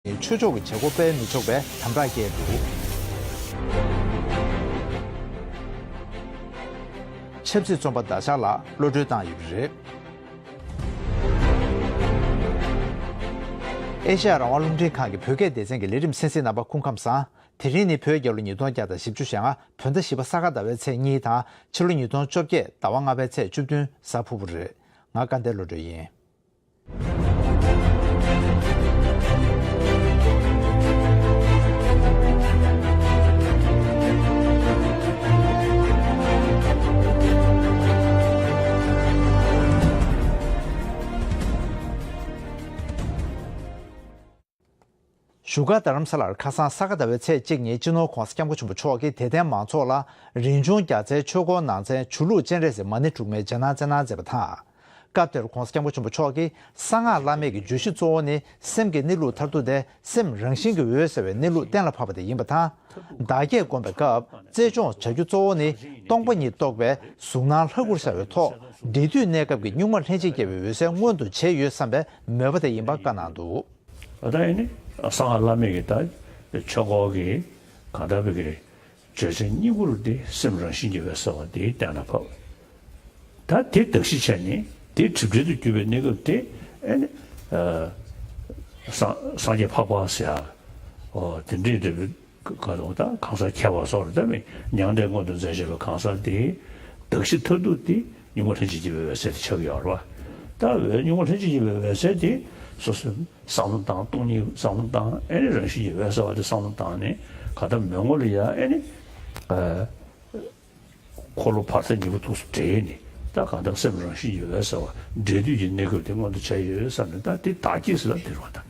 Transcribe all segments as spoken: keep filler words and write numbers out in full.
ཆོས་ཕྱོགས་ཀྱི་བྱེད་སྒོ་སྤེལ་མི་ཆོག་པའི་དམ་དྲག་བསྐྱལ་འདུག་ཆབ་སྲིད་བཙོན་པ་ཟླ་ཤར་ལགས་གློད་བཀྲོལ་བཏང་ཡོད་པ་རེད། ཨེ་ཤ་ཡ་རང་དབང་རླུང་འཕྲིན་ཁང་གི་བོད་སྐད་སྡེ་ཚན་གྱི་ལས་རིམ་གསན་གཟིགས་རྣམ་པ་སྐུ་ཁམས་བཟང་། དེ་རིང་ནི་བོད་རྒྱལ་ལོ་ཉིས་སྟོང་བརྒྱ་དང་བཞི་བཅུ་ཞེ་ལྔ་བོད་ཟླ་བཞི་པ་ས་ག་ཟླ་བའི་ཚེས་གཉིས་དང་ཕྱི་ལོ་ཉིས་སྟོང་བཅོ་བརྒྱད་ཟླ་བ་ལྔ་པའི་ཚེས་བཅུ་བདུན་གཟའ་ཕུར་བུ་རེད། ང་དགའ་ལྡན་བློ་གྲོས་ཡིན། བཞུགས་སྒར་རྡ་རམ་ས་ལར་ཁ་སང་ས་ག་ཟླ་བའི་ཚེས་གཅིག་ཉིན་སྤྱི་ནོར་༧གོང་ས་༧སྐྱབས་མགོན་ཆེན་པོ་མཆོག་གིས་དད་ལྡན་མང་ཚོགས་ལ་རིན་འབྱུང་རྒྱ་མཚོའི་ཆོས་འཁོར་ནང་ཚན་ཆུ་ལུག་སྤྱན་རས་གཟིགས་མ་ཎི་དྲུག་མའི་རྗེས་གནང་སྩལ་གནང་མཛད་པ་དང་། སྐབས་དེར་༧གོང་ས་༧སྐྱབས་མགོན་ཆེན་པོ་མཆོག་གིས་གསང་སྔགས་བླ་མེད་ཀྱི་བརྗོད་གཞི་གཙོ་བོ་ནི་སེམས་ཀྱི་གནས་ལུགས་མཐར་ཐུག་དེ་སེམས་རང་བཞིན་གྱིས་འོད་གསལ་བའི་གནས་ལུགས་གཏན་ལ་ཕབ་པ་དེ་ཡིན་པ་དང་། བདག་བསྐྱེད་བསྒོམ་པའི་སྐབས་རྩལ་སྦྱོང་བྱ་རྒྱུ་གཙོ་བོ་ནི་སྟོང་པ་ཉིད་རྟོགས་པའི་གཟུགས་སྣང་ལྷ་སྐུར་ཤར་བའི་ཐོག་འབྲས་དུས་གནས་སྐབས་ཀྱི་གཉུག་མ་ལྷན་ཅིག་སྐྱེས་པའི་འོད་གསལ་མངོན་དུ་བྱས་ཡོད་བསམ་པའི་མོས་པ་དེ་ཡིན་པ་བཀའ་གནང་འདུག་ད་ལྟ་ཡིན་ནི་གསང་སྔགས་བླ་མེད་ཀྱི་ད་ཆོས་འཁོར་གྱི་གང་ལྟར་བའི་གི་བརྗོད་བྱ་སྙིང་པོར་དེ་སེམས་རང་བཞིན་གྱིས་འོད་གསལ་བ་དེ་གཏན་ལ་ཕབ། ད་དེ་གདགས་གཞི་བྱས་ནས་དེ་གྲུབ་འབྲས་དུ་གྱུར་པའི་གནས་སྐབས་དེ་ཨེ་ནི་ཨ་སངས་སངས་རྒྱས་འཕགས་པ་ཟེར་ཡ་ཨོ་དེ་འདྲའི་འདྲ་བའི་ག་དང་ད་གང་ཟག་ཁྱད་པར་སོགས་རེད། ད་མི་མྱང་འདས་མངོན་དུ་མཛད་བྱས་པའི་གང་ཟག་དེ་གདགས་གཞི་མཐར་ཐུག་དེ་གཉུག་མ་ལྷན་ཅིག་སྐྱེས་པའི་འོད་གསལ་དེ་ཆགས་ཀྱི་ཡོད་རེད་བ། ད་འོད་གཉུག་མ་ལྷན་ཅིག་སྐྱེས་པའི་འོད་གསལ་དེ་སོ་སོའི་བསམ་བློ་བཏང་སྟོང་ཉིད་བསམ་བློ་བཏང་ཨེ་ནི་རང་བཞིན་གྱིས་འོད་གསལ་བ་དེ་བསམ་བློ་བཏང་ནས་ག་ད་མོས་ངོ་ལ་ཡ་ཨེ་ནི་ཨ། འཁོར་ལོ་བར་ཐག་ཉེ་པོ་ཐུགས་སུ་བྲེས་ནས་ད་གང་ལྟར་སེམས་རང་བཞིན་གྱིས་འོད་གསལ་བ་འབྲས་དུས་ཀྱི་གནས་སྐབས་དེ་མངོན་དུ་བྱས་ཡོད་བསམ་ནས་ད་དེ་བདག་བསྐྱེད་ཟེར་ལ་དེ་རུ་བ་དང་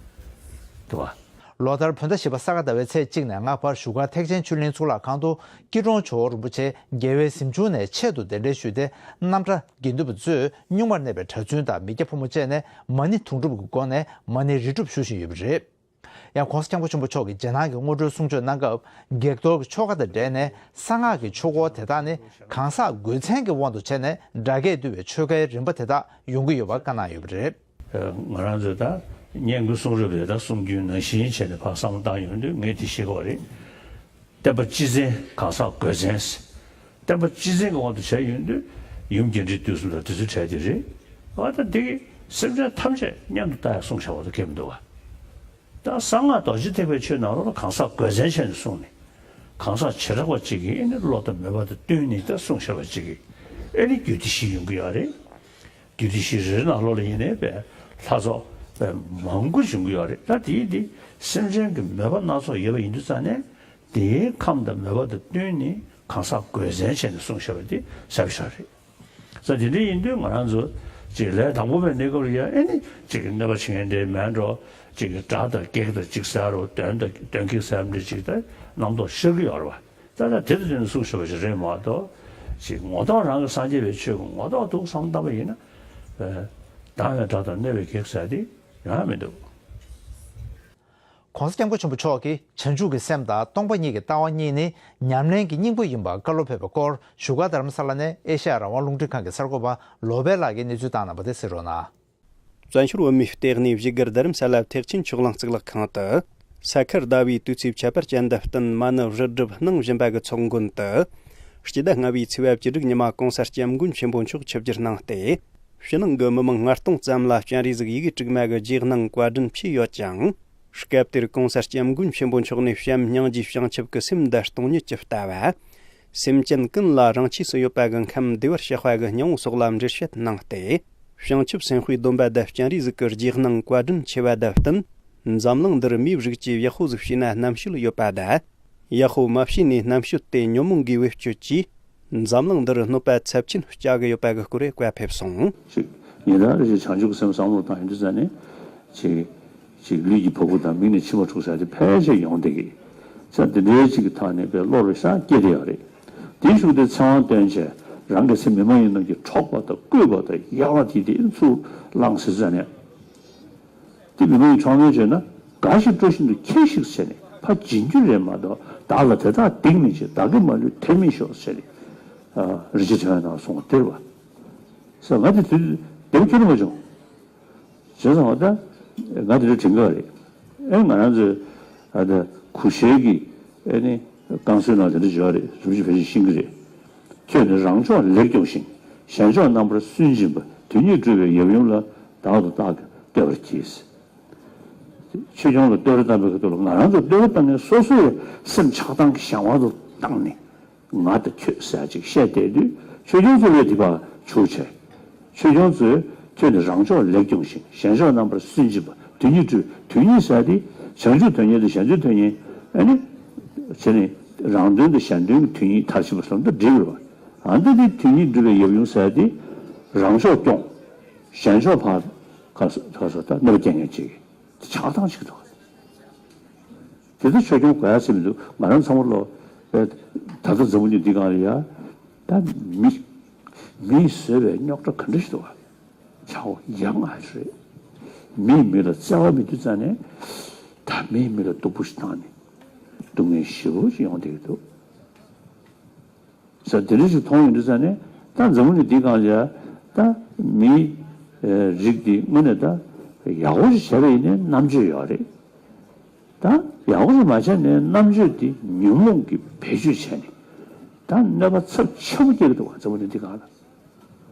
དུ་བ། ལོ་ལྟར་བོད་ཟླ་བཞི་པ་ས་ག་ཟླ་བའི་ཚེས་གཅིག་ནས་ལྔ་བར་བཞུགས་སྒར་ཐེག་ཆེན་ཆོས་གླིང་གཙུག་ལག་ཁང་དུ་སྐྱིད་གྲོང་ཇོ་བོ་རིན་པོ་ཆེ་རྒྱལ་བའི་གཟིམ་ཆུང་ནས་ཆེད་དུ་གདན་འདྲེན་ཞུས་ཏེ་རྣམ་གྲྭ་དགེ་འདུན་པ་ཚོས་གཉུག་མར་གནས་པའི་གྲྭ་བཙུན་དང་མི་སྐྱ་ཕོ་མོ་བཅས་ནས་མ་ཎི་དུང་སྒྲུབ་ཀྱི་སྒོ་ནས་མ་ཎི་རིལ་སྒྲུབ་ཞུ་བཞིན་ཡོད་པ་རེད། ཡང་༧གོང་ས་༧སྐྱབས་མགོན་ཆེན་པོ་མཆོག་གིས་རྗེས་གནང་གི་དངོས་གྲོལ་གསུང་ཆོས་གནང་སྐབས་བགེགས་གཏོར་གྱི་ཆོ་ག་དང་འབྲེལ་ནས་གསང་སྔགས་ཀྱི་ཆོས་འཁོར་དེ་དག་ནི་གང་ཟག་དགོས་མཚན་གྱི་དབང་དུ་བྱས་ནས་སྒྲ་སྐད་བསྡུ་བའི་ཆོ་གའི་རིམ་པ་དེ་དག་ཡོང་གི་ཡོད་པ་བཀའ་གནང་ཡོད་པ་རེད། ང་རང་ཚོས་ད་སྙན་བརྒྱུད་གསུང་རབ་དེ་དག་གསུང་རྒྱུན་ནང་བཞིན་བྱས་ནས་ཕར་བསམ་བློ་བཏང་ཡོང་དུས་ངས་དེ་ཤེས་ཀྱི་ཡོད་རེད། བསྟན་པ་སྤྱི་མཚན་གང་ཟག་དགོས་མཚན། བསྟན་པ་སྤྱི་མཚན་གྱི་དབང་དུ་བྱས་ཡོང་དུས་ཡུམ་རྒྱས་འབྲིང་བསྡུས་གསུམ་དང་དེ་ཚོའི་གྲས་དེ་རེད། འོ་ད་འདི་གི་སེམས་ཅན་ཐམས་ཅད་མཉམ་དུ་ལྟ་ཡག་གསུངས་བཞག་པ་དང་ཁྱད་མི་འདུག་བ། ད་གསང་སྔགས་རྡོ་རྗེ་ཐེག་པའི་ཆོས་ནང་ལོགས་ལ་གང་ཟག་དགོས་མཚན་བྱས་ནས་གསུངས་ནས་གང་ཟག་བྱེ་བྲག་པ་གཅིག་གིས་ཨེ་ནི་བློ་དང་མོས་པ་དང་བསྟུན་ནས་ད་གསུངས་བཞག་པ་གཅིག་གིས་ཨེ་ནི་རྒྱུད་སྡེ་བཞི་ཡོང་གི་ཡོད་རེད། རྒྱུད་སྡེ་བཞི་རེ་རེ་ནང་ལོགས་ལ་ཡིན་ནའི་པའི་ལྷ་ཚོགས་པའི་མང་པོ་ཡོང་གི་ཡོད་རེད། ད་དེའི་འདི་སེམས་ཅན་གྱི་མོས་པ་སྣ་ཚོགས་ཡོད་པ་ཡིན་དུས་ཙང་ནས་དེའི་ཁམས་དང་མོས་པ་དང་བསྟུན་ནས་གང་ཟག་དགོས་མཚན་བྱས་ནས་གསུངས་བཞག་པ་འདི་གསལ་པོ་ཞིག་རེད། ས་དེ་འདྲ་ཡིན་དུས་ང་རང་ཚོ་ཅིག་ལས་དང་པོ་པའི་གནས་སྐབས་ལ་ཡང་ཨེ་ནི་ཅིག་གནོད་པ་བྱེད་མཁན་འདྲའི་མེད་འགྲོ། ཅིག་སྒྲ་དང་བགེགས་དང་ཅིག་ཟེར་རོ། གདོན་དང་གདོན་བགེགས་ཟེར་འདྲ་ཅིག་ད་རྣམ་རྟོག་ཤར་གྱི་ཡོད་རེད་བ། ད་ལྟ་དེ་དང་བསྟུན་ནས་གསུངས་བཞག་པ་ཞིག་རེད་མ་གཏོགས་ཅིག་ངོ་ཐོག་རང་གི་སངས་རྒྱས་པའི་ཆོས་ཀྱི་ངོ་ཐོག་ཏུ་བསམ་བཏང་པ་ཡིན་ན་སྡང་བའི་སྒྲ་དང་གནོད་པའི་བགེགས་ཟེར་དེ་ཡང་མི་འདུག ༸གོང་ས་༸སྐྱབས་མགོན་ཆེན་པོ་མཆོག་གིས་བྱང་ཆུབ་ཀྱི་སེམས་དང་སྟོང་པ་ཉིད་ཀྱི་ལྟ་བ་གཉིས་ནི་ཉམས་ལེན་གྱི་སྙིང་པོ་ཡིན་པར་བཀའ་སློབ་ཕེབས་པའི་སྐོར་བཞུགས་སྒར་རྡ་རམ་ས་ལ་ནས་ཨེ་ཤ་ཡ་རང་དབང་རླུང་འཕྲིན་ཁང་གི་གསར་འགོད་པ་ལོ་པཎ་ལགས་ཀྱིས་གནས་ཚུལ་བཏང་གནང་བ་དེ་གསན་རོགས་གནང་། བཙན་བྱོལ་བོད་མིའི་ལྟེ་གནས་བཞུགས་སྒར་རྡ་རམ་ས་ལ་ཐེག་ཆེན་ཆོས་གླིང་གཙུག་ལག་ཁང་དུ། ས་ཁུལ་ཟླ་བའི་དུས་ཚིགས་ཁྱད་པར་ཅན་དུ་བསྟུན་མ་ཎི་རུ་སྒྲུབ་གནང་བཞིན་པ་གི་ཚོགས་མགོན་དུ། སྤྱི་ཟླ་ལྔ་པའི་ཚེས་པ་བཅུ་དྲུག་ཉི་མ་༸གོང་ས་༸སྐྱབས་མགོན་ཆེན་པོ་མཆོག་ཆིབས་བསྒྱུར་གནང་སྟེ། ཕྱི་ནང་གི་མི་མང་ལྔ་སྟོང་ཙམ་ལ་སྤྱན་རས་གཟིགས་ཡི་གེ་དྲུག་མ་གི་རྗེས་གནང་བཀའ་དྲིན་ཆེ་ཡོད་ཅིང་། སྐབས་དེར་༸གོང་ས་༸སྐྱབས་མགོན་ཆེན་པོ་མཆོག་ནས་བྱམས་སྙིང་རྗེའི་བྱང་ཆུབ་ཀྱི་སེམས་འདི་སྟོང་ཉིད་ཀྱི་ལྟ་བ། སེམས་ཅན་ཀུན་ལ་རང་ཆས་སུ་ཡོད་པ་གི་ཁམས་བདེ་བར་གཤེགས་པ་གི་སྙིང་པོ་སོགས་ལ་འགྲེལ་བཤད་གནང་སྟེ། བྱང་ཆུབ་སེམས་དཔའི་སྡོམ་པ་དང་སྤྱན་རས་གཟིགས་ཀྱི་རྗེས་གནང་བཀའ་དྲིན་ཆེ་བ་དང་བསྟུན། འཛམ་གླིང་འདིར་མིའི་གཟུགས་ཀྱིས་ཡག་པོ་ཟིག་བྱས་ན་རྣམ་དཔྱོད་ཡོད་པ་དང་། ཡག་པོ་མ་བྱས་ནས་རྣམ་དཔྱོད་དེ་ཉོན་མོངས་ཀྱིས་བེད་སྤྱོད་ཀྱིས། འཛམ་གླིང་འདིར་གནོད་པ་ཚབས་ཆེན་བསྐྱལ་གི་ཡོད་པ་གི་སྐོར་བཀའ་ཕེབས་སོང་། ཅིག་ཉིན་རེ་རེ་བཞིན་བྱང་ཆུབ་ཀྱི་སེམས་བསམ་བློ་བཏང་ཡོང་དུས་ཙ་ནས་ཅིག་ཅིག་ལུས་ཀྱི་བ་སྤུ་དང་མིག་ནས་མཆི་མ་འཁྲུག་ས་དེ་ཕལ་ཆེར་ཡོང་བསྡད་ཀྱི། ཙ་དེ་འདྲའི་ཅིག་གི་ཐག་ནས་པའི་བློ་རེ་ཤ་སྐྱེ་བསྡད་ཡོད་རེད། དེའི་གཞུག་དེ་ཚེ་དབང་བསྟན་བྱས་རང་གི་སེམས་མི་མ་ཡིན་རྣམས་ཀྱིས་འཕྲོག་པ་དང་བརྐུས་པ་དང་ཡག་ལ་དེ་དེ་ཚུར་བླངས་ཟེར་ཙ་ནས། དེ་མི་མ་ཡིན་འཕྲོག་མཁན་བྱས་ན་དགའ་ཞིང་སྤྲོ་བཞིན་དུ་ཁྱེར་ཤིག་ཟེར་ནས་ཕར་སྦྱིན་རྒྱུ་རེད་མ་གཏོགས་བདག་ལ་དེ་དག་སྡིག་མི་བྱེད། བདག་གིས་མ་ལུས་དེར་མི་ཤོག་ཟེར་ནས། རིན་ཆེན་ཕྲེང་བའི་ནང་གསུངས་པ་དེ་རེད་བ། ཟེར་ང་དེ་དུས་དེ་བ་ཁྱོད་རང་མ་བྱུང་། བྱས་ཙང་བ་ད་ང་དེ་འདྲ་དྲན་གི་རེད། ཨེ་ང་རང་ཚོའི་ཨ་ད་གུ་ཤའི་གི་ཨེ་ནི་རྐང་བཟོའི་ནང་དེ་འདྲ་བརྗོད་རེད། རིམ་གྱིས་ཕལ་ཆེར་ཤེས་ཀྱི་རེད། ཁྱོད་ནི་རང་ཕྱོགས་ལེགས་སྐྱོང་ཞིང་། གཞན་ཕྱོགས་རྣམ་པར་སུན་འབྱིན་པ། དེ་ཉིད་སྒྲུབ་པའི་ཡབ་ཡུམ་ལ། བདག་ཏུ་བཏགས་ཀྱང་བསྟོད་པར་བགྱི། ཆོས་སྐྱོང་ལ་བསྟོད་ར་བཏང་པའི་ཁ་ཐུག་ལ་ང་རང་ཚོ་བསྟོད་ར་བཏང་ནས་སོ་སོའི་སེམས་ཆགས་སྡང་གི་གཞན་དབང་དུ་བཏང་ནས། ང་དང་ཁྱོད་ཟེར་ཅིག་བཤད་བསྡད་དུས། ཆོས་སྐྱོང་ཚོ་ལས་དེ་བ་ཆོག་ཆེ། ཆོས་སྐྱོང་ཚོས་ཁྱོད་ནི་རང་ཕྱོགས་ལེགས་སྐྱོང་ཞིང་། གཞན་ཕྱོགས་རྣམ་པར་སུན་འབྱིན་པ། དེ་ཉིད་སྒྲུབ། དེ་ཉིད་ཟེར་དེ་བྱང་ཆུབ་དོན་གཉེར་དང་གཞན་དོན་དོན་གཉེར། ཨ་ནི་བྱས་ནས་རང་དོན་དང་གཞན་དོན་གྱི་དོན་གཉིས་མཐར་ཕྱིན་པ་སོགས་འདི་འགྲིག་རེད་བ། ཨ་འདི་དེ་དེ་ཉིད་སྒྲུབ་པའི་ཡབ་ཡུམ་ཟེར་དེ་རང་ཕྱོགས་སྐྱོང་། གཞན་ཕྱོགས་ཕར་ག་ས་ག་ས་ད་གནོད་སྐྱེལ་མཁན་ཅིག་ཆགས་སྡང་ཅིག་འདུག་དེ་ཚོ་ཆོས་སྐྱོང་དགོས་ཡ་ཟེར་མི་འདུག་ང་རང་ཚང་མ་ལོ། ད་ལྟ་འཛམ་བུ་གླིང་འདི་སྒང་ལ་ཡ། ད་མི་མིས་བཟོས་པའི་རྙོག་དྲ་ག་འདྲ་ཞིག་འདུག་བ། ཆགས་པ་ཡ་ང་རེད། མིས་མི་ལ་བརྩེ་བ་མེད་དུས་ཙང་ནས། ད་མིས་མི་ལ་སྡུག་པོ་ཞིག་བཏང་ནས་སྡུག་བསྔལ་ཞེ་པོ་ཞིག་ཡོང་བསྡད་ཀྱི་འདུག་ས་དེ་འདྲ་ཞིག་མཐོང་ཡོང་དུས་ཙང་ནས། ད་འཛམ་བུ་གླིང་འདི་སྒང་ལ་ཡ། ད་མིའི་རིགས་འདི་དངོས་གནས་ད་ཡག་པོ་ཞིག་བྱས་པ་ཡིན་ནའི་རྣམ་དཔྱོད་ཡོད་རེད། ད་ཡག་པོ་ཞིག་མ་བྱས་ནའི་རྣམ་དཔྱོད་འདི་ཉོན་མོངས་ཀྱིས་བེད་སྤྱོད་བྱས་ནས། ད་གནོད་པ་ཚབས་ཆེན་པོ་སྐྱེལ་གྱི་འདུག་བ། འཛམ་བུ་གླིང་འདི་སྒང་ལ།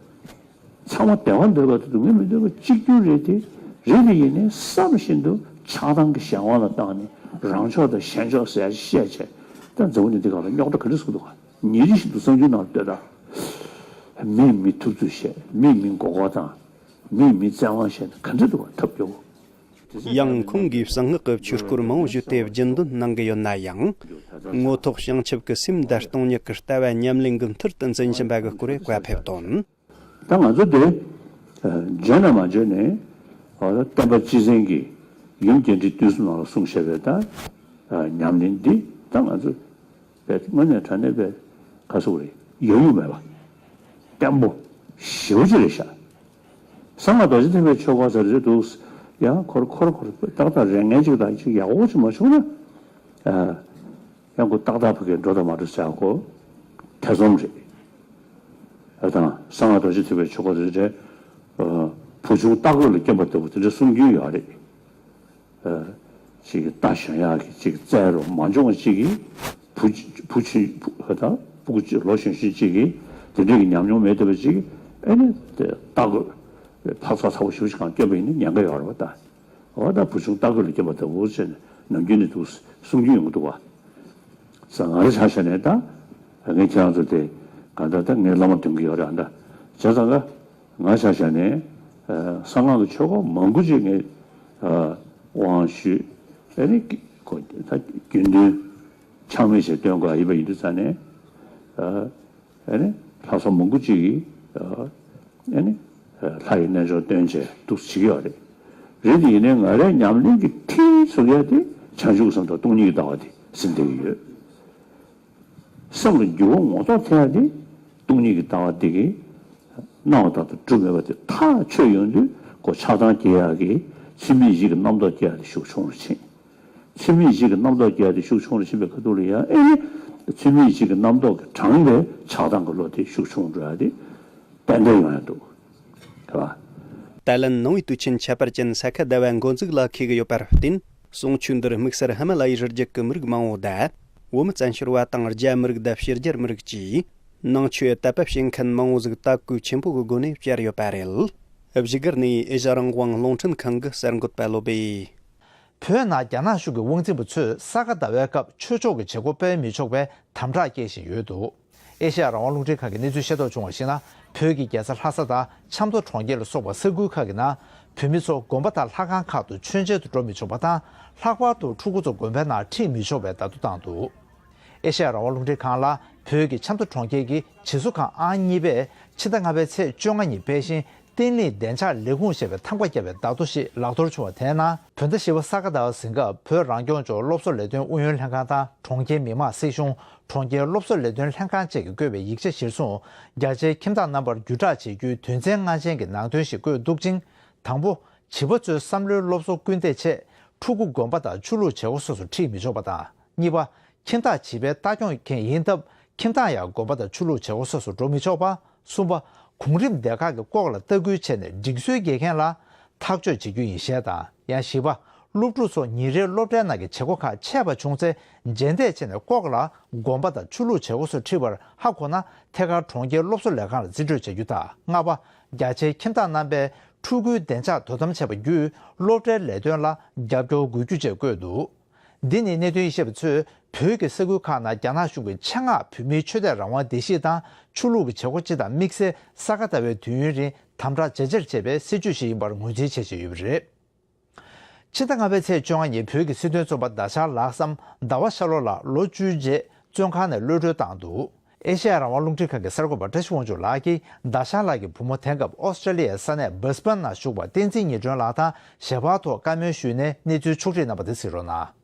ཚང་མ་བདེ་བ་འདོད་པ་དང་སྡུག་བསྔལ་མི་འདོད་པ་གཅིག་གྱུར་རེད་དེ། རེད་དེ་ཡིན་ནའི་བསམ་བཞིན་དུ་ཆགས་སྡང་གི་གཞན་དབང་ལ་བཏང་ནས་རང་ཕྱོགས་དང་གཞན་ཕྱོགས་ཟེར་ཡ་ཞིག་བཤད་བྱས། ད་འཛམ་བུ་གླིང་འདི་སྒང་ལ་རྙོག་དྲ་ག་འདྲ་བཟོ་གི་འདུག་ག་ཉིན་རེ་བཞིན་དུ་གསར་འགྱུར་ནང་ལ་ལྟོས་དང་། མིས་མི་ཐུབ་ཚོད་བཤད། མིས་མི་མགོ་སྐོར་བཏང་། མིས་མི་བཙན་དབང་བཤད་ན་ག་འདྲ་འདུག་ག་ཐབས་སྐྱོ་བོ། ཡང་ཁོང་གིས་གསང་སྔགས་ཀྱི་ཆོས་སྐོར་མང་བོ་ཞིག་དེ་རྒྱུན་འདོན་གནང་གི་ཡོད་ན་ཡང་། རྔོག་ཐོག་བྱང་ཆུབ་ཀྱི་སེམས་དང་སྟོང་ཉིད་ཀྱི་ལྟ་བ་ཉམས་ལེན་གྱི་མཐུར་དུ་འཛིན་བཞིན་པ་གི་སྐོར་བཀའ་ཕེབས་དོན། ད་ང་ཚོ་དེ་བརྗོད་ན་མ་བརྗོད་ནས། འོ་ད་བསྟན་པ་སྤྱི་བཙན་གྱི་ཡུམ་རྒྱས་འབྲིང་བསྡུས་གསུམ་ནང་ལ་གསུངས་བཞག་པའི་ད་ཉམས་ལེན་འདི་ད་ང་ཚོ་དཔེ་དངོས་གནས་དྲང་གནས་དཔེ་ག་ཟེར་དགོས་རེད། ཡ་ཡོ་མེད་པ་བརྟན་པོ་ཞེ་པོ་ཅིག་རེད་ཤག་གསང་སྔགས་རྡོ་རྗེ་ཐེག་པའི་ཆོས་སྐོར་ཟེར་རེད་འདུག་ཡང་ཁོར་ཁོར་ཁོར་ཏག་ཏག་རེ་ངན་ཅིག་དང་ཅིག་ཡག་པོ་ཅིག་མ་བྱུང་ན། ཡང་ཁོ་ཏག་ཏག་ཕ་གིར་འགྲོ་དང་མ་འགྲོ་ཟེར་ཁོ་ཐེ་ཚོམ་རེད། ཨ་དང་གསང་སྔགས་རྡོ་རྗེ་ཐེག་པའི་ཆོས་སྐོར་རེ་རེ། བུ་ཆུང་སྟག་རྒོད་ལ་སྐྱོན་པ་ལྟ་བུ་དེ་འདྲ་གསུང་རྒྱུན་ཡོད་རེད། ཅིག་གི་རྟ་ཞོན་ཡག་གི་ཅིག་བཙལ་རོགས་མ་འབྱུང་བ་ཅིག་གིས། བུ་བུ་ཆུང་བུ་ད་སྤུ་གུ་ཅིག་ལོ་གཞོན་གཞོན་ཅིག་གིས་དེ་འདྲས་ཀྱི་ཉམས་མྱོང་མེད་བསྡད་པ་ཅིག་གིས། ཨེ་ནི་དེ་སྟག་རྒོད་འཕག་འཚག་ཚ་པོ་ཞེ་པོ་ཅིག་གང་སྐྱོན་པ་ཡིན་ན་ཉེན་ཁ་ཡོད་རེད་བ་ད། འོ་ད་བུ་ཆུང་སྟག་རྒོད་ལ་སྐྱོན་པ་ལྟ་བུ་ཟེར་ནས་ནམ་རྒྱུན་ནས་འདུག་གསུང་རྒྱུན་ཡོང་གི་འདུག་བ། ས་ང་རེ་ཆ་བཞག་ནས་ད། ངས་ཁྱེད་རང་ཚོ་དེ་གང་ལྟར་ད་ངའི་བླ་མ་འདོན་གྱི་ཡོད་རེད་ཨ་ད། བྱས་ཙང་ཀ་ང་ཆ་བཞག་ནས་གསང་སྔགས་ཀྱི་ཆོས་སྐོར་མང་པོ་ཅིག་ངས་དབང་ཞུས། ཨེ་ནི་ད་རྒྱུན་འདོན་ཆག་མེད་བྱས་སྟོན་དགོས་ཡིན་པ་ཡིན་དུས་ཙང་ནས། ཨེ་ནི་ལྷག་བསམ་མང་པོ་ཅིག་གིས་ཨེ་ནི་ལྷ་ཡི་རྣལ་འབྱོར་སྟོན་བྱས་འདུག་བྱེད་ཀྱི་ཡོད་རེད། རེད་དེ་ཡིན་ནའི་ང་རའི་ཉམས་ལེན་གྱི་མཐིལ་ཟུག་ཡ་དེ་བྱང་ཆུབ་སེམས་དང་སྟོང་ཉིད་ཀྱི་ལྟ་བ་དེ་ཟིན་བསྡད་ཀྱི་ཡོད། སེམས་ལ་འགྱུར་བ་ངོ་ཐོག་ཐེབས་ཡ་དེ་སྟོང་ཉིད་ཀྱི་ལྟ་བ་དེ་གིས་སྣང་བ་དག་ཏུ་གྲུབ་མེད་པ་དེ་ཐག་ཆོད་ཡོང་དུས་ཁོ་ཆགས་སྡང་སྐྱེ་ཡ་གི་ཚུལ་མིན་གཞི་གི་རྣམ་རྟོག་སྐྱེ་ཡ་དེ་ཤུགས་ཆུང་རུ་ཕྱིན། ཚུལ་མིན་གཞི་གི་རྣམ་རྟོག་སྐྱེ་ཡ་དེ་ཤུགས་ཆུང་རུ་ཕྱིན་པའི་ཁ་ཐུག་ལ་ཡང་ཨེ་ནི་ཚུལ་མིན་གཞི་གི་རྣམ་རྟོག་གིས་དྲངས་པའི་ཆགས་སྡང་གི་བློ་དེ་ཤུགས་ཆུང་འགྲོ་ཡ་དེ་ཏན་ཏན་ཡོང་ཡ་འདུག་ག་ད་ལན་ནང་པའི་དུས་ཆེན་ཁྱད་པར་ཅན་ས་ག་ཟླ་བ་འགོ་འཛུགས་ལ་འཁེལ་གྱི་ཡོད་པར་བརྟེན། གསུང་ཆོས་འདིར་དམིགས་བསལ་ཧི་མ་ལ་ཡའི་རི་རྒྱུད་ཀྱི་མི་རིགས་མང་བོ་དང་། བོད་མི་བཙན་བྱོལ་བ་དང་རྒྱ་མི་རིགས་དང་ཕྱི་རྒྱལ་མི་རིགས་ཀྱིས་ནང་ཆོས་དད་པ་བྱེད་མཁན་མང་བོ་ཟིག་དད་གུས་ཆེན་པོ་གི་སྒོ་ནས་བཅར་ཡོད་པ་རེད། བཞུགས་སྒར་ནས་ཨེ་ཤ་རང་དབང་རླུང་འཕྲིན་ཁང་གི་གསར་འགོད་པ་བློ་བྷེ། བོད་ནང་རྒྱ་ནག་གཞུང་གི་དབང་འཛིན་པ་ཚོས་ས་ག་ཟླ་བའི་སྐབས་ཆོས་ཕྱོགས་ཀྱི་བྱེད་སྒོ་སྤེལ་མི་ཆོག་པའི་དམ་དྲག་སྐྱེལ་བཞིན་ཡོད་འདུག་ཨེ་ཤ་ཡ་རང་དབང་རླུང་འཕྲིན་ཁང་གིས་གནས་ཚུལ་ཤེས་རྟོགས་བྱུང་བར་གཞིགས་ན། བོད་ཀྱི་རྒྱལ་ས་ལྷ་ས་དང་ཆབ་མདོ་གྲོང་ཁྱེར་ལ་སོགས་པ་ས་ཁུལ་ཁག་གི་ནང་། བོད་མི་ཚོ་དགོན་པ་དང་ལྷ་ཁང་ཁག་ཏུ་མཆོད་མཇལ་དུ་འགྲོ་མི་ཆོག་པ་དང་། ལྷག་པར་དུ་ཕྲུ་གུ་ཚོ་དགོན་པའི་ནང་ཁྲིད་མི་ཆོག་པའི་བརྡ་ཐོ་བཏང་འདུག་ཨེ་ཤ་ཡ་རང་དབང་རླུང་འཕྲིན་ཁང་ལ་བོད་ཀྱི་ཆབ་མདོ་གྲོང་ཁྱེར་གྱི་སྦྱིས་གསོ་ཁང་ཨང་གཉིས་པས་ཕྱི་ཟླ་ལྔ་པའི་ཚེས་བཅོ་ལྔ་ཉིན་སྤེལ་བཞིན། བརྟན་ལྷིང་བདེ་འཇགས་ལས་ཁུངས་ཞེས་པའི་ཐང་པ་བརྒྱབ་པའི་བརྡ་ཐོ་ཞིག་ལག་འཐོར་བྱུང་བ་དེའི་ནང་། བོད་ཟླ་བཞི་པ་ས་ག་ཟླ་བ་ཟིན་སྐབས་བོད་རང་སྐྱོང་ལྗོངས་སློབ་གསོ་ལས་དོན་ཨུ་ཡོན་ལྷན་ཁང་དང་གྲོང་ཁྱེར་མི་དམངས་སྲིད་གཞུང་། གྲོང་ཁྱེར་སློབ་གསོ་ལས་དོན་ལྷན་ཁང་བཅས་ཀྱིས་བཀོད་པའི་ཡིག་ཆ་གཞིར་བཟུང་། རྒྱ་ཆེའི་ཁྱིམ་བདག་རྣམ་པར་བརྒྱུད་བསྒྲགས་བྱེད་རྒྱུའི་དོན་ཚན་ལྔ་ཅན་གྱི་ནང་དོན་ཞིག་བཀོད་འདུག་ཅིང་། དང་པོ། བྱིས་པ་ཚོའི་བསམ་བློའི་སློབ་གསོར་སྐུལ་འདེད་ཆེད། ཕྲུ་གུ་དགོན་པ་དང་ཆོས་ལུགས་བྱེད་སྒོ་སོགས་སུ་ཁྲིད་མི་ཆོག་པ་དང་། གཉིས་པ། ཁྱིམ་བདག་བྱིས་པའི་ལྟ་སྐྱོང་མཁན་ཡིན་སྟབས། ཁྱིམ་བདག་ཡང་དགོན་པ་དང་ཆོས་ལུགས་བྱེད་སྒོ་སོགས་སུ་འགྲོ་མི་ཆོག་པ། གསུམ་པ། གོང་རིམ་སྡེ་ཁག་གི་ལྐོག་ལ་ལྟ་སྐུལ་བྱས་ནས་སྒྲིག་སྲོལ་འགལ་མཁན་ལ་ཐག་གཅོད་བྱེད་རྒྱུ་ཡིན་ཞེས་དང་། ཡང་བཞི་པ། སློབ་ཕྲུག་ཚོ་ཉིན་རེའི་སློབ་གྲྭའི་ནང་གི་བྱེད་སྒོ་ཁག་ཆད་པ་བྱུང་ཚེ། རྗེས་འདེད་བྱས་ནས་ལྐོག་ལ་དགོན་པ་དང་ཆོས་ལུགས་བྱེད་སྒོ་སོགས་ཁྲིད་པར་ཧ་གོ་ན། ཐད་ཀར་གྲོང་ཁྱེར་སློབ་གསོ་ལས་ཁང་ལ་རྩིས་སྤྲོད་བྱ་རྒྱུ་དང་། ལྔ་པ། རྒྱ་ཆེའི་ཁྱིམ་བདག་རྣམ་པས་ཕྲུ་གུའི་བདེ་འཇགས་དོ་དམ་བྱས་པ་བརྒྱུད་སློབ་གྲྭའི་ལས་དོན་ལ་རྒྱབ་སྐྱོར་དགོས་རྒྱུ་བཅས་བཀོད་འདུག། འདི་ནི་གནད་དོན་ཡིད་ཆེས་པ་ཚོས་བོད་ཀྱི་ས་ཁུལ་ཁག་ནང་རྒྱ་ནག་གཞུང་གིས་ཆེད་མངགས་བོད་མིའི་ཆོས་དད་རང་དབང་སྡེ་བཞི་དང་ཆོས་ལུགས་ཀྱི་བྱེད་སྒོ་སྤྱི་དང་དམིགས་བསལ་ས་ག་ཟླ་བའི་དུས་ཡུན་རིང་དམ་དྲག་ཇེ་ཆེར་བྱས་པའི་སྲིད་བྱུས་ཤིག་ཡིན་པར་ངོས་འཛིན་བྱེད་བཞིན་ཡོད་པ་རེད། ཕྱི་ཟླ་ལྔ་པའི་ཚེས་བཅོ་ལྔ་ཉིན་བོད་ཀྱི་སྲིད་དོན་བཙོན་པ་ཟླ་ཤར་ལགས་སམ་ཟླ་བ་ཤར་ལྷོ་ལགས་ལོ་བཅུའི་རྗེས་བཙོན་ཁང་ནས་གློད་གྲོལ་བཏང་འདུག། ཨེ་ཤ་ཡ་རང་དབང་རླུང་འཕྲིན་ཁང་གི་གསར་འགོད་པ་བཀྲ་ཤིས་དབང་ཕྱུག་ལགས་ཀྱིས་ཟླ་ཤར་ལགས་ཀྱི་བུ་མོ་དེང་སྐབས་ཨོ་སི་ཀྲེ་ལི་ཡའི་ས་གནས་སྦིར་སི་བན་ན་བཞུགས་པ་བསྟན་འཛིན་ཉི་སྒྲོན་ལགས་དང་ཞལ་པར་ཐོག་བཀའ་མོལ་ཞུས་ནས་གནས་ཚུལ་ཕྱོགས་བསྒྲིགས་གནང་བ་དེ་གཟིགས་རོགས་གནང་།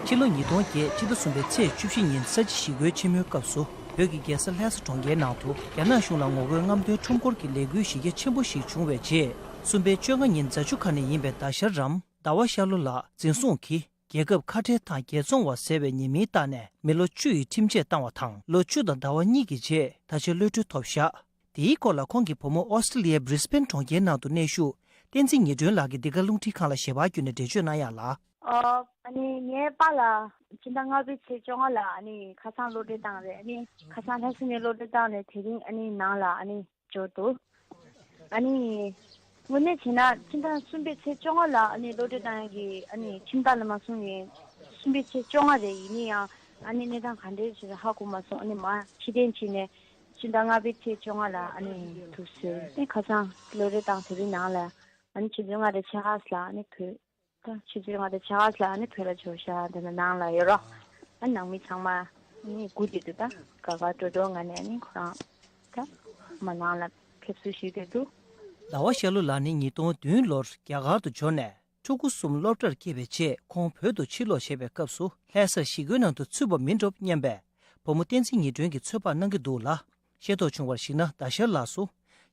ཕྱི་ལོ་ཉིས་སྟོང་བརྒྱད་སྤྱི་ཟླ་གསུམ་པའི་ཚེས་བཅུ་བཞི་ཉིན་ས་བྱི་ཞི་རྒོལ་ཆེན་མོའི་སྐབས་སུ་བོད་ཀྱི་རྒྱལ་ས་ལྷ་ས་གྲོང་ཁྱེར་ནང་དུ་རྒྱ་ནག་གཞུང་ལ་ངོ་རྒོལ་རྔམ་སྟོན་ཁྲོམ་སྐོར་གྱི་ལས་འགུལ་གཞི་རྒྱ་ཆེན་པོ་ཞིག་བྱུང་བའི་རྗེས། གསུམ་པའི་བཅོ་ལྔ་ཉིན་རྫ་ཆུ་ཁ་ནས་ཡིན་པའི་ཟླ་ཤར་རམ་ཟླ་བ་ཤར་ལྷོ་ལགས་འཛིན་བཟུང་གིས་རྒྱལ་ཁབ་ཁ་བྲལ་དང་རྒྱལ་བཙོང་བ་ཟེར་བའི་ཉེས་མིང་བཏགས་ནས་མི་ལོ་བཅུ་ཡི་ཁྲིམས་ཆད་བཏང་བ་དང་། ལོ་བཅུ་དང་ཟླ་བ་གཉིས་ཀྱི་རྗེས་ད་ཆ་གློད་གྲོལ་ཐོབ་བཞག། དེའི་སྐོར་ལ་ཁོང་གི་བུ་མོ་ཨོ་སི་ཀྲི་ལི་ཡའི་སྦྲི་སྦེན་གྲོང་ཁྱེར་ནང་དུ་གནས་བཞུགས་བསྟན་འཛིན་ཉི་སྒྲོན་ལགས་ཀྱིས་འདི་ག་རླུང་འཕྲིན་ཁང་ལ་ཞལ་པར་བརྒྱུད་ནས་འགྲེལ་བརྗོད་གནང་ཡག་ལ། ཨ་ཨ་ནི་ངའི་པཱ་ལགས་ཕྱི་ཟླ་ལྔ་པའི་ཚེས་བཅོ་ལྔ་ལ་ཨ་ནི་ཁ་སང་གློད་གྲོལ་བཏང་རེད། ཨ་ནི་ཁ་སང་ལྷ་ས་ནས་གློད་གྲོལ་བཏང་ནས་དེ་རིང་ཨ་ནི་ནང་ལ་ཨ་ནི་འབྱོར་འདུག། ཨ་ནི་དངོས་གནས་བྱས་ན་ཕྱི་ཟླ་གསུམ་པའི་ཚེས་བཅོ་ལྔ་ལ་ཨ་ནི་གློད་གྲོལ་བཏང་ཡག་གི་ཨ་ནི་ཁྱིམ་བདག་ལ་མ་གསུངས་ཡིན། གསུམ་པའི་ཚེས་བཅོ་ལྔ་རེད། ཡིན་ན་ཡང་ཨ་ནི་གནས་སྟངས་ག་འདྲས་ཞིག་རེད་ཧ་གོ་མ་སོང་། ཨ་ནི་མ་ཕྱིར་འཐེན་བྱས་ནས་ཕྱི་ཟླ་ལྔ་པའི་ཚེས་བཅོ་ལྔ་ལ་ཨ་ནི་ཐུག་ཟེར་ཏེ་ཁ་སང་གློད་གྲོལ་བཏང་དེ་རིང་ནང་ལ་ཨ་ནི་ཆུ་ཚོད་ལྔ་དང་ཕྱེད་ཀ་ལ་ཨ་ནི་བོད། ད་ཆུ་ཚོད་ལྔ་དང་ཕྱེད་ཀ་ལ་ཨ་ནི་བོད་ལ་འབྱོར་ཤག། འདི་ནི་ནང་ལ་ཡོད་རོགས། ཨ་ནི་ནང་མི་ཚང་མ་ཨ་ནི་སྒུག་བསྡད་འདུག། ད་དགའ་དགའ་སྤྲོ་སྤྲོ་ངང་ནས་ཨ་ནི་ཁོ་རང་ད་མར་ནང་ལ་ཕེབས་བསུ་ཞུས་བསྡད་འདུག། ཟླ་བ་ཤར་ལྷོ་ལགས་ནི་ཉིས་སྟོང་བདུན་ལོར་རྒྱ་གར་དུ་འབྱོར་ནས་ཕྲུ་གུ་གསུམ་སློབ་གྲྭར་སྐྱེས་པའི་རྗེས་ཁོང་བོད་དུ་ཕྱིར་ལོག་བྱས་པའི་སྐབས་སུ་ལྷ་སར་ཞི་རྒོལ་ནང་དུ་ཚུད་པ་མིན་འགྲོ་སྙམ་པའི་བུ་མོ་བསྟན་འཛིན་ཉི་སྒྲོན་གྱིས་ཚོད་དཔག་གནང་གི་འདུག་ལ། ཤེས་རྟོགས་བྱུང་བར་གཞིགས་ན་ཟླ་ཤར་ལགས་སུ་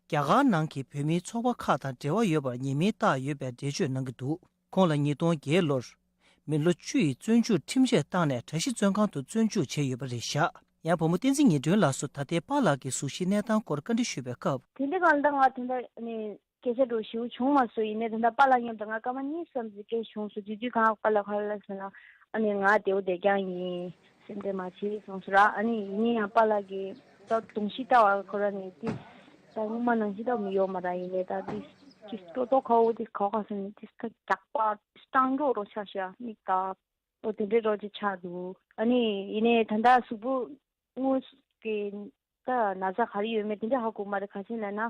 རྒྱ་གར་ནང་གི་བོད་མིའི་ཚོགས་པ་ཁག་དང་འབྲེལ་བ་ཡོད་པར་ཉེས་མིང་བཏགས་ཡོད་པའི་འགྲེལ་བརྗོད་གནང་གི་འདུག། ཁོང་ལ་ཉིས་སྟོང་བརྒྱད་ལོར་མི་ལོ་བཅུ་ཡི་བཙོན་འཇུག་ཁྲིམས་ཆད་བཏང་ནས་གྲྭ་བཞི་བཙོན་ཁང་དུ་བཙོན་འཇུག་བྱས་ཡོད་པ་རེད་བཞག། ཡང་བུ་མོ་བསྟན་འཛིན་ཉི་སྒྲོན་ལགས་སུ་ད་ལྟའི་པཱ་ལགས་ཀྱི་གཟུགས་གཞིའི་གནས་སྟངས་སྐོར་བཀའ་འདྲི་ཞུས་པའི་སྐབས། དེ་འདྲའི་སྒང་ལ་ད་ང་དེ་འདྲ་ནི་སྐད་ཆ་འདྲ་ཞིག་བྱུང་མ་སོང་། ཡིན་ནའི་ད་ལྟ་པཱ་ལགས་མཉམ་དུ་ང་སྐར་མ་གཉིས་ཙམ་ཞིག་སྐད་བྱུང་སོང་། དེ་དུས་གང་པཱ་ལགས་ག་རེ་ལབ་ཟེར་ན། ཨ་ནི་ང་བདེ་བོ་བདེ་རྐྱང་ཡིན། སེམས་ཁྲལ་མ་བྱེད་གསུངས་སོང་ར། ཨ་ནི་ཡིན་ན་ཡང་པཱ་ལགས་ཀྱིས་ད་གདོང་ཤེས་ལྟ་བ་ཁོ་ར་ནི་ཏིས་ད་སྔོན་མ་ནང་བཞིན་ད་མི་ཡོད་མ་ར། ཡིན་ནའི་ད་ཏིས་ཏིས་ཏོ་ཏོ་ཁ་བོ་ཏིས་ཁ་བོ་ཁ་སོང་ནི་ཏིས་ཁ་རྒྱག་པ་སྤྲང་རོག་རོག་ཆགས་ཤག། མིག་ད་ཨོ་དེ་འདྲའི་རོགས་ཅིག་ཆགས་འདུག། ཨ་ནི་ཡིན་ནའི་ད་ལྟ་གཟུགས་པོ་དངོས་ཀྱི་ད་ན་ཚ་ག་རེ་ཡོད་མེད་དེ་འདྲ་ཧ་གོ་མ་རེད། ག་ཅི་ལབ་ན་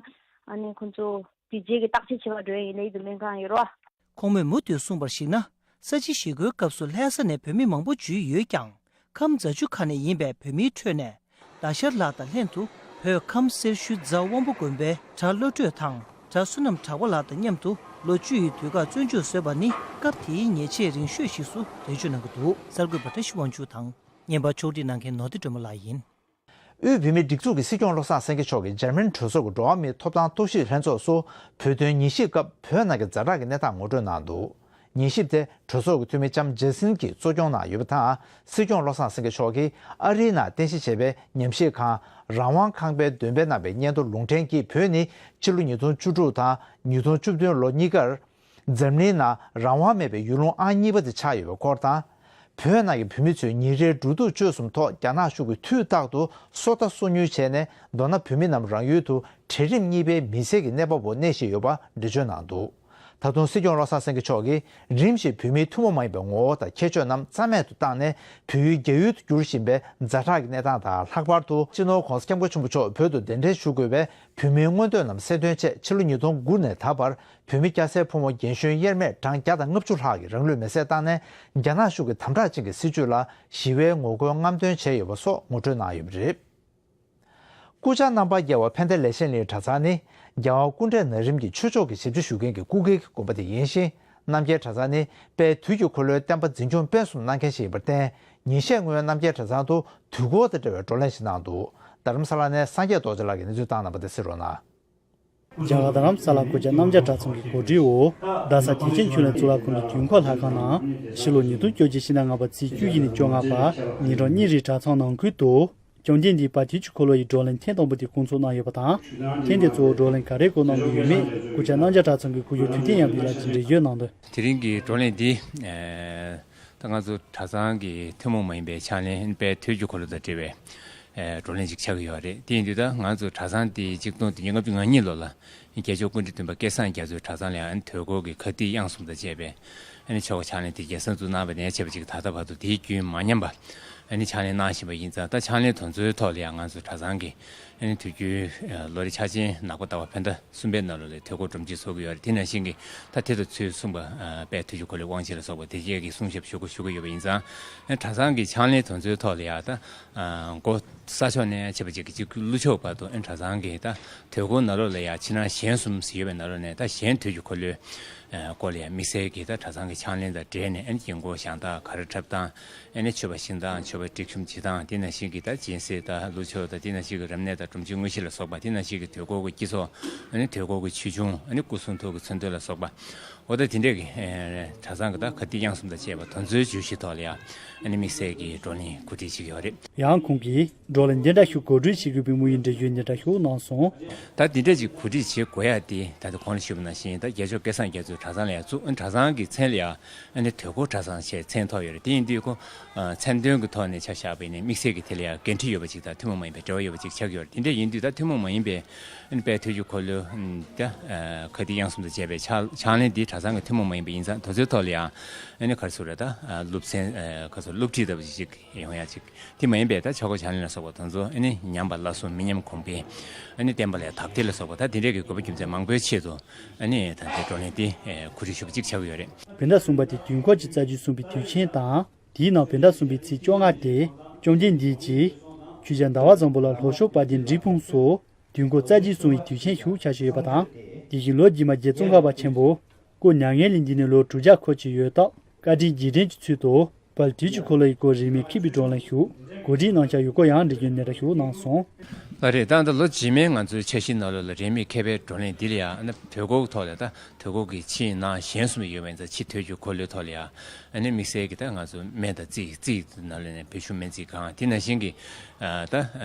ཨ་ནི་ཁོ་ཚོ་དེ་རྗེས་ཀྱི་བརྟག་དཔྱད་བྱེད་པར་འགྲོ་ཡ་ཡིན་ལབ་ཀྱི་འདུག། སྨན་ཁང་ཡོད་རོགས། ཁོང་མོས་མུ་མཐུད་གསུངས་པར་གཞིགས་ན། ས་བྱི་ཞི་རྒོལ་སྐབས་སུ་ལྷ་ས་ནས་བོད་མི་མང་པོ་འཇུས་ཡོད་ཀྱང་། ཁམས་རྫ་ཆུ་ཁ་ནས་ཡིན་པའི་བོད་མིའི་ཁྲོད་ནས་ཟླ་ཤར་ལགས་དང་ལྷན་དུ་བོད་ཁམས་སེར་ཤུལ་རྫ་དབང་པོ་དགོན་པའི་གྲྭ་བློ་གྲོས་དང་གྲྭ་བསོད་ནམས་གྲགས་པ་ལགས་དང་མཉམ་དུ་ལོ་བཅུ་ཡི་དུས་བཀག་བཙོན་འཇུག་བཟོས་པ་ནི་སྐབས་དེའི་ཉེས་ཆད་རིང་ཤོས་ཤིག་སུ་འགྲེལ་བརྗོད་གནང་གི་འདུག། གསར་འགོད་པ་བཀྲ་ཤིས་དབང་ཕྱུག་དང་། བརྙན་པར་ཕྱོགས་སྒྲིག་གནང་མཁན་ནོར་བདེ་སྒྲོལ་མ་ལགས་ཡིན། དབུས་བོད་མིའི་སྒྲིག་འཛུགས་ཀྱི་སྲིད་སྐྱོང་བློ་བཟང་སེང་གེ་མཆོག་གིས་འཇར་མན་གྲོས་ཚོགས་ཀྱི་འགྲོ་བ་མིའི་ཐོབ་ཐང་རྟོག་ཞིབ་ལྷན་ཚོགས་སུ་བོད་དོན་ཉིན་ཞིབ་སྐབས་བོད་ནང་གི་ཛ་དྲག་གི་གནས་སྟངས་ངོ་སྤྲོད་གནང་འདུག། ཉིན་ཞིབ་དེ་གྲོས་ཚོགས་ཀྱི་འཐུས་མི་ལྕམ་ཇེ་སིན་གྱིས་གཙོ་སྐྱོང་གནང་ཡོད་པ་དང་། སྲིད་སྐྱོང་བློ་བཟང་སེང་གེ་མཆོག་གིས་ཨ་རིའི་ནང་རྟེན་གཞི་བྱས་པའི་ཉམས་ཞིབ་ཁང་རང་དབང་ཁང་པའི་འདོན་སྤེལ་གནང་བའི་སྙན་ཐོ་ལུང་འདྲེན་གྱིས་བོད་ནི་ཕྱི་ལོ་ཉིས་སྟོང་བཅུ་དྲུག་དང་ཉིས་སྟོང་བཅུ་བདུན་ལོ་གཉིས་ཀར། འཛམ་གླིང་ནང་རང་དབང་མེད་པའི་ཡུལ་ལུང་ཨང་གཉིས་པ་དེ་ཆགས་ཡོད་པའི་སྐོར་དང་། བོད་ནང་གི་བོད་མི་ཚོས་ཉིན་རེའི་འགྲོ་འདུག་སྤྱོད་གསུམ་ཐོག་རྒྱ་ནག་གཞུང་གིས་དུས་རྟག་ཏུ་སོ་ལྟ་སོ་ཉུལ་བྱས་ནས། མདོར་ན་བོད་མི་རྣམས་རང་ཡུལ་དུ་གྲལ་རིམ་གཉིས་པའི་མི་སེར་གྱི་གནས་བབ་འོག་གནས་བཞིན་ཡོད་པ་འགྲེལ་བརྗོད་གནང་འདུག། ད་དུང་སྲིད་སྐྱོང་བློ་བཟང་སེང་གེ་མཆོག་གིས་རིམ་བཞིན་བོད་མིའི་ཐུན་མོང་མ་ཡིན་པའི་ངོ་བོ་དང་ཁྱད་ཆོས་རྣམས་རྩ་མེད་དུ་བཏང་ནས། བོད་ཡུལ་རྒྱ་ཡུལ་དུ་འགྱུར་བཞིན་པའི་ཛ་དྲག་གི་གནས་སྟངས་དང་། ལྷག་པར་དུ་སྤྱི་ནོར་༧གོང་ས་༧སྐྱབས་མགོན་ཆེན་པོ་མཆོག་བོད་དུ་གདན་འདྲེན་ཞུ་དགོས་པའི་བོད་མིའི་མངོན་འདོད་རྣམས་གསལ་སྟོན་ཆེད་ཕྱི་ལོ་ཉིས་སྟོང་དགུ་ནས་ད་བར་བོད་མི་སྐྱ་སེར་ཕོ་མོ་རྒན་གཞོན་དབྱེར་མེད་གྲངས་བརྒྱ་དང་ལྔ་བཅུ་ལྷག་གིས་རང་ལུས་མེར་སྲེག་བཏང་ནས། རྒྱ་ནག་གཞུང་གི་དམ་དྲག་ཅན་གྱི་སྲིད་བྱུས་ལ་ཞི་བའི་ངོ་རྒོལ་རྔམ་སྟོན་བྱས་ཡོད་པ་སོགས་ངོ་སྤྲོད་གནང་ཡོད་པ་རེད། སྐུ་བཅར་རྣམ་པ་རྒྱལ་བ་ཕན་བདེ་ལེགས་བཤད་གླིང་གྲྭ་ཚང་ནི་རྒྱལ་བ་སྐུ་ཕྲེང་ན་རིམ་གྱི་ཆོས་ཕྱོགས་ཀྱི་ཞབས་ཕྱི་ཞུ་མཁན་གྱི་སྐུ་སྒེར་གྱི་དགོན་པ་དེ་ཡིན་ཞིང་། རྣམ་རྒྱལ་གྲྭ་ཚང་ནི་དཔལ་དུས་ཀྱི་འཁོར་ལོའི་བསྟན་པ་འཛིན་སྐྱོང་སྤེལ་གསུམ་གནང་མཁན་ཞིག་ཡིན་པར་བརྟེན། ཉིན་ཤས་སྔོན་རྣམ་རྒྱལ་གྲྭ་ཚང་དུ་དུས་འཁོར་དང་འབྲེལ་བའི་བགྲོ་གླེང་ཞིག་གནང་འདུག། རྡ་རམ་ས་ལ་ནས་སངས་རྒྱས་རྡོ་རྗེ་ལགས་ཀྱིས་གནས་ཚུལ་བཏང་གནང་བ་དེ་གཟིགས་རོགས་གནང་། རྒྱ་གར་རྡ་རམ་ས་ལ་སྐུ་བཅར་རྣམ་རྒྱལ་གྲྭ་ཚང་གི་གོ་སྒྲིག་འོག་རྡ་ས་ཐེག་ཆེན་ཆོས་གླིང་གཙུག་ལག་ཁང་གི་དུས་འཁོར་ལྷ་ཁང་ནང་ཕྱི་ལོ་ཉིས་སྟོང་བཅོ་གཅིག་ཕྱི་ཟླ་ལྔ་པ་ཚེས་བཅུ་བཞི་ནས་བཅོ་ལྔ་བར་ཉིན་གྲངས་གཉིས་རིང་གྲྭ་ཚང་ནང་ཁུལ་དུ། བཅོམ་ལྡན་འདས་དཔལ་དུས་ཀྱི་འཁོར་ལོ་ཡི་བགྲོ་གླེང་ཐེངས་དང་པོ་དེ་སྐོང་ཚོགས་གནང་ཡོད་པ་དང་། ཐེངས་འདིར་གཙོ་བོ་བགྲོ་གླེང་ག་རེ་སྐོང་གནང་གི་ཡོད་མེད་སྐུ་བཅར་རྣམ་རྒྱལ་གྲྭ་ཚང་གི་སྐུ་ཞབས་ཐུབ་བསྟན་ཡར་འཕེལ་ལགས་ཀྱིས་འགྲེལ་བརྗོད་གནང་དོན། དེ་རིང་གི་བགྲོ་གླེང་འདི། ཨེ། ད་ང་ཚོ་གྲྭ་ཚང་གི་ཐུན་མོང་མ་ཡིན་པའི་ཕྱག་ལེན་དཔལ་དུས་ཀྱི་འཁོར་ལོ་དང་འབྲེལ་བའི། ཨེ། བགྲོ་གླེང་ཅིག་ཆགས་ཀྱི་ཡོད་རེད། དེ་ཡིན་དུས་ད་ང་ཚོ་གྲྭ་ཚང་འདི་གཅིག་སྟོང་དོན་བརྒྱད་ལྔ་བཅུ་ང་གཉིས་ལོ་ལ་རྒྱལ་མཆོག་སྐུ་ཕྲེང་བདུན་པ་སྐལ་བཟང་རྒྱ་མཚོས་གྲྭ་ཚང་ལ་ཡང་དོལ་སྐོར་གྱི་ཁ་ཏིག་དབྱངས་གསུམ་དང་བཅས་པའི་ཨ་ནི་ཆོ་ག་ཕྱག་ལེན་དེ་རྒྱལ་ས་འཛུགས་གནང་བ་ནས་བྱས་པ་ཅིག་ད་ལྟ་བར་དུ་དེའི་རྒྱུན་མ་ཉམས་པ་ཨ་ནི་ཕྱག་ལེན་གནང་བཞིན་པ་ཡིན་ཙང་། ད་ཕྱག་ལེན་དེ་ཚོའི་ཐོག་ལ་ཡང་ང་ཚོ་གྲྭ་ཚང་གི་ཨ་ནི་དུས་རྒྱུན་ལོ་རེ་འཆར་ཅན་ནག་པོ་ཟླ་བ་བོད་ཟླ་གསུམ་པའི་ནང་ལོགས་ལ་དོལ་སྐོར་སྒྲོམ་གཞི་བཟོ་གི་ཡོད་རེད། དེ་ནང་བཞིན་གྱི་ད་དེ་དང་ཚུལ་མཚུངས་པ་དཔལ་དུས་ཀྱི་འཁོར་ལོའི་དབང་ཆེན་ལ་སོགས་པ་དེ་རྗེས་ཀྱི་གསུང་ཞབས་ཞུ་དགོས་ཞུ་གི་ཡོད་པ་ཡིན་ཙང་། ཨ་ནི་གྲྭ་ཚང་གི་ཕྱག་ལེན་དེ་ཚོའི་ཐོག་ལ་ཡང་ད་འགོ་ས་ཕྱོགས་ནས་བྱས་པ་ཅིག་གི་གཅིག་ཀླུ་ཕྱོགས་བར་དུ་ཨ་ནི་གྲྭ་ཚང་གི་ད་དོལ་སྐོར་ནང་ལོགས་ལ་ཡང་ཕྱི་ནང་གཞན་གསུམ་ཟེར་ཡོད་པའི་ནང་ལོགས་ནས་ད་གཞན་དུས་ཀྱི་འཁོར་ལོའི་སྐོར་ལ་ཡང་དམིགས་བསལ་གྱི་ད་གྲྭ་ཚང་གི་ཕྱག་ལེན་དང་འབྲེལ་ནས་ཨ་ནི་དཀྱིལ་འཁོར་བཞེངས་སྟངས་གར་འཁྲབ་སྟངས། ཨ་ནི་མཆོད་པ་ཕྱིན་སྟངས། མཆོད་པ་སྒྲིག་གཤོམ་བྱེད་སྟངས། དེ་ནང་བཞིན་གྱི་ད་སྦྱིན་སྲེག་དང་ཀླུ་མཆོད་དང་། དེ་ནང་བཞིན་གྱི་རབ་གནས་དང་སྒྲོམ་གཞི་དངོས་གཞི་ལ་སོགས་པ། དེ་ནང་བཞིན་གྱི་དོལ་སྐོར་གྱི་སྤྱི་ཚོགས། ཨ་ནི་དོལ་སྐོར་གྱི་ཆོས་འབྱུང་། ཨ་ནི་སྐུ་གསུང་ཐུགས་ཀྱི་མཚོན་དོན་ལ་སོགས་པ། འོ་ད་དེ་འདྲས་ཀྱི་ཨ་གྲྭ་ཚང་གི་ད་ཁ་ཏིག་དབྱངས་གསུམ་དང་བཅས་པ་དེ་ཚོའི་བརྗོད་གཞི་ཐོག་ལ་ཡང་ཨ་ནི་དམིགས་བསལ་གྱི་བགྲོ་གླེང་གོ་སྒྲིག་བྱེད་ཀྱི་ཡོད་རེད། ཡང་ཁོང་གིས་བགྲོ་གླེང་འདི་འདྲ་ཞིག་གོ་སྒྲིག་བྱེད་དགོས་པའི་དམིགས་ཡུལ་འགྲེལ་བརྗོད་འདི་འདྲ་ཞིག་གནང་སོང་། ད་འདི་འདྲ་ཅིག་གོ་སྒྲིག་བྱེད་དགོས་ཡ་དེ་ད་ལྟ་གོང་ལ་ཞུས་པ་ནང་བཞིན་ད་རྒྱལ་མཆོག་སྐལ་བཟང་རྒྱ་མཚོས་གྲྭ་ཚང་ལ་ཡང་བཙུགས། ཨ་ནི་གྲྭ་ཚང་གི་མཚན་ལ་ཡང་ཨ་ནི་དོལ་སྐོར་གྲྭ་ཚང་ཞེས་མཚན་ཐོགས་ཡོད་རེད། དེ་ཡིན་དུས་ཁོ་མཚན་དོན་གྱི་ཐོག་ནས་ཆ་བཞག་པ་ཡིན་ན་དམིགས་བསལ་གྱི་དེ་ལ་ཡང་འགན་འཁྲི་ཡོད་པ་ཅིག་དང་ཐུན་མོང་མ་ཡིན་པའི་འབྲེལ་བ་ཡོད་པ་ཅིག་ཆགས་ཀྱི་ཡོད་རེད། དེ་འདྲ་ཡིན་དུས་ད་ཐུན་མོང་མ་ཡིན་པའི་ཨ་ནི་དཔལ་དུས་ཀྱི་འཁོར་ལོ་ད་ཁ་ཏིག་དབྱངས་གསུམ་དང་བཅས་པའི་ཕྱག་ཕྱག་ལེན་འདི་གྲྭ་ཚང་གི་ཐུན་མོང་མ་ཡིན་པ་ཡིན་ཙང་དེ་ཚོའི་ཐོག་ལ་ཡང་ཨ་ནི་ག་རེ་ཟེར་དགོས་རེད། ད་སློབ་ཚན་ག་ཚོད་སློབ་ཁྲིད་ལྟ་བུ་ཅིག་ཡོང་ཡ་ཅིག་དེ་མ་ཡིན་པའི་ད་ཆོ་ག་ཕྱག་ལེན་ལ་སོགས་པ་དེ་ཚོ་ཨ་ནི་ཉམས་པ་སླར་གསོ་མི་ཉམས་གོང་འཕེལ། ཨ་ནི་བསྟན་པ་ལ་དག་ཐེར་ལ་སོགས་པ་ད་དེ་འདྲའི་གི་དགོས་པ་རྒྱུ་མཚན་མང་པོའི་ཆེད་དུ་ཨ་ནི་ད་ལྟའི་བགྲོ་གླེང་འདི་གོ་སྒྲིག་ཞུས་པ་གཅིག་ཆགས་ཀྱི་ཡོད་རེད། བོད་ཟླ་གསུམ་པ་དེ་དུས་འཁོར་གྱི་རྩ་རྒྱུད་གསུངས་པའི་དུས་ཆེན་དང་། དེའི་ནང་བོད་ཟླ་གསུམ་པའི་ཚེས་བཅོ་ལྔ་དེ་བཅོམ་ལྡན་འདས་ཀྱིས་ཆོས་རྒྱལ་ཟླ་བ་བཟང་པོ་ལ་ལྷོ་ཕྱོགས་དཔལ་ལྡན་འབྲས་སྤུངས་སུ་དུས་འཁོར་རྩ་རྒྱུད་གསུངས་པའི་དུས་ཆེན་ཞུ་འཆར་བཞིན་ཡོད་པ་དང་། དེ་བཞིན་ལོ་རྗེས་མ་རྗེ་ཙོང་ཁ་པ་ཆེན་པོ་སྐུ་མྱ་ངན་ལས་འདས་ནས་ལོ་དྲུག་བརྒྱ་འཁོར་གྱི་ཡོད་སྟབས། བཀའ་དྲིན་རྗེས་དྲན་གྱི་ཚུལ་དུ་དཔལ་དུས་ཀྱི་འཁོར་ལོ་ཡི་སྐོར་རིས་མེད་མཁས་པའི་བགྲོ་གླེང་ཞུ་གོ་སྒྲིག་གནང་འཆར་ཡོད་སྐོར་ཡང་འགྲེལ་བརྗོད་འདི་འདྲ་ཞིག་གནང་སོང་། ལགས་རེད། ད་ལྟ་ལོ་རྗེས་མའི་ང་ཚོའི་འཆར་གཞིའི་ནང་ལོགས་ལ་རིས་མེད་མཁས་པའི་བགྲོ་གླེང་འདི་ལ་ཡང་ཨ་ནི་དོལ་སྐོར་ཐོག་ལ་ད་དོལ་སྐོར་གྱི་ཕྱི་ནང་གཞན་གསུམ་ཡོད་པ་ཡིན་ཙང་། ཕྱི་དོལ་གྱི་འཁོར་ལོའི་ཐོག་ལ་ཡང་ཨ་ནི་དམིགས་བསལ་གྱི་ད་ང་ཚོ་སྨན་དང་རྩིས། རྩིས་ནང་ལོགས་ནས་བོད་གཞུང་སྨན་རྩིས་ཁང་། དེ་ནང་བཞིན་གྱི་ད་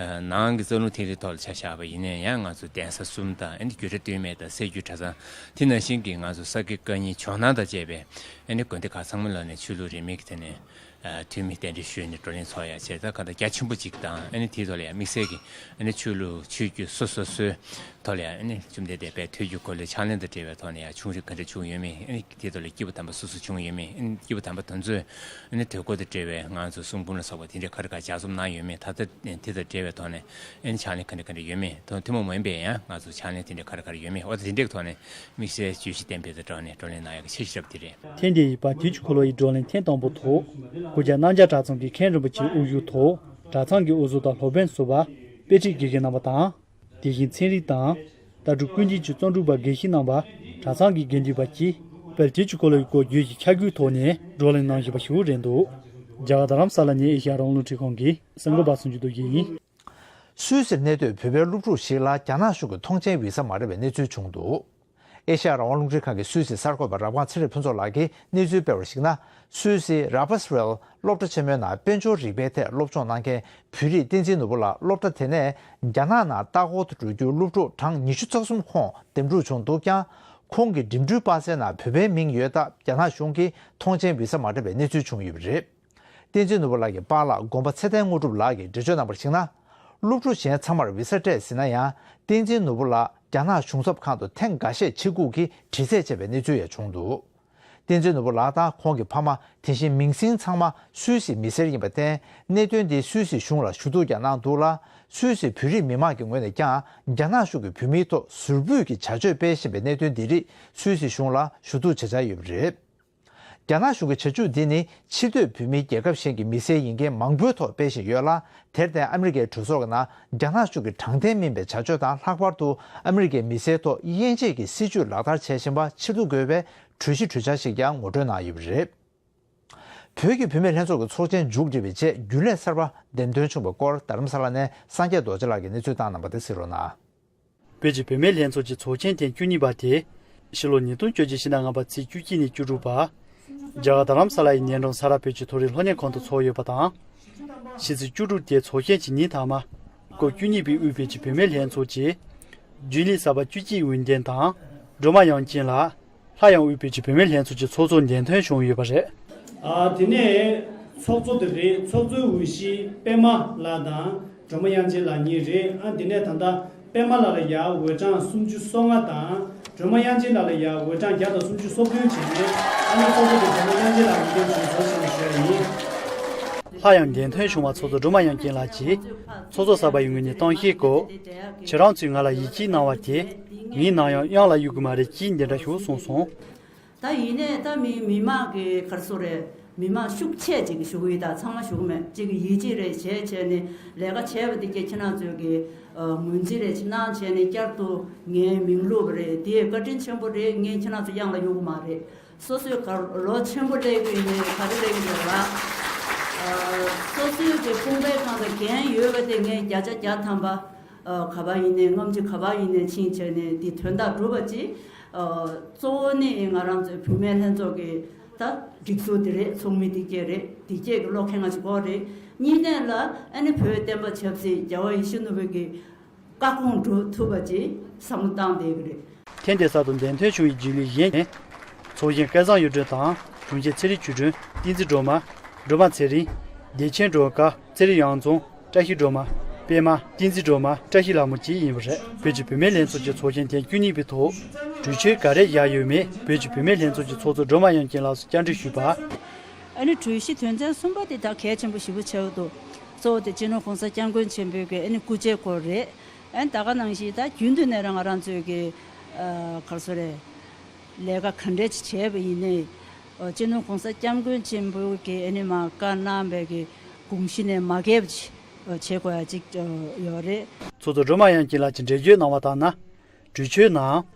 ནང་གི་རྩ་རླུང་ཐིག་ལེའི་ཐོག་ལ་ཆ་བཞག་པ་ཡིན་ན་ཡང་ང་ཚོ་གདན་ས་གསུམ་དང་། ཨ་ནི་རྒྱུད་གྲྭ་སྟོད་སྨད་དང་སྲད་རྒྱུད་གྲྭ་ཚང་། དེ་ནང་བཞིན་གྱི་ང་ཚོ་ས་དགེ་བཀའ་རྙིང་ཇོ་ནང་དང་བཅས་པའི་ཨ་ནི་དགོན་སྡེ་ཁག་ཚང་མའི་ལོགས་ནས་ཆོས་ལུགས་རིས་མེད་ཀྱི་ཐད་ནས་འཐུས་མི་གདན་འདྲེན་ཞུས་ནས་བགྲོ་གླེང་ཚོགས་ཡ་བྱས། ད་ག་ད་རྒྱ་ཆེན་པོ་ཅིག་དང་། ཨ་ནི་དེའི་ཐོག་ལ་ཡང་དམིགས་བསལ་གྱི་ཨ་ནི་ཆོས་ལུགས་ཆོས་བརྒྱུད་སོ་སོ་སོའི་ཐོག་ལ་ཡང་ཨ་ནི་བཅོམ་ལྡན་འདས་དཔལ་དུས་ཀྱི་འཁོར་ལོའི་ཕྱག་ལེན་དང་འབྲེལ་བའི་ཐོག་ནས་ཡང་ཆུང་རིགས་ག་འདྲ་བྱུང་ཡོད་མེད། ཨ་ནི་དེའི་ཐོག་ལ་སྐྱེས་བུ་དམ་པ་སུ་སུ་བྱུང་ཡོད་མེད། ཨ་ནི་སྐྱེས་བུ་དམ་པ་དེ་ཚོས་ཨ་ནི་དོལ་སྐོར་དང་འབྲེལ་བའི་ང་ཚོ་གསུང་འབུམ་ལ་སོགས་པ་དེ་འདྲ་ག་རེ་ག་ལྗགས་རྩོམ་གནང་ཡོད་མེད། ད་ལྟ་དེ་དང་འབྲེལ་བའི་ཐོག་ནས་ཨ་ནི་ཕྱག་ལེན་ག་འདྲ་ག་འདྲ་ཡོད་མེད། ཐུན་མོང་མ་ཡིན་པའི་ཡང་ང་ཚོ་ཕྱག་ལེན་དེ་འདྲ་ག་རེ་ག་རེ་ཡོད་མེད། འོ་ད་དེ་འདྲའི་ཐོག་ནས་དམིགས་བསལ་བརྗོད་གཞི་ལྡན་པའི་བགྲོ་གླེང་བགྲོ་གླེང་གནང་ཡག་གི་འཆར་གཞི་རབ་དེ་རེད། ཐེངས་འདིའི་དཔལ་དུས་ཀྱི་འཁོར་ལོ་ཡི་བགྲོ་གླེང་ཐེངས་དང་པོ་ཐོག་སྐུ་བཅར་རྣམ་རྒྱལ་གྲྭ་ཚང་གི་མཁན་རིན་པོ་ཆེའི་དབུ་བཞུགས་ཐོག་གྲྭ་ཚང་གི་དབུ་གཙོ་དང་སློབ་དཔོན་ཟུར་པ། དཔེ་ཁྲིད་དགེ་རྒན་རྣམ་པ་དང་། དེ་བཞིན་ཚན་རིག་དང་ལྟ་གྲུབ་ཀུན་ལྡན་གྱི་རྩོམ་སྒྲིག་པ་དགེ་བཤེས་རྣམ་པ། གྲྭ་ཚང་གི་དགེ་འདུན་པ་བཅས་དཔལ་དུས་ཀྱི་འཁོར་ལོ་ཡི་སྐོར་བརྗོད་ཀྱི་ཆ་བགོས་ཐོག་ནས་བགྲོ་གླེང་གནང་བཞིན་པ་ཞིག་རེད་འདུག་རྒྱ་གར་རྡ་རམ་ས་ལ་ནས་ཨེ་ཤ་ཡ་རང་དབང་རླུང་འཕྲིན་ཁང་གི་སེང་གོ་པ་སུན་ཇུ་རྡོ་རྗེ་ཡིན། སུད་སིར་གནས་སྡོད་བོད་པའི་སློབ་ཕྲུག་ཞིག་ལ་རྒྱ་ནག་གཞུང་གིས་ཐོངས་མཆན་བི་ས་མ་སྤྲད་པའི་གནས་ཚུལ་བྱུང་འདུག་ཨེ་ཤ་ཡ་རང་དབང་རླུང་འཕྲིན་ཁང་གི་སུད་སི་གསར་འགོད་པ་རབ་སྒང་ཚེ་རིང་ཕུན་ཚོགས་ལགས་ཀྱིས་གནས་ཚུལ་སྤེལ་བར་གཞིགས་ན། སུད་སིའི་ར་པ་སི་རེལ་སློབ་གྲྭ་ཆེན་མོའི་ནང་དཔལ་འབྱོར་རིག་པའི་ཐད་སློབ་སྦྱོང་གནང་མཁན་བོད་རིགས་བསྟན་འཛིན་ནོར་བུ་ལགས་སློབ་གྲྭ་དེ་ནས་རྒྱ་ནག་ནང་ལྟ་སྐོར་དུ་འགྲོ་རྒྱུའི་སློབ་ཕྲུག་གྲངས་ཉི་ཤུ་རྩ་གསུམ་ཁོངས་འདེམས་སྒྲུག་བྱུང་འདུག་ཀྱང་། ཁོང་གི་འགྲིམ་འགྲུལ་པ་སའི་ནང་བོད་པའི་མིང་ཡོད་སྟབས་རྒྱ་ནག་གཞུང་གིས་ཐོངས་མཆན་བི་ས་མ་སྤྲད་པའི་གནས་ཚུལ་བྱུང་ཡོད་པ་རེད། བསྟན་འཛིན་ནོར་བུ་ལགས་ཀྱི་པཱ་ལགས་དགོན་པ་ཚེ་བརྟན་དངོས་གྲུབ་ལགས་ཀྱིས་འགྲེལ་བརྗོད་གནང་བར་གཞིགས་ན། སློབ་ཕྲུག་གཞན་ཚང་མར་བི་ས་སྤྲད་ཟིན་ན་ཡང་། བསྟན་འཛིན་ནོར་བུ་ལགས་རྒྱ་ནག་གཞུང་ཚབ་ཁང་དུ་ཐེངས་འགའ་ཤས་ཕྱིར་སྒུག་གིས་དྲི་རྩད་བྱས་པའི་གནས་ཚུལ་ཡང་བྱུང་འདུག་བསྟན་འཛིན་ནོར་བུ་ལགས་དང་ཁོང་གི་ཕ་མ་དེ་བཞིན་མིང་སྲིང་ཚང་མ་སུད་སིའི་མི་སེར་ཡིན་པར་བརྟེན། གནད་དོན་འདི་སུད་སིའི་གཞུང་ལ་ཞུ་གཏུག་ཀྱང་གནང་འདུག་ལ། སུད་སིའི་བོད་རིགས་མི་མང་གི་ངོས་ནས་ཀྱང་རྒྱ་ནག་གཞུང་གིས་བོད་མིའི་ཐོག་ཟུར་འབུད་ཀྱི་བྱ་སྤྱོད་སྤེལ་བཞིན་པའི་གནད་དོན་འདི་རིགས་སུད་སིའི་གཞུང་ལ་ཞུ་གཏུག་བྱེད་འཆར་ཡོད་པ་རེད། རྒྱ་ནག་གཞུང་གི་བྱ་སྤྱོད་འདི་ནི་ཕྱིར་སྡོད་བོད་མིའི་རྒྱལ་ཁབ་གཞན་གྱི་མི་སེར་ཡིན་མཁན་མང་པོའི་ཐོག་སྤེལ་བཞིན་ཡོད་ལ། དེར་བརྟེན་ཨ་མི་རི་ཀའི་གྲོས་ཚོགས་ཀྱི་ནང་རྒྱ་ནག་གཞུང་གི་དྲང་བདེན་མིན་པའི་བྱ་སྤྱོད་དང་། ལྷག་པར་དུ་ཨ་མི་རི་ཀའི་མི་སེར་ཐོག་དབྱེ་འབྱེད་ཀྱི་སྲིད་བྱུས་ལག་བསྟར་བྱེད་བཞིན་པ་ཕྱིར་བསྡུ་དགོས་པའི་གྲོས་གཞི་གྲོས་འཆར་ཞིག་ཀྱང་ངོ་སྤྲོད་གནང་ཡོད་པ་རེད། བོད་ཀྱི་བུད་མེད་ལྷན་ཚོགས་ཀྱི་ཚོགས་ཆེན་མཇུག་སྒྲིལ་བའི་རྗེས་རྒྱུན་ལས་གསར་པ་འདེམས་ཐོན་བྱུང་བའི་སྐོར་རྡ་རམ་ས་ལ་ནས་སངས་རྒྱས་རྡོ་རྗེ་ལགས་ཀྱིས་གནས་ཚུལ་བཏང་གནང་བ་དེ་གཟིགས་རོགས་གནང་། བོད་ཀྱི་བུད་མེད་ལྷན་ཚོགས་ཀྱི་ཚོགས་ཆེན་ཐེངས་བཅུ་གཉིས་པ་དེ་ཕྱི་ལོ་ཉིས་སྟོང་བཅོ་བརྒྱད་ཕྱི་ཟླ་ལྔ་པ་ཚེས་བཅུ་གཅིག་ནས་བཅུ་དྲུག་བར་རྒྱ་གར་རྡ་རམ་ས་ལ་ཡི་ཉེ་འགྲམ་ས་རཱ་བོད་ཀྱི་མཐོ་རིམ་སློབ་གཉེར་ཁང་དུ་ཚོགས་ཡོད་པ་དང་ ཕྱི་ཚེས་བཅུ་དྲུག་སྟེ་ཚོགས་ཆེན་གྱི་ཉིན་མཐའ་མ། སྐབས་བཅུ་གཉིས་པའི་དབུས་བོད་ཀྱི་བུད་མེད་ལྷན་ཚོགས་ཀྱི་རྒྱུན་ལས་གསར་པ་བཅུ་གཅིག་འོས་འདེམས་དང་སྒྲོལ་མ་དབྱངས་ཅན་ལགས། སླར་ཡང་དབུས་བོད་ཀྱི་བུད་མེད་ལྷན་ཚོགས་ཀྱི་ཚོགས་གཙོ་འདེམས་ཐོན་བྱུང་ཡོད་པ་རེད། ཨ། དེ་ནས་ཚོགས་གཙོ་དེ་རེད། ཚོགས་གཙོའི་འོས་གཞི་པད་མ་ལགས་དང་སྒྲོལ་མ་དབྱངས་ཅན་ལགས་གཉིས་རེད། ཨ། དེ་ནས་ད་ལྟ་པད་མ་ལགས་ལ་ཡ་འོས་གྲངས་སུམ་ཅུ་སོ་ལྔ་དང་སྒྲོལ་མ་དབྱངས་ཅན་ལགས་ལ་ཡ་འོས་གྲངས་བརྒྱ་དང་སུམ་ཅུ་སོ་བདུན་བྱས་ནས། ཨ་ནི་ཚོགས་གཙོ་དེ་སྒྲོལ་མ་དབྱངས་ཅན་ལགས་འོས་འདེམས་བྱུང་ཚོགས་ཆེན་ལ་ཞུ་ཡ་ཡིན། སླར་ཡང་འདེམས་ཐོན་བྱུང་བ་ཚོགས་གཙོ་སྒྲོལ་མ་དབྱངས་ཅན་ལགས་ཀྱིས་ཚོགས་གཙོ་གསར་པ་ཡི་ངོས་ནས་གཏམ་བཤད་སྐབས། ཁྱེད་རང་ཚོས་ང་ལ་ཡིད་ཆེས་གནང་བ་དེ། ངས་ནམ་ཡང་གཡང་ལ་གཡུག་གི་མ་རེད་ཅེས་འདི་འདྲ་ཞུ་གསུངས་སོང་། ད་ཡིན་ནའི་ད་མི་མི་མང་གི་ག་རེ་ཟེར་རེད། མི་མང་ཤུགས་ཆེ་ཅིག་གིས་ཞུ་གི་ཡོད། ད་ཚང་མ་ཞུ་གི་མེད། ཅིག་གིས་ཡིད་ཆེས་རེ་བྱས་བྱས་ནས་ལས་ཀ་བྱས་པ་དེ་གས་ཁྱེད་རང་ཚོས་ཀྱི་ངོས་འཛིན་རེ་ཅིག་གནང་བྱས་ནས་བསྐྱར་དུ་ངའི་མིང་བླུགས་པ་རེད། དེ་བཀའ་དྲིན་ཆེན་པོ་རེད། ངས་ཁྱེད་རང་ཚོ་གཡང་ལ་གཡུག་གི་མ་རེད། སོ་སོའི་ག་ལོ་ཆེན་པོ་སླེབས་ཀྱི་ཡིན་ནའི་ག་རེ་སླེབས་ཀྱི་ཡོད་ལ། སོ་སོའི་གི་དཔུང་པའི་སྒང་ལ་འགན་ཡོད་པ་དེ་ངས་བརྒྱ་ཆ་བརྒྱ་ཐམ་པ། ཨ། ག་པར་ཡིན་ནའི་རྔམ་བརྗིད་ག་པར་ཡིན་ནའི་ཕྱིན་བྱས་ནས་འདི་དོན་དག་སྒྲུབ་པ་ཅིག་ཨ། གཙོ་བོ་ནི་ང་རང་ཚོའི་བུད་མེད་ལྷན་ཚོགས་ཀྱི་ད་སྒྲིག་འཛུགས་འདི་རེད། ཚོགས་མི་འདི་སྐད་རེད། འདི་སྐད་ཀྱི་བློ་ཁེངས་ང་ཞིག་དགོས་རེད། གཉིས་ནས་ལ་ཨ་ནི་བོད་བསྟན་པ་ཆབ་སྲིད་རྒྱལ་བ་ཡིད་བཞིན་ནོར་བུ་གི་བཀའ་དགོངས་སྒྲུབ་ཐུབ་པ་ཅིག་བསམ་བློ་བཏང་བསྡད་ཀྱི་རེད། ཐེངས་འདིའི་གསར་དུ་འདེམས་ཐོན་བྱུང་བའི་རྒྱུན་ལས་གཞན། ཚོགས་གཞོན་སྐལ་བཟང་གཡུ་སྒྲོན་དང་དྲུང་ཆེ་ཚེ་རིང་ཆོས་སྒྲོན། བསྟན་འཛིན་སྒྲོལ་མ། སྒྲོལ་མ་ཚེ་རིང་། བདེ་ཆེན་སྒྲོལ་དཀར། ཚེ་རིང་གཡང་འཛོམས། བཀྲ་ཤིས་སྒྲོལ་མ། པད་མ། བསྟན་འཛིན་སྒྲོལ་མ། བཀྲ་ཤིས་ལྷ་མོ་བཅས་ཡིན་པ་རེད། བོད་ཀྱི་བུད་མེད་ལྷན་ཚོགས་ཀྱི་ཚོགས་ཆེན་ཐེངས་བཅུ་གཉིས་པའི་ཐོག་གྲོས་ཆོད་ག་རེ་བཞག་ཡོད་མེད། བོད་ཀྱི་བུད་མེད་ལྷན་ཚོགས་ཀྱི་ཚོགས་གཙོ་སྒྲོལ་མ་དབྱངས་ཅན་ལགས་སུ་བཅར་འདྲི་ཞུས་པ། ཨ་ནི་གྲོས་གཞི་དོན་ཚན་གསུམ་པ་དེ་ད་གལ་ཆེན་པོ་ཞེ་པོ་ཆགས་འདུག་གཙོ་བོ་དེ་སྤྱི་ནོར་༸གོང་ས་༸སྐྱབས་མགོན་ཆེན་པོའི་གི་ཨ་ནི་སྐུ་ཕྱྭའི་སྐོར་རེད། ཨ་ནི་ད་ག་ནང་བཞིན་ད་རྒྱུན་དུ་ནས་རང་ང་རང་ཚོའི་གི་ཨ་ག་རེ་ཟེར་རེད། ལས་ཀ་ག་འདྲས་ཅིག་བྱས་པ་ཡིན་ནའི། ཨ། སྤྱི་ནོར་༸གོང་ས་༸སྐྱབས་མགོན་ཆེན་པོའི་གི་ཨ་ནི་མར་བཀའ་གནང་བའི་གི་དགོངས་གཞི་ནས་མ་འགལ་བ་ཅིག་ཨ། བྱེད་དགོས་ཡ་ཅིག་ཨ། ཡོད་རེད། ཚོགས་གཙོ་སྒྲོལ་མ་དབྱངས་ཅན་ལགས་ཀྱིས་འགྲེལ་བརྗོད་གནང་བ་ལྟར་ན། གྲོས་ཆོད་ནང་།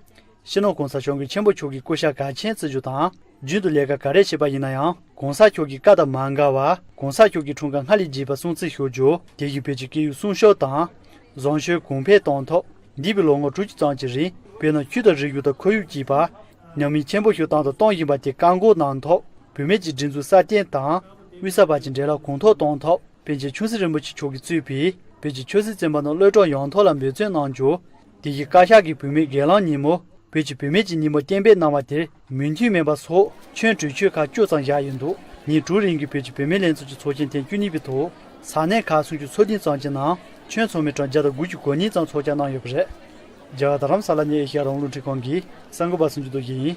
སྤྱི་ནོར་༸གོང་ས་༸སྐྱབས་མགོན་ཆེན་པོ་མཆོག་གི་སྐུ་ཕྱྭ་གལ་ཆེན་བརྩི་རྒྱུ་དང་། རྒྱུན་དུ་ལས་ཀ་ག་རེ་བྱེད་པ་ཡིན་ན་ཡང་༸གོང་ས་མཆོག་གི་བཀའ་དང་མ་འགལ་བར་༸གོང་ས་མཆོག་གི་འཁྲུངས་སྐར་སྔ་ལོའི་རྗེས་པར་སྲུང་བརྩི་ཞུ་རྒྱུ། དེ་བཞིན་བོད་ཀྱི་སྐད་ཡིག་སྲུང་སྐྱོབ་དང་། བཟང་སྤྱོད་གོང་འཕེལ་གཏོང་ཐབས། འདས་པའི་ལོ་ངོ་དྲུག་ཅུ་ཙམ་གྱི་རིང་བོད་ནང་ཆོས་དང་རིག་གཞུང་དང་ཁོར་ཡུག་ཅེས་པར་ཉམས་མྱོང་ཆེན་པོ་ཞིག་བཏང་དང་གཏོང་བཞིན་པ་དེ་བཀག་འགོག་གནང་ཐབས། བུད་མེད་ཀྱི་སྒྲིག་འཛུགས་སྲ་བརྟན་དང་། དབུས་གསར་པ་གྱི་འབྲེལ་ལམ་གོང་མཐོར་གཏོང་ཐབས། པཎ་ཆེན་ཆོས་སྲིད་རིན་པོ་ཆེ་མཆོག་གིས་གཙོས་པའི་བོད་ཀྱི་ཆོས་སྲིད་བཙོན་པ་རྣམས་གློད་གྲོལ་ཡོང་ཐབས་ལ་འབད་བརྩོན་གནང་རྒྱུ། དེ་བཞིན་བཀའ་ཤག་གིས་བུད་མེད་སྒེར་ལངས་ཉིན་མོ་བོད་ཀྱི་བུད་མེད་ཀྱི་ཉིན་མོ་གཏན་འབེབས་གནང་བ་དེར་མོས་མཐུན་མིན་པ་སོགས་ཁྱོན་གྲོས་ཆོད་ཁག་བཅུ་ཙམ་བཞག་ཡོད་འདུག་ཉིན་དྲུག་རིང་གི་བོད་ཀྱི་བུད་མེད་ལྷན་ཚོགས་ཀྱི་ཚོགས་ཆེན་ཐེངས་བཅུ་གཉིས་པའི་ཐོག་ས་གནས་ཁག་སུམ་ཅུ་སོ་བདུན་ཙམ་གྱི་ནང་ཁྱོན་ཚང་མའི་གྲངས་བརྒྱ་དང་དགུ་བཅུ་གོ་གཉིས་ཙམ་ཚོགས་བཅར་གནང་ཡོད་པ་རེད། རྒྱ་གར་རྡ་རམ་ས་ལ་ནས་ཨེ་ཤ་ཡ་རང་དབང་རླུང་འཕྲིན་ཁང་གི་གསར་འགོད་པ་སུམ་ཅུ་རྡོ་རྗེ་ཡིན།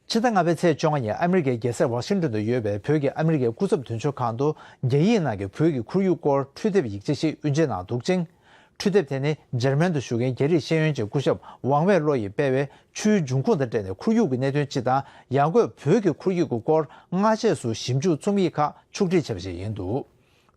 ཕྱི་ཟླ་ལྔ་པའི་ཚེས་བཅོ་ལྔ་ཉིན་ཨ་མི་རི་ཀའི་རྒྱལ་ས་ཝ་ཤིང་ཏོན་དུ་ཡོད་པའི་བོད་ཀྱི་ཨ་མི་རི་ཀའི་སྐུ་ཚབ་དོན་གཅོད་ཁང་དུ་རྒྱ་ཡིག་ནང་གི་བོད་ཀྱི་ཁོར་ཡུག་སྐོར་འཕྲུལ་དེབ་ཡིག་ཆ་ཞིག་དབུ་འབྱེད་གནང་འདུག་ཅིང་། འཕྲུལ་དེབ་དེ་ནི་འཇར་མན་དུ་བཞུགས་མཁན་རྒྱ་རིགས་ཤེས་ཡོན་ཅན་སྐུ་ཞབས་ཝང་ཝེ་ལོ་ཡིས་སྤེལ་བའི་ཆུའི་འབྱུང་ཁུངས་དང་འབྲེལ་ནས་ཁོར་ཡུག་གི་གནད་དོན་སྤྱི་དང་ཡང་སྒོས་བོད་ཀྱི་ཁོར་ཡུག་གི་སྐོར་སྔ་རྗེས་སུ་ཞིབ་འཇུག་རྩོམ་ཡིག་ཁག་ཕྱོགས་སྒྲིག་བྱས་པ་ཞིག་ཡིན་འདུག་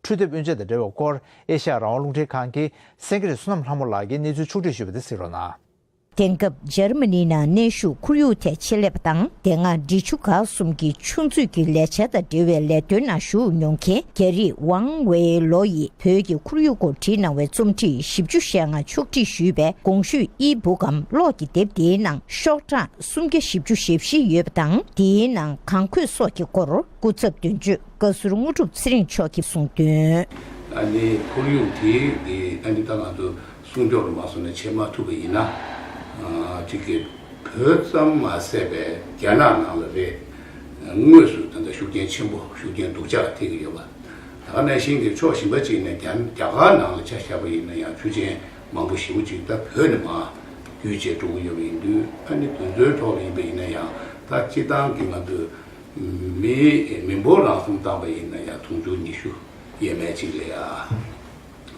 འཕྲུལ་དེབ་དབུ་འབྱེད་དང་འབྲེལ་བའི་སྐོར་ཨེ་ཤ་ཡ་རང་དབང་རླུང་འཕྲིན་ཁང་གི་སེང་གེ་བསོད་ནམས་ལྷ་མོ་ལགས་ཀྱིས་གནས་ཚུལ་ཕྱོགས་སྒྲིག་ཞུས་པ་དེ་གཟིགས་རོགས་གནང་། དེང་སྐབས་འཇར་མ་ནི་ནང་གནས་བཞུགས་ཁོར་ཡུག་ཐད་ཆེད་ལས་པ་དང་། དེ་སྔ་འབྲི་ཆུ་སྒང་གསུམ་གྱི་ཆུ་མཛོད་ཀྱི་ལས་འཆར་དང་འབྲེལ་བའི་ལས་དོན་ནང་ཞུགས་མྱོང་མཁན་རྒྱ་རིགས་ཝང་ཝེ་ལོ་ཡིས་བོད་ཀྱི་ཁོར་ཡུག་སྐོར་བྲིས་གནང་བའི་རྩོམ་བྲིས་བཞི་བཅུ་ཞེ་ལྔ་ཕྱོགས་སྒྲིག་ཞུས་པའི་གོང་ཞུས་ཨི་སྦུག་གམ་གློག་གི་དེབ་དེའི་ནང་ཤོག་གྲངས་སུམ་བརྒྱ་བཞི་བཅུ་ཞེ་བཞི་ཡོད་པ་དང་། དེའི་ནང་གངས་འཁོད་སོགས་ཀྱི་སྐོར་སྐུ་ཚབ་དོན་གཅོད་བཀའ་ཟུར་དངོས་གྲུབ་ཚེ་རིང་མཆོག་གིས་གསུངས་དོན། ཨ་ནི་ཁོར་ཡུག་དེ་དེ་ཨ་ནི་ད་ང་ཚོ་སྲུང་སྐྱོབ་ལ་མ་སོང་ན་བྱེད་མ་ཐུབ་པ་ཡིན་ན། ཨ་ཅིག་གི་བོད་ཙམ་མ་ཟད་པའི་རྒྱ་ནག་ནང་ལ་རེད། དངོས་སུ་ད་ལྟ་ཤུགས་རྐྱེན་ཆེན་པོ་ཤུགས་རྐྱེན་སྡུག་ཅག་ཐེབས་ཀྱི་ཡོད་པ། ད་ག་ནང་བཞིན་གྱི་ཕྱོགས་གཞན་པ་ཅིག་ནས་རྒྱ་རྒྱ་གར་ནང་ལ་ཆ་བཞག་པ་ཡིན་ན་ཡང་ཆུ་ཆེན་མང་པོ་ཞེ་པོ་ཅིག་ད་བོད་ནས་མར་བརྒྱུད་བྱས་འགྲོ་གི་ཡོད་པ་ཡིན་དུས། ཨ་ནི་དེ་ཚོའི་ཐོག་ལ་ཡིན་པ་ཡིན་ན་ཡང་ད་སྤྱིར་བཏང་གི་ང་ཚོས་མི་མི་འབོར་རང་གསུམ་བཏང་པ་ཡིན་ན་ཡང་དུང་ཕྱུར་ཉི་ཤུ་ཡས་མས་ཅིག་ལ་ཡ་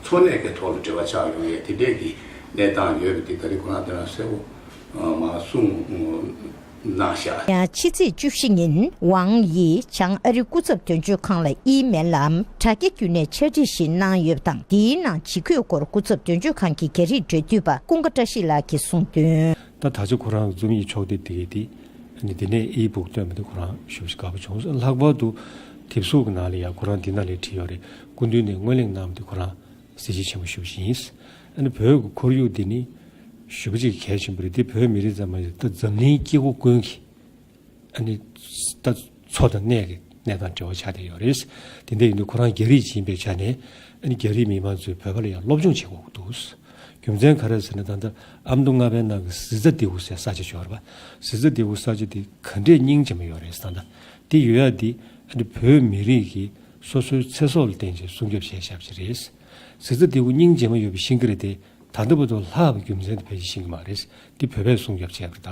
འཚོ་གནས་ཀྱི་ཐོག་ལ་འབྲེལ་བ་ཆགས་ཡོང་ཡས་དེ་འདྲས་ཀྱི་གནས་སྟངས་ཡོད་པ་དེ་ད་རེས་ཁོ་རང་དེ་རང་གསལ་པོ་མར་གསུངས་གནང་ཤག་ཡང་ཕྱི་ཚེས་བཅུ་བཞི་ཉིན་ཝང་ཡིས་བྱང་ཨ་རི་སྐུ་ཚབ་དོན་གཅོད་ཁང་ལ་ཨི་མེལ་ལམ་དྲ་རྒྱ་བརྒྱུད་ནས་ཕྱག་བྲིས་ཤིག་གནང་ཡོད་པ་དང་། དེའི་ནང་ཇི་ཁོས་སྐོར་སྐུ་ཚབ་དོན་གཅོད་ཁང་གི་རྒྱ་རིགས་འབྲེལ་མཐུད་པ་ཀུན་དགའ་བཀྲ་ཤིས་ལགས་ཀྱིས་གསུངས་དོན། ད་ད་ཆ་ཁོ་རང་རྩོམ་ཡིག་ཕྱོགས་སྡེབ་དེ་གས་དེ་ཨ་ནི་དེ་ནས་ཨི་སྦུག་བཏོན་པ་དེ་ཁོ་རང་ཞེ་པོ་ཅིག་དགའ་པོ་བྱུང་། ལྷག་པར་དུ་དེབ་གཟུགས་ཀྱི་ནང་ལ་ཡང་ཁོ་རང་འདི་ནང་ལ་བྲིས་ཡོད་རེད། སྐུ་མདུན་ནས་སྔོན་གླེང་གནང་བ་དེ་ཁོ་རང་གཟི་བརྗིད་ཆེན་པོ་ཞེ་པོ་ཅིག་ཡིན། ཨ་ནི་བོད་ཀྱི་ཁོར་ཡུག་འདི་ནི་ཞེ་པོ་ཅིག་གལ་ཆེན་པོ་རེད། འདི་བོད་མི་རིགས་ཙམ་མ་ཡིན་ད་འཛམ་གླིང་སྐྱེ་དགུ་ཀུན་གྱི་ཨ་ནི་ད་འཚོ་དང་གནས་ཀྱི་ གནས་སྟངས་འབྲེལ་བ་ཆགས་བསྡད་ཡོད་རེད། དེ་འདྲ་ཡིན་དུས་ཁོ་རང་རྒྱ་རིགས་ཅིག་ཡིན་པའི་ཆ་ནས་ཨ་ནི་རྒྱ་རིགས་མི་མང་ཚོས་བོད་པ་ལ་ཡང་སློབ་སྦྱོང་བྱེད་དགོས་ཀྱི་འདུག་རྒྱུ་མཚན་ག་རེ་ཟེར་ན། ད་ལྟ་ཨ་མདོ་སྔ་པའི་ནང་གི་གཟི་རྩ་ལྡེའུ་ཟེར་ས་ཆ་ཅིག་ཡོད་རེད་པ། གཟི་རྩ་ལྡེའུ་ས་ཆ་དེ་ག་འདྲས་སྙིང་རྗེ་མོ་ཡོད་རེད་ཟེར་ན། ད་དེ་ཡོད་ཡ་དེ་ཨ་ནི་བོད་མི་རིགས་ཀྱི་སོ་སོའི་ཚེ་སྲོག་ལ་བརྟེན་བྱས་སྲུང་སྐྱོབ་བྱས་བཞག་པ་ཅིག་རེད། གཟི་རྩ་ལྡེའུ་སྙིང་རྗེ་མོ་ཡོད་པའི་ཤིང་གི་རེད་དེ། ད་ལྟ་བར་དུ་ལྷག་པའི་རྒྱུ་མཚན་དེ་ཕལ་ཆེར་ཤེས་ཀྱི་མ་རེད། འདི་བོད་པས་སྲུང་སྐྱོབ་བྱས་པ་རེད། ད་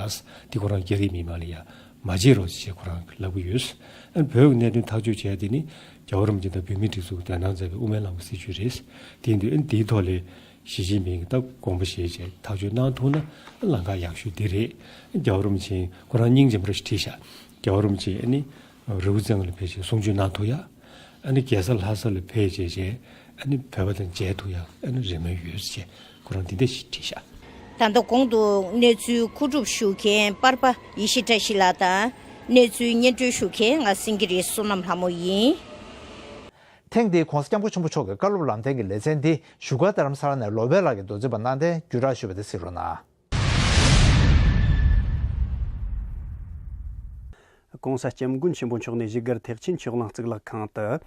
འདི་ཁོ་རང་རྒྱ་རིགས་མི་མང་ལ་ཡ་མ་བརྗེད་རོགས་ཞེས་ཁོ་རང་གིས་ལབ་ཀྱི་ཡོད། ཨ་ནི་བོད་ཀྱི་གནད་དོན་ཐག་གཅོད་བྱས་དེ་ནི་རྒྱལ་བ་རིན་པོ་ཆེ་དང་བོད་མིའི་སྒྲིག་འཛུགས་ཀྱིས་འདོན་གནང་མཛད་པའི་དབུ་མའི་ལམ་གྱི་སྲིད་བྱུས་རེད། དེ་ཡིན་དུས་ཨ་ནི་འདིའི་ཐོག་ལ་ཞི་ཅིན་ཕིང་གིས་ད་དགོངས་པ་བཞེས་བྱས་ཐག་གཅོད་གནང་ཐུབ་ན་ལམ་ཁ་ཡག་ཤོས་འདི་རེད། རྒྱལ་བ་རིན་པོ་ཆེ་ཁོ་རང་སྙིང་རྗེ་མོ་རེ་ཞིག་བྲིས་ཤག་རྒྱལ་བ་རིན་པོ་ཆེ་ཨ་ནི་རི་བོ་རྩེ་ལྔ་ལ་ཕེབས་བྱས་གསུང་ཆོས་གནང་ཐུབ་ཡ། ཨ་ནི་རྒྱལ་ས་ལྷ་ས་ལ་ཕེབས་བྱས་བྱས་ཨ་ནི་བོད་པ་དང་མཇལ་ཐུབ་ཡ་ཨ་ནི་རེ་སྨོན་ཡོད་ཅེས་ཁོ་རང་འདི་འདྲ་ཞིག་བྲིས་ཤག་ད་ལྟ་གོང་དུ་གནས་ཚུལ་མཁོ་སྒྲུབ་ཞུ་མཁན་པར་པ་ཡེ་ཤེས་བཀྲ་ཤིས་ལགས་དང་གནས་ཚུལ་སྙན་སྒྲོན་ཞུ་མཁན་ང་སེང་གེ་རི་བསོད་ནམས་ལྷ་མོ་ཡིན། ཐེངས་འདིའི་༧གོང་ས་༧སྐྱབས་མགོན་ཆེན་པོ་མཆོག་གི་བཀའ་སློབ་ལམ་སྟོན་གྱི་ལེ་ཚན་འདི་བཞུགས་སྒར་རྡ་རམ་ས་ལ་ནས་བློ་བྷེ་ལགས་ཀྱིས་མདོ་འཛིན་པ་གནང་སྟེ་བརྒྱུད་བསྒྲགས་ཞུས་པ་དེ་གཟིགས་རོགས་གནང་།༧གོང་ས་༧སྐྱབས་མགོན་ཆེན་པོ་མཆོག་ནས་བཞུགས་སྒར་ཐེག་ཆེན་ཆོས་གླིང་གཙུག་ལག་ཁང་དུ།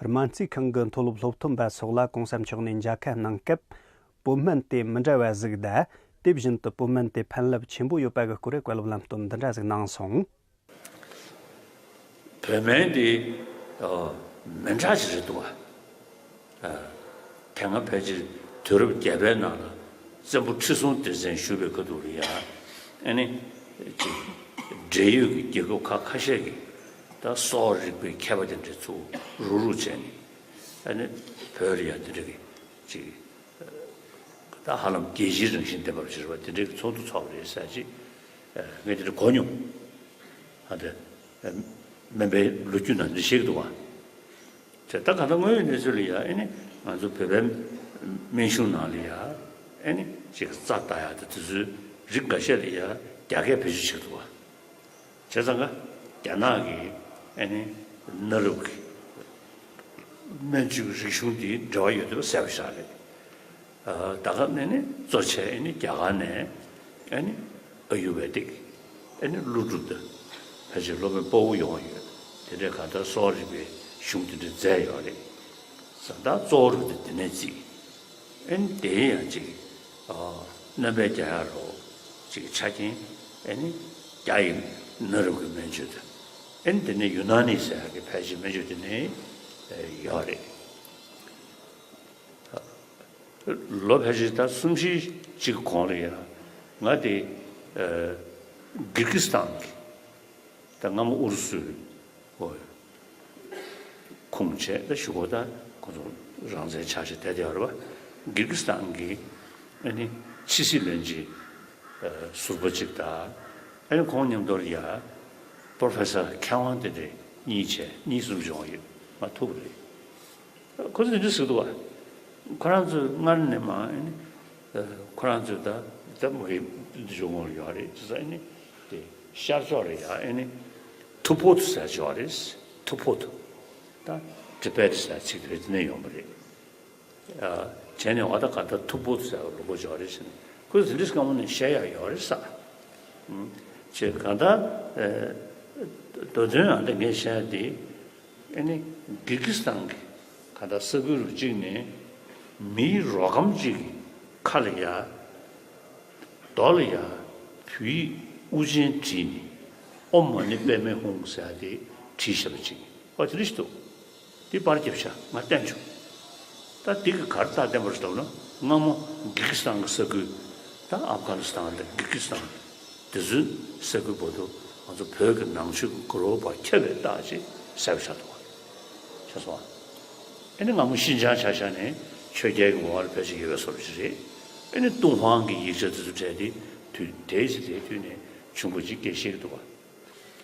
སྨན་རྩིས་ཁང་གི་མཐོ་སློབ་སློབ་ཐོན་པ་སོགས་ལ་༧གོང་ས་མཆོག་ནས་མཇལ་ཁ་གནང་སྐབས། བོད་སྨན་དེ་མི་འདྲ་བ་ཟིག་དང་། དེ་བཞིན་དུ་བོད་སྨན་དེ་ཕན་རླབས་ཆེན་པོ་ཡོད་པ་གི་སྐོར་བཀའ་སློབ་ལམ་སྟོན་འདི་འདྲ་ཟིག་གནང་སོང་། བོད་སྨན་དེ་ཨ་མི་འདྲ་ཞིག་རེད་འདུག་བ། ཨ་དེ་སྔ་ཕལ་ཆེར་དུས་རབས་བརྒྱད་པའི་ནང་ལ་བཙན་པོ་ཁྲི་སྲོང་ལྡེ་བཙན་བཞུགས་པའི་སྐབས་དུས་ལ་ཡ། ཨ་ནི་ཅིག་འབྲེལ་ཡོད་ཀྱི་རྒྱལ་ཁབ་ཁག་ཁ་ཤས་ཀྱིས་ད་གསོ་བ་རིག་པའི་མཁས་པ་དེ་འདྲ་ཚུར་རུག་རུག་བྱས་ནས། ཨ་ནི་བོད་ལ་ཡ་དེ་འདྲ་གི་ཅིག་ད་ཧ་ལམ་རྒྱལ་སྤྱིའི་རང་བཞིན་ལྡན་པ་ཞིག་རེད་པ། དེ་འདྲའི་ཚོགས་འདུ་ཚོགས་པ་རེད་ཟེར་ཅིག་ངས་དེ་འདྲ་གོ་མྱོང་། ཨ་དེ་སྨན་པའི་ལོ་རྒྱུས་ནང་འདི་བཤད་ཀྱི་འདུག་བ། དེ་ད་ག་ད་དངོས་ཡོད་གནས་ཚུལ་ལ་ཡ་ཨ་ནི་ང་ཚོ་བོད་པའི་སྨན་གཞུང་ནང་ལ་ཡ་ཨ་ནི་ཅིག་རྩ་ལྟ་ཡ་དེ་དེ་ཚོའི་རིགས་འགའ་ཤས་ལ་ཡ་རྒྱ་སྐད་བེད་སྤྱོད་བྱེད་ཀྱི་འདུག་བ། བྱས་ཙང་ཀ་རྒྱ་ནག་གི་ཨ་ནི་གནའ་རབས་ཀྱི་སྨན་བཅོས་ཀྱི་རིག་གཞུང་དེ་འབྲེལ་བ་ཡོད་དུས་གསལ་པོ་ཞིག་རེད། ཨ་ད་ག་ནས་ནི་གཙོ་ཆེ་ཨ་ནི་རྒྱ་གར་ནས་ཨ་ནི་ཨ་ཡུར་བེ་དིག་ཨ་ནི་ཀླུ་སྒྲུབ་དང་ཕལ་ཆེར་སློབ་དཔོན་དཔའ་བོ་ཡོང་བ་ཡོད། དེ་འདྲའི་གང་ལྟར་གསོ་བ་རིག་པའི་གཞུང་དེ་འདྲ་མཛད་ཡོད་རེད། ས་ད་གཙོ་བོ་རུ་དེ་དེ་ནས་བརྩིས། ཨ་ནི་དེ་ཡང་ཅིག་ཨ་རྣམ་པའི་རྒྱ་ཡག་རོ་ཅིག་ཆ་རྐྱེན་ཨ་ནི་རྒྱ་ཡི་གནའ་རབས་ཀྱི་སྨན་བཅོས་དང་། ཨ་ནི་དེ་ནས་ཡུ་ན་ནི་ཟེར་ཡག་གི་ཕལ་ཆེར་སྨན་བཅོས་དེ་ནས་ཡོད་རེད། ལོ་ཕལ་ཆེར་ད་གསུམ་བཞི་ཅིག་གོང་ལ་ཡིན་ན་ང་དེ་ཨ་གིར་གི་སི་ཐན་གྱི་ད་སྔ་མོ་ཨུ་རུ་སུའི་ཨོ་ཁུངས་བྱས་ད་གཞུག་གུ་ད་ཁོ་ཚོ་རང་བཙན་ཆགས་བྱས་བསྡད་བསྡད་ཡོད་རེད་པ། གིར་གི་སི་ཐན་གྱི་ཨ་ནི་ཕྱི་སྲིད་བློན་ཆེན་ཨ་ཟུར་པ་ཅིག་དང་། ཨ་ནི་ཁོང་མཉམ་དུ་ལ་ཡ་པོ་རོ་ཕེ་སར་མཁས་དབང་དེ་འདྲས་གཉིས་བྱས་གཉིས་གསུམ་བྱུང་བ་ཡོད། མ་ཐུག་པ་རེད། ཁོ་ཚོས་འདི་འདྲ་ཟེར་འདུག་བ། ཁོ་རང་ཚོས་སྔར་ནས་མ་ཨ་ནི་ཁོ་རང་ཚོས་ད་ད་མ་གི་འདི་བྱུང་བ་ཡོད་རེད། ཅི་ཟེར་ཨ་ནི་དེ་ཤར་ཕྱོགས་ལ་ཡ་ཨ་ནི་ཐུ་ཕོ་ཐུ་ཟེར་ཅིག་ཡོད་རེད། ཐུ་ཕོ་ཐུ། ད་ཊི་བེ་ཊི་ཟེར་ཚིག་དེ་འདི་ནས་ཡོང་བ་རེད། བྱས་ནས་འོ་ད་ག་ད་ཐུ་ཕོ་ཐུ་ཟེར་བ་ལུག་པོ་ཅིག་ཡོད་རེད་ཟེར་ནས་ཁོས་འདི་འདྲ་སྐམ་པོ་ནས་བཤད་ཡག་ཡོད་རེད་ས། ཅེས་གང་ལྟར་མདོ་དོན་ཨ་འདྲ་ངས་བཤད་དེ། ཨ་ནི་གིར་གི་སི་ཐན་གྱི་ག་ད་ས་ཁུལ་རུ་གཅིག་ནས་མིའི་རོ་སྒམ་གཅིག་གི་ཁ་ལ་ཡ་རྡོ་ལ་ཡ་བོད་ཡིག་དབུ་ཅན་བྲིས་ནས་ཨོཾ་མ་ཎི་པདྨེ་ཧཱུྃ་ཟེར་དེ་བྲིས་བཞག་པ་ཅིག་ཨོ་དེ་རེད་ཤི་འདུག་དེ་པར་རྒྱབ་ཤག་ང་བསྟན་བྱུང་། ད་དེ་གི་ག་རེ་རྟགས་བསྟན་པ་རེད་འདུག་ན་སྔ་མོ་གིར་གི་སི་ཐན་གྱི་ས་ཁུལ་ད་ཨབ་གྷ་ནི་སི་ཐན་དང་གིར་གི་སི་ཐན་དེ་ཚོའི་ས་ཁུལ་བར་དུ་ང་ཚོ་བོད་ཀྱི་ནང་ཆོས་ཀྱི་གུ་རུ་བར་ཁྱབ་པའི་རྟགས་ཅིག་གསལ་པོ་ཆགས་འདུག་བ། ཤེས་སོང་ཨ། ཨ་ནི་སྔ་མོ་ཤིན་ཅང་ཆ་བཞག་ནས་ཆོས་རྒྱལ་གྱི་ངོ་བོར་ཕལ་ཆེར་ཡོད་པའི་བཟོ་འདྲ་ཞིག་རེད། ཨ་ནི་ཏུན་ཧོང་གི་ཡིག་ཆ་དེ་ཚོ་བྲལ་ཏེ་དུས་དེའི་ཚེ་དེའི་དུས་ནས་བྱུང་བ་ཅིག་སྐད་བཤད་ཀྱི་འདུག་བ།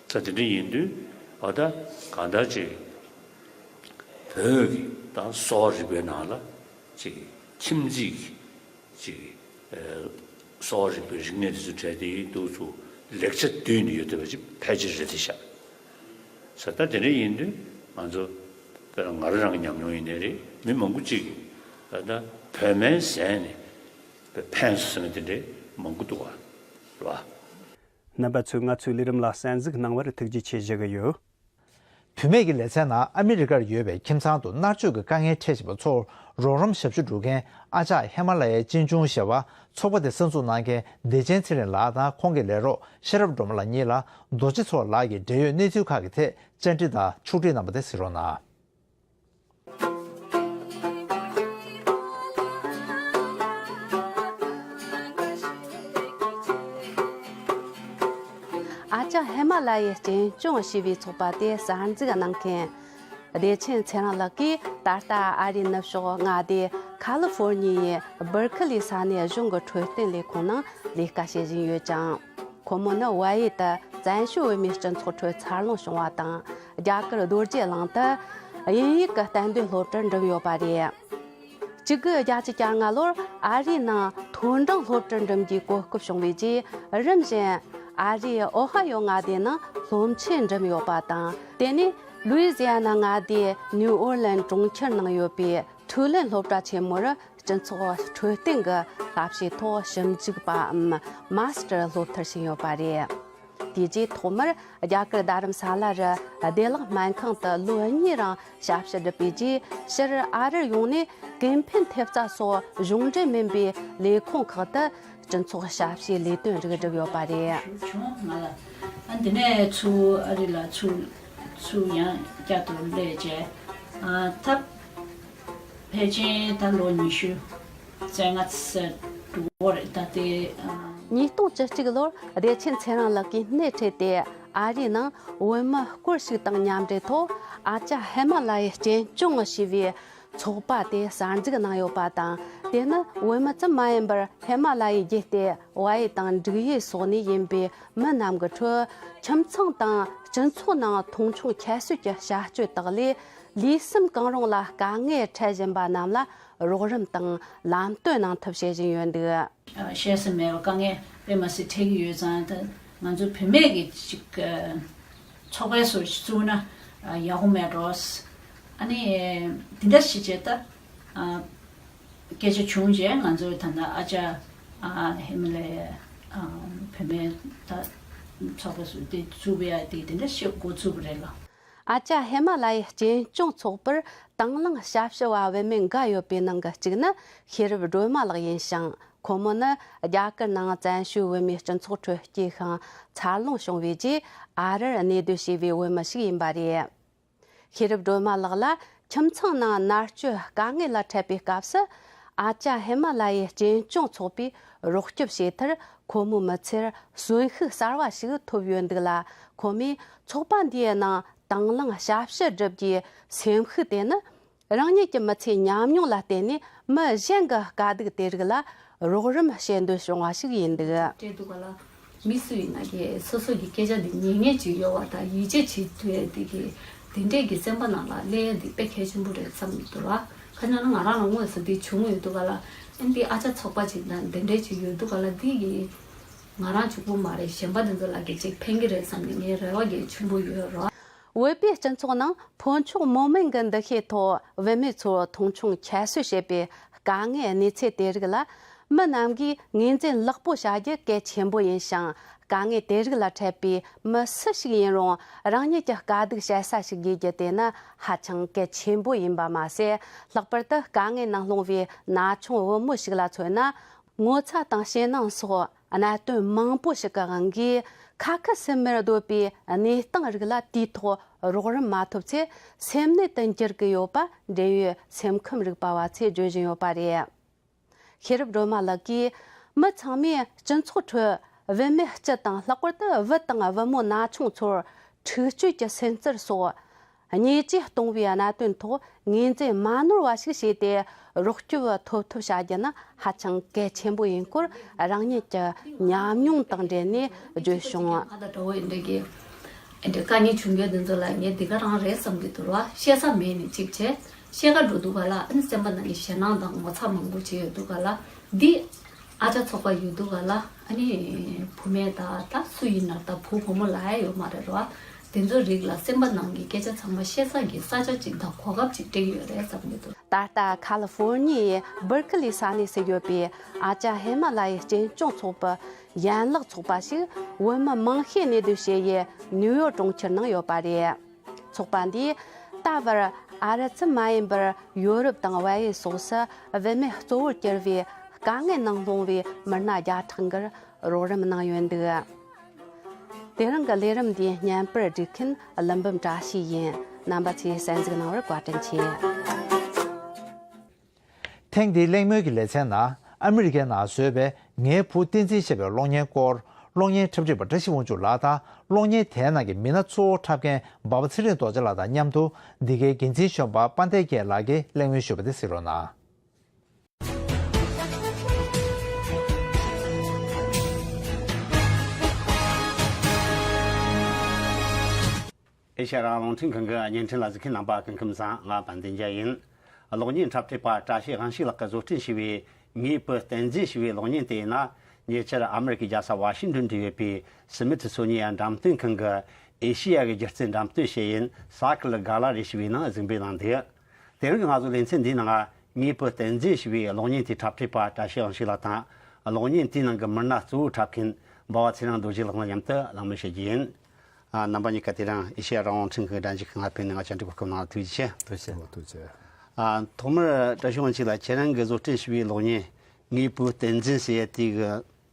ས་དེ་འདྲ་ཡིན་དུས་ཨ་ད་གང་ལྟར་ཅིག་བོད་ཀྱི་ད་གསོ་བ་རིག་པའི་ནང་ལ་ཅིག་ཁྱིམ་མཚེས་ཀྱི་ཅིག་ཨ་གསོ་བ་རིག་པའི་རིག་གནས་དེ་ཚོ་བྲལ་ཏེ་འདུག་ཚུལ་ལེགས་ཆ་བསྡུས་ནས་ཡོད་བསྡད་པ་ཅིག་ཕལ་ཆེར་རེད་དེ་ཤག་ས་ད་དེ་འདྲ་ཡིན་དུས་ང་ཚོ་དཔེར་ན་ང་རང་རང་གི་ཉམས་མྱོང་ཡིན་ནའི་རེད། མི་མང་པོ་ཅིག་གིས་ད་ལྟ་བོད་སྨན་ཟས་ནས་ཕན་སོང་ཟེར་མཁན་དེ་འདྲ་མང་པོ་འདུག་བ། རེད་བ། རྣམ་པ་ཚོས་ང་ཚོའི་ལས་རིམ་ལ་གསན་གཟིགས་གནང་བར་ཐུགས་རྗེ་ཆེ་ཞུ་གི་ཡོད། བུད་མེད་ཀྱི་ལེ་ཚན་ནང་ཨ་མི་རི་ཀར་ཡོད་པའི་ཁྱིམ་ཚང་དུ་མནར་གཅོད་ཀྱི་དཀའ་ངལ་འཕྲད་བཞིན་པ་ཚོར་རོགས་རམ་ཞབས་ཞུ་སྒྲུབ་མཁན་ཨ་ཅག་ཧེ་མ་ལ་ཡའི་གཅེན་གཅུང་ཞེས་པ་ཚོགས་པ་དེ་གསར་འཛུགས་གནང་མཁན་བདེ་ཆེན་ཚེ་རིང་ལགས་དང་ཁོང་གི་ལས་རོགས་ཤེས་རབ་སྒྲོལ་མ་ལགས་གཉིས་ལ་རྡོ་རྗེ་མཚོ་ལགས་ཀྱིས་འབྲེལ་ཡོད་གནས་ཚུལ་ཁག་གི་ཐད་བཅར་འདྲི་དང་ཕྱོགས་སྒྲིག་གནང་བ་དེ་གཟིགས་རོགས་གནང་། ཨ་ཅག་ཧི་མ་ལ་ཡའི་གཅེན་གཅུང་ཞེས་པའི་ཚོགས་པ་དེ་གསར་འཛུགས་གནང་མཁན། བདེ་ཆེན་ཚེ་རིང་ལགས་ཀྱིས་ད་ལྟ་ཨ་རིའི་ནུབ་ཕྱོགས་མངའ་སྡེ་ཁ་ལི་ཧྥོར་ནི་ཡའི་སྦར་ཁི་ལི་ས་གནས་གཞུང་གི་འཕྲོད་བསྟེན་ལས་ཁུངས་ནང་ལས་ཀ་བྱེད་བཞིན་ཡོད་ཅིང་། ཁོ་མོ་ནི་ཝ་ཡེ་དུ་བཙན་བྱོལ་བོད་མིའི་སྤྱི་ཚོགས་ཁྲོད་འཚར་ལོངས་བྱུང་བ་དང་། རྒྱ་གར་རྡོ་རྗེ་གླིང་དུ་དབྱིན་ཡིག་གི་གཏན་སྡོད་སློབ་གྲྭར་འགྲིམས་ཡོད་པ་རེད། གཅིག་དགུ་བརྒྱད་ཅུ་གྱ་ལྔ་ལོར་ཨ་རིའི་ནང་མཐོ་འབྲིང་སློབ་གྲྭར་འགྲིམས་རྒྱུའི་གོ་སྐབས་བྱུང་བའི་རྗེས། རིམ་བཞིན་ཨ་རིའི་ཨོ་ཧ་ཡོ་མངའ་སྡེ་ནང་སློབ་ཆེན་འགྲིམས་ཡོད་པ་དང་། དེ་ནས་ལུའི་ཛི་ཡ་ན་མངའ་སྡེའི་ནིའུ་ཨོར་ལན་གྲོང་ཁྱེར་ནང་ཡོད་པའི་ཐུའུ་ལེན་སློབ་གྲྭ་ཆེན་མོར་སྤྱི་ཚོགས་འཕྲོད་བསྟེན་གྱི་ལྟ་བྱེད་ཐོག་ཞིབ་འཇུག་པའམ་མཱ་སི་ཊར་སློབ་མཐར་ཕྱིན་ཡོད་པ་རེད། དེ་རྗེས་ཐོག་མར་རྒྱ་གར་རྡ་རམ་ས་ལ་རུ་བདེ་བླག་སྨན་ཁང་དུ་ལོ་གཉིས་རིང་ཞབས་ཞུ་བསྒྲུབས་པའི་རྗེས། ཕྱིར་ཨ་རིར་ཡོང་ནས་ཀེམ་ཕན་ཐེབས་རྩ་སོགས་གཞུང་འབྲེལ་མིན་པའི་ལས་ཁུངས་ཁག་ཏུ་སྤྱི་ཚོགས་ཞབས་ཞུའི་ལས་དོན་རིགས་བསྒྲུབས་ཡོད་པ་རེད། བྱུང་ང་ལ། ཨ་འདི་ནས་ཚུར་ཨ་རི་ལ་ཚུར་ཚུར་ཡང་བསྐྱར་དུ་སླེབས་བྱས། ཨ་ཐབས། ཕལ་ཆེར་ད་ལོ་ཉི་ཤུ་རྩ་ལྔ་ཙམ་འགྲོ་གི་རེད་ད་དེ། ཨ། ཉིས་སྟོང་བཅུ་གཅིག་ལོར་བདེ་ཆེན་ཚེ་རིང་ལགས་ཀྱིས་སྣེ་ཁྲིད་དེ་ཨ་རིའི་ནང་བོད་མི་སྐོར་ཞིག་དང་མཉམ་འབྲེལ་ཐོག་ཨ་ཅག་ཧི་མ་ལ་ཡའི་གཅེན་གཅུང་ཞེས་པའི་ཚོགས་པ་དེ་གསར་འཛུགས་གནང་ཡོད་པ་དང་། དེ་ནི་བོད་མི་ཙམ་མ་ཡིན་པར་ཧི་མ་ལ་ཡའི་རྒྱུད་སྟེ་ཝ་ཡེ་དང་འབྲུག་ཡུལ་སོགས་ནས་ཡིན་པའི་མི་རྣམས་ཀྱི་ཁྲོད་ཁྱིམ་ཚང་དང་སྤྱི་ཚོགས་ནང་མཐོང་ཆུང་ཁྱད་གསོད་ཀྱི་བྱ་སྤྱོད་དག་ལས། ལུས་སེམས་གང་རུང་ལ་དཀའ་ངལ་འཕྲད་བཞིན་པ་རྣམས་ལ་རོགས་རམ་དང་ལམ་སྟོན་གནང་ཐབས་བྱེད་བཞིན་ཡོད་འདུག། བཤད་ས་མེད་པ་དཀའ་ངལ་དཔེ་མ་སྲིད་འཕྲད་ཀྱི་ཡོད་ཙང་ད་ང་ཚོ་བུད་མེད་ཀྱི་ཅིག་ཚོགས་པའི་སོ་ཞིག་བཙུགས་ན་ཡག་པོ་མེད་འགྲོ། ཨ་ནི་འདི་འདྲ་ཞིག་བྱས་ད་སྐད་ཆ་བྱུང་རྗེས་ང་ཚོས་ད་ལྟ་ཨ་ཅག་ཧི་མ་ལ་ཡའི་བུད་མེད་ད་ཚོགས་པ་སོ་དེ་བཙུགས་པ་ཡ་དེ་དེ་འདྲ་ཞིག་འགོ་བཙུགས་པ་རེད་ལ། ཨ་ཅག་ཧི་མ་ལ་ཡའི་གཅེན་གཅུང་ཚོགས་པར་དང་བླངས་ཞབས་ཞུ་བ་བུད་མེད་འགའ་ཡོད་པའི་ནང་གི་གཅིག་ནི་ཤེས་རབ་སྒྲོལ་མ་ལགས་ཡིན་ཞིང་། ཁོ་མོ་ནི་རྒྱ་གར་ནང་བཙན་བྱོལ་བོད་མིའི་སྤྱི་ཚོགས་ཁྲོད་སྐྱེས་ཤིང་འཚར་ལོངས་བྱུང་བའི་རྗེས། ཨ་རིར་གནས་སྡོད་བྱས་པའི་བོད་མི་ཞིག་ཡིན་པ་རེད། ཤེས་རབ་སྒྲོལ་མ་ལགས་ལ་ཁྱིམ་ཚང་ནང་མནར་གཅོད་དཀའ་ངལ་ལ་འཕྲད་པའི་སྐབས་སུ། ཨ་ཅག་ཧི་མ་ལ་ཡའི་གཅེན་གཅུང་ཚོགས་པས་རོགས་སྐྱོབ་བྱས་མཐར། ཁོ་མོའི་མི་ཚེར་གསོན་ཤུགས་གསར་བ་ཞིག་ཐོབ་ཡོད་འདུག་ལ། ཁོ་མོས་ཚོགས་པ་འདིའི་ནང་དང་བླངས་ཞབས་ཞུ་བསྒྲུབ་རྒྱུའི་སེམས་ཤུགས་དེ་ནི། རང་ཉིད་ཀྱི་མི་ཚེའི་ཉམས་མྱོང་ལ་བརྟེན་ནས་མི་གཞན་གྱི་དཀའ་སྡུག་དེ་རིགས་ལ་རོགས་རམ་བྱེད་འདོད་བྱུང་བ་ཞིག་ཡིན་འདུག། སྤྲད་འདུག་ག་ལ། མི་སུ་ཡིན་ན་གི་སོ་སོ་གི་སྐད་ཆ་འདི་ཉན་མཁན་ཅིག་ཡོད་པ་དང་ཡིད་ཆེས་བྱེད་ཐུབ་ཡ་འདི་གི་འདི་འདྲས་ཀྱི་སེམས་པ་ནང་ལ་སླེབས་ཡ་འདི་དཔེ་གལ་ཆེན་པོ་རེད་བསམ་གྱི་འདུག་ལ། ཁ་ཉག་ན་ང་རང་ལ་དངོས་སུ་འདི་བྱུང་ཡོད་འདུག་ག་ལ། ཨ་འདི་ཨ་ཅག་ཚོགས་པ་ཅིག་དང་འདི་འདྲས་ཅིག་ཡོད་འདུག་ག་ལ། འདི་གི་ང་རང་གཅིག་པུ་མ་རེད། གཞན་པ་འདི་ཚོ་ལ་གི་ཅིག་ཕན་གི་རེད་བསམ་ནས་ངའི་རེ་བ་གི་ཆེན་པོ་ཡོད་རོ། བོད་པའི་སྤྱི་ཚོགས་ནང་ཕོ་མཆོག་མོ་དམན་གྱི་འདུ་ཤེས་ཐོག་བུད་མེད་ཚོར་མཐོང་ཆུང་ཁྱད་གསོད་བྱེད་པའི་དཀའ་ངལ་གནས་ཚུལ་དེ་རིགས་ལ། མི་རྣམས་ཀྱིས་ངོས་འཛིན་ལེགས་པོ་བྱ་རྒྱུ་གལ་ཆེན་པོ་ཡིན་ཞིང་། དཀའ་ངལ་དེ་རིགས་ལ་འཕྲད་པའི་མི་སུ་ཞིག་ཡིན་རུང་། རང་ཉིད་ཀྱི་དཀའ་སྡུག་བཤད་ས་ཞིག་དགོས་རྒྱུ་དེ་ནི་ཧ་ཅང་གལ་ཆེན་པོ་ཡིན་པ་མ་ཟད། ལྷག་པར་དུ་དཀའ་ངལ་ནང་ལྷུང་བའི་ན་ཆུང་བུ་མོ་ཞིག་ལ་མཚོན་ན། ངོ་ཚ་དང་ཞེད་སྣང་སོགས་གནད་དོན་མང་པོ་ཞིག་གི་དབང་གིས་ཁ་ཁ་སིམ་མེར་སྡོད་པའི་གནས་སྟངས་རིགས་ལ་དུས་ཐོག་རོགས་རམ་མ་ཐོབ་ཚེ་སེམས་ནད་དུ་འགྱུར་གྱི་ཡོད་པ་འབྲེལ་ཡོད་སེམས་ཁམས་རིག་པ་བ་ཚོས་བརྗོད་བཞིན་ཡོད་པ་རེད། ཤེས་རབ་སྒྲོལ་མ་ལགས་ཀྱིས་མི་ཚང་མས་སྤྱི་ཚོགས་ཁྲོད་བུད་མེད་སྤྱི་དང་ལྷག་པར་དུ་བུ་དང་བུ་མོ་ན་ཆུང་ཚོར་འཁྲིག་སྤྱོད་ཀྱི་སེམས་ཚུལ་སོགས། བརྙས་བཅོས་གཏོང་བའི་གནད་དོན་ཐོག་ངོས་འཛིན་མ་ནོར་བ་ཞིག་བྱས་ཏེ་རོགས་སྐྱོབ་ཐོབ་ཐབས་བྱ་རྒྱུ་ནི་ཧ་ཅང་གལ་ཆེན་པོ་ཡིན་སྐོར་རང་ཉིད་ཀྱི་ཉམས་མྱོང་དང་འབྲེལ་ནས་བརྗོད་བྱུང་། ང་དང་འདྲ་བོ་ཡིན་འདྲ་གི་འདྲ་དཀའ་ངལ་བྱུང་མཁན་དེ་ཚོ་ལ་ངས་འདི་ག་རང་རེད་བསམ་གྱི་འདུག་ར། བཤད་ས་མེད་ནས་གཅིག་བྱས་བཤད་ག་འགྲོ་འདུག་ག་ལ། ཨ་ནི་སེམས་པ་ནང་གི་ཞེད་སྣང་དང་ངོ་ཚ་མང་པོ་བྱས་ཡོད་འདུག་ག་ལ། འདི་ཨ་ཅག་ཚོགས་པ་ཡོད་འདུག་ག་ལ། ཨ་ནི་བུད་མེད་ད་ད་སུ་ཡིན་ན་ད་བུ་བུ་མོ་ལ་ཡ་ཡོད་མ་རེད་རོ། དེ་ཚོའི་རིགས་ལ་སེམས་པ་ནང་གི་སྐད་ཆ་ཚང་མ་བཤད་ས་གི་ས་ཆ་གཅིག་དང་གོ་སྐབས་གཅིག་སྤྲད་ཀྱི་ཡོད་རེད་བསམ་གྱི་འདུག། ད་ལྟ་ཁ་ལི་ཧྥོར་ཉིའི་སྦར་ཁི་ལི་ས་གནས་སུ་ཡོད་པའི་ཨ་ཅག་ཧེ་མ་ལ་ཡའི་གཅེན་གཅུང་ཚོགས་པའི་ཡན་ལག་ཚོགས་པ་ཞིག་བོད་མི་མང་ཤས་གནས་སྡོད་བྱེད་ཡུལ་ནིའུ་ཡོག་གྲོང་ཁྱེར་ནང་ཡོད་པ་རེད། ཚོགས་པ་འདིས་ད་བར་ཨ་རི་ཙམ་མ་ཡིན་པར་ཡོ་རོབ་དང་བལ་ཡུལ་སོགས་སུ་བུད་མེད་གཙོ་བོར་གྱུར་བའི་དཀའ་ངལ་ནང་ལྷུང་བའི་མི་སྣ་བརྒྱ་ཕྲག་འགར་རོགས་རམ་གནང་ཡོད་འདུག་དེ་རིང་གི་ལས་རིམ་འདིའི་བརྙན་པར་སྒྲིག་མཁན་ཀླུ་འབུམ་བཀྲ་ཤིས་ཡིན། རྣམ་པ་ཚོས་གསན་གཟིགས་གནང་བར་བཀའ་དྲིན་ཆེ། ཐེངས་འདིའི་གླེང་མོལ་གྱི་ལེ་ཚན་ནང་ཨ་མི་རི་ཀའི་ནང་བཟོས་པའི་ངའི་བུ་བསྟན་འཛིན་ཞེས་པའི་གློག་བརྙན་སྐོར། གློག་བརྙན་འཁྲབ་ཁྲིད་པ་བཀྲ་ཤིས་དབང་ཕྱུག་ལགས་དང་གློག་བརྙན་དེའི་ནང་གི་མི་སྣ་གཙོ་བོ་འཁྲབ་མཁན་འབའ་པ་ཚེ་རིང་རྡོ་རྗེ་ལགས་དང་མཉམ་དུ་འདི་གའི་འགན་འཛིན་གཞོན་པ་དཔལ་ལྡན་རྒྱལ་ལགས་ཀྱིས་གླེང་མོལ་ཞུས་པ་དེ་གཟིགས་རོགས་གནང་། ཨེ་ཤ་ཡ་རང་དབང་རླུང་འཕྲིན་ཁང་གི་བརྙན་འཕྲིན་ལ་གཟིགས་མཁན་རྣམ་པ་སྐུ་ཁམས་བཟང་། ང་དཔལ་ལྡན་རྒྱལ་ཡིན། གློག་བརྙན་འཁྲབ་ཁྲིད་པ་བཀྲ་ཤིས་དབང་ཕྱུག་ལགས་ཀྱིས་བཟོ་སྐྲུན་བྱས་པའི་ངའི་བུ་བསྟན་འཛིན་ཞེས་པའི་གློག་བརྙན་དེ་ཡིན་ན། ཉེ་ཆར་ཨ་མི་རི་ཀའི་རྒྱལ་ས་ཝ་ཤིང་ཏོན་དུ་ཡོད་པའི་སི་མི་ཐི་སོ་ནི་ཡན་འགྲེམས་སྟོན་ཁང་གི་ཨེ་ཤེ་ཡ་གི་སྒྱུ་རྩལ་འགྲེམས་སྟོན་བྱེད་ཡུལ་ས་ཀི་ལི་ག་ལ་རི་ཞེས་པའི་ནང་གཟིགས་འབུལ་གནང་འདུག་དེ་རིང་གི་ང་ཚོའི་ལེ་ཚན་འདིའི་ནང་ངའི་བུ་བསྟན་འཛིན་ཞེས་པའི་གློག་བརྙན་དེའི་འཁྲབ་ཁྲིད་པ་བཀྲ་ཤིས་དབང་ཕྱུག་ལགས་དང་། གློག་བརྙན་དེའི་ནང་གི་མི་སྣ་གཙོ་བོ་འཁྲབ་མཁན་འབའ་བ་ཚེ་རིང་རྡོ་རྗེ་ལགས་ལ་མཉམ་དུ་གླེང་མོལ་བྱེད་རྒྱུ་ཡིན། ཨ། རྣམ་པ་གཉིས་ཀ་དེ་རིང་ཨེ་ཤེ་ཡ་རང་དབང་རླུང་འཕྲིན་ཁང་གི་སྒྲ་འཇུག་ཁང་ང་ཕེབས་ནས་ང་བཅར་འདྲི་གོ་སྐབས་གནང་བ་ཐུགས་རྗེ་ཆེ། ཐུགས་རྗེ་ཆེ། ཨ། ཐོག་མར་བཀྲ་ཤིས་དབང་ཕྱུག་ལགས། ཁྱེད་རང་གིས་བཟོ་སྐྲུན་བྱས་པའི་གློག་བརྙན་ངའི་བུ་བསྟན་འཛིན་ཟེར་ཡ་དེ་གི་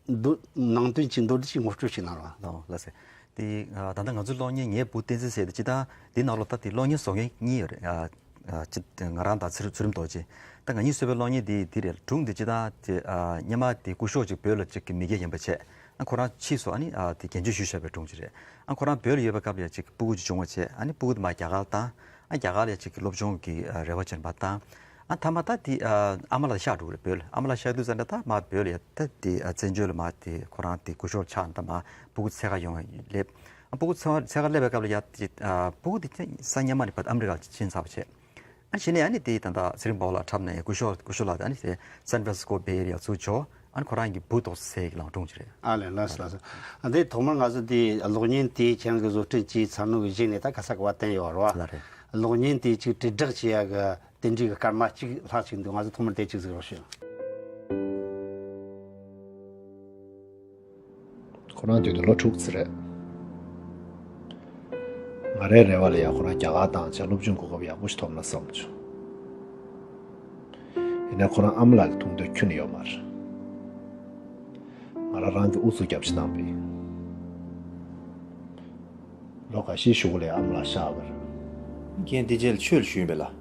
མདོ་ནང་དོན་གྱི་མདོར་བསྡུས་ཅིག་ངོ་སྤྲོད་ཅིག་གནང་རོགས། ལགས་སོ། དེ། ཨ། ད་ལྟ་ང་ཚོའི་གློག་བརྙན་ངའི་བུ་བསྟན་འཛིན་ཟེར་དེ་སྤྱིར་བཏང་དེའི་ནང་ལོགས་ད་དེ་གློག་བརྙན་བཟོ་མཁན་གཉིས་ཡོད་རེད། ཨ། ཨ། གཅིག་ང་རང་དང་ཚེ་རིང་ཚེ་རིང་རྡོ་རྗེ། ད་ང་གཉིས་བཟོས་པའི་གློག་བརྙན་དེ་དེ་རེད། སྒྲུང་དེ་སྤྱིར་བཏང་དེ། ཨ། སྔོན་མ་དེ་སྐུ་ཞབས་ཅིག་བོད་ལ་ཅིག་གི་མི་སྐད་རྒན་པ་བྱས། ཨ། ཁོ་རང་ཕྱིས་སུ་ཨ་ནི། ཨ། དེ་རྒན་བྱོན་ཞུས་བཞག་པའི་སྒྲུང་ཅིག་རེད། ཨ། ཁོ་རང་བོད་ལ་ཡོད་པའི་སྐབས་ལ་ཅིག་སྤུ་གུ་ཅིག་བྱུང་བ་བྱས། ཨ་ནི་སྤུ་གུ་དེ་མར་རྒྱ་གར་བཏང་། ཨ། རྒྱ་གར་ལ་ཅིག་སློབ་སྦྱོང་གི། ཨ། རེ་བ་བྱས་ནས་མར་བཏང་། ཨ། མཐའ་མ་ད་དེ། ཨ། ཨ་མ་ལགས་གཤེགས་འགྲོ་གི་རེད། བོད་ལ། ཨ་མ་ལགས་གཤེགས་དུས་ཙམ་ནས་ད་མར་བོད་ལ་ཡ་ད་དེ། ཨ། བཙན་བྱོལ་ལ་མར་དེ་ཁོ་རང་དེ་སྐུ་ཞབས་ཆགས་ནས་ད་མར་སྤུ་གུ་འཚོལ་ག་ཡོང་བ་སླེབས། ཨ། སྤུ་གུ་འཚོལ་འཚོལ་ག་སླེབས་པའི་སྐབས་ལ་ཡ་དེ། ཨ། སྤུ་གུ་དེ་ས་སྔོན་མ་ནས་ཕར་ཨ་མི་རི་ཀ་ཕྱིན་ཚར་བ་བྱས། ཨ་ནི་གཞི་ནས་ཨ་ནི་དེ་ད་ལྟ་ཚེ་རིང་འབའ་བ་ལགས་འཁྲབ་ནས་སྐུ་ཞབས་སྐུ་ཞབས་ལགས་དེ་ཨ་ནི་དེ་སན་ཧྥ་རན་སི་སྐོ་བེ་ཨེ་རི་ཡ་ཚུར་འབྱོར། ཨ་ནི་ཁོ་རང་གི་བུ་ཐོག་ཟེར་གྱི་ལངས་སྒྲུང་ཅིག་རེད། ཨ་ལས། ལགས་སོ། ལགས་སོ། ཨ། དེ་ཐོག་མར་ང་ཚོ་དེ་གློག་བརྙན་དེ་ཁྱེད་རང་གིས་བཟོ་སྐྲུན་བྱས་ཚར་ནོ་གི་གཞུག་ནས་ད་ག་ས་ག་པར་བཏོན་ཡོད་རེད་བ། ལགས་རེད། གློག་བརྙན་དེ་ཅིག་དྲིལ་བསྒྲགས་བྱེད་ཡ་གི་དེ་འདྲའི་གི་སྐར་མ་གཅིག་ལྷག་ཅིག་འདུག་ང་ཚོ་ཐོག་མར་དེ་ཅིག་གཟིགས་རོགས་ཞུ། ཁོ་རང་དུས་དེ་ལོ་དྲུག་ཙམ་རེད། ང་རའི་རེ་བ་ལ་ཡ་ཁོ་རང་རྒྱ་གར་བཏང་བྱས་སློབ་སྦྱོང་གོ་སྐབས་ཡག་པོ་ཞིག་ཐོབ་ན་བསམ་བྱུང་། ཡིན་ནའི་ཁོ་རང་ཨ་མ་ལགས་ཀྱི་མཐོང་འདོད་ཁྱོན་ནས་ཡོད་མ་རེད། ང་རང་རང་གིས་ཨུ་ཚུགས་རྒྱབ་བྱས་བཏང་པ་ཡིན། ལོ་འགའ་ཤས་གཞུག་གུ་ལ་ཡ་ཨ་མ་ལགས་གཤེགས་པ་རེད། ཁྱེད་དེ་རྗེས་ལ་ཆོས་ལ་ཞུགས་ཡིན་པས་ལགས།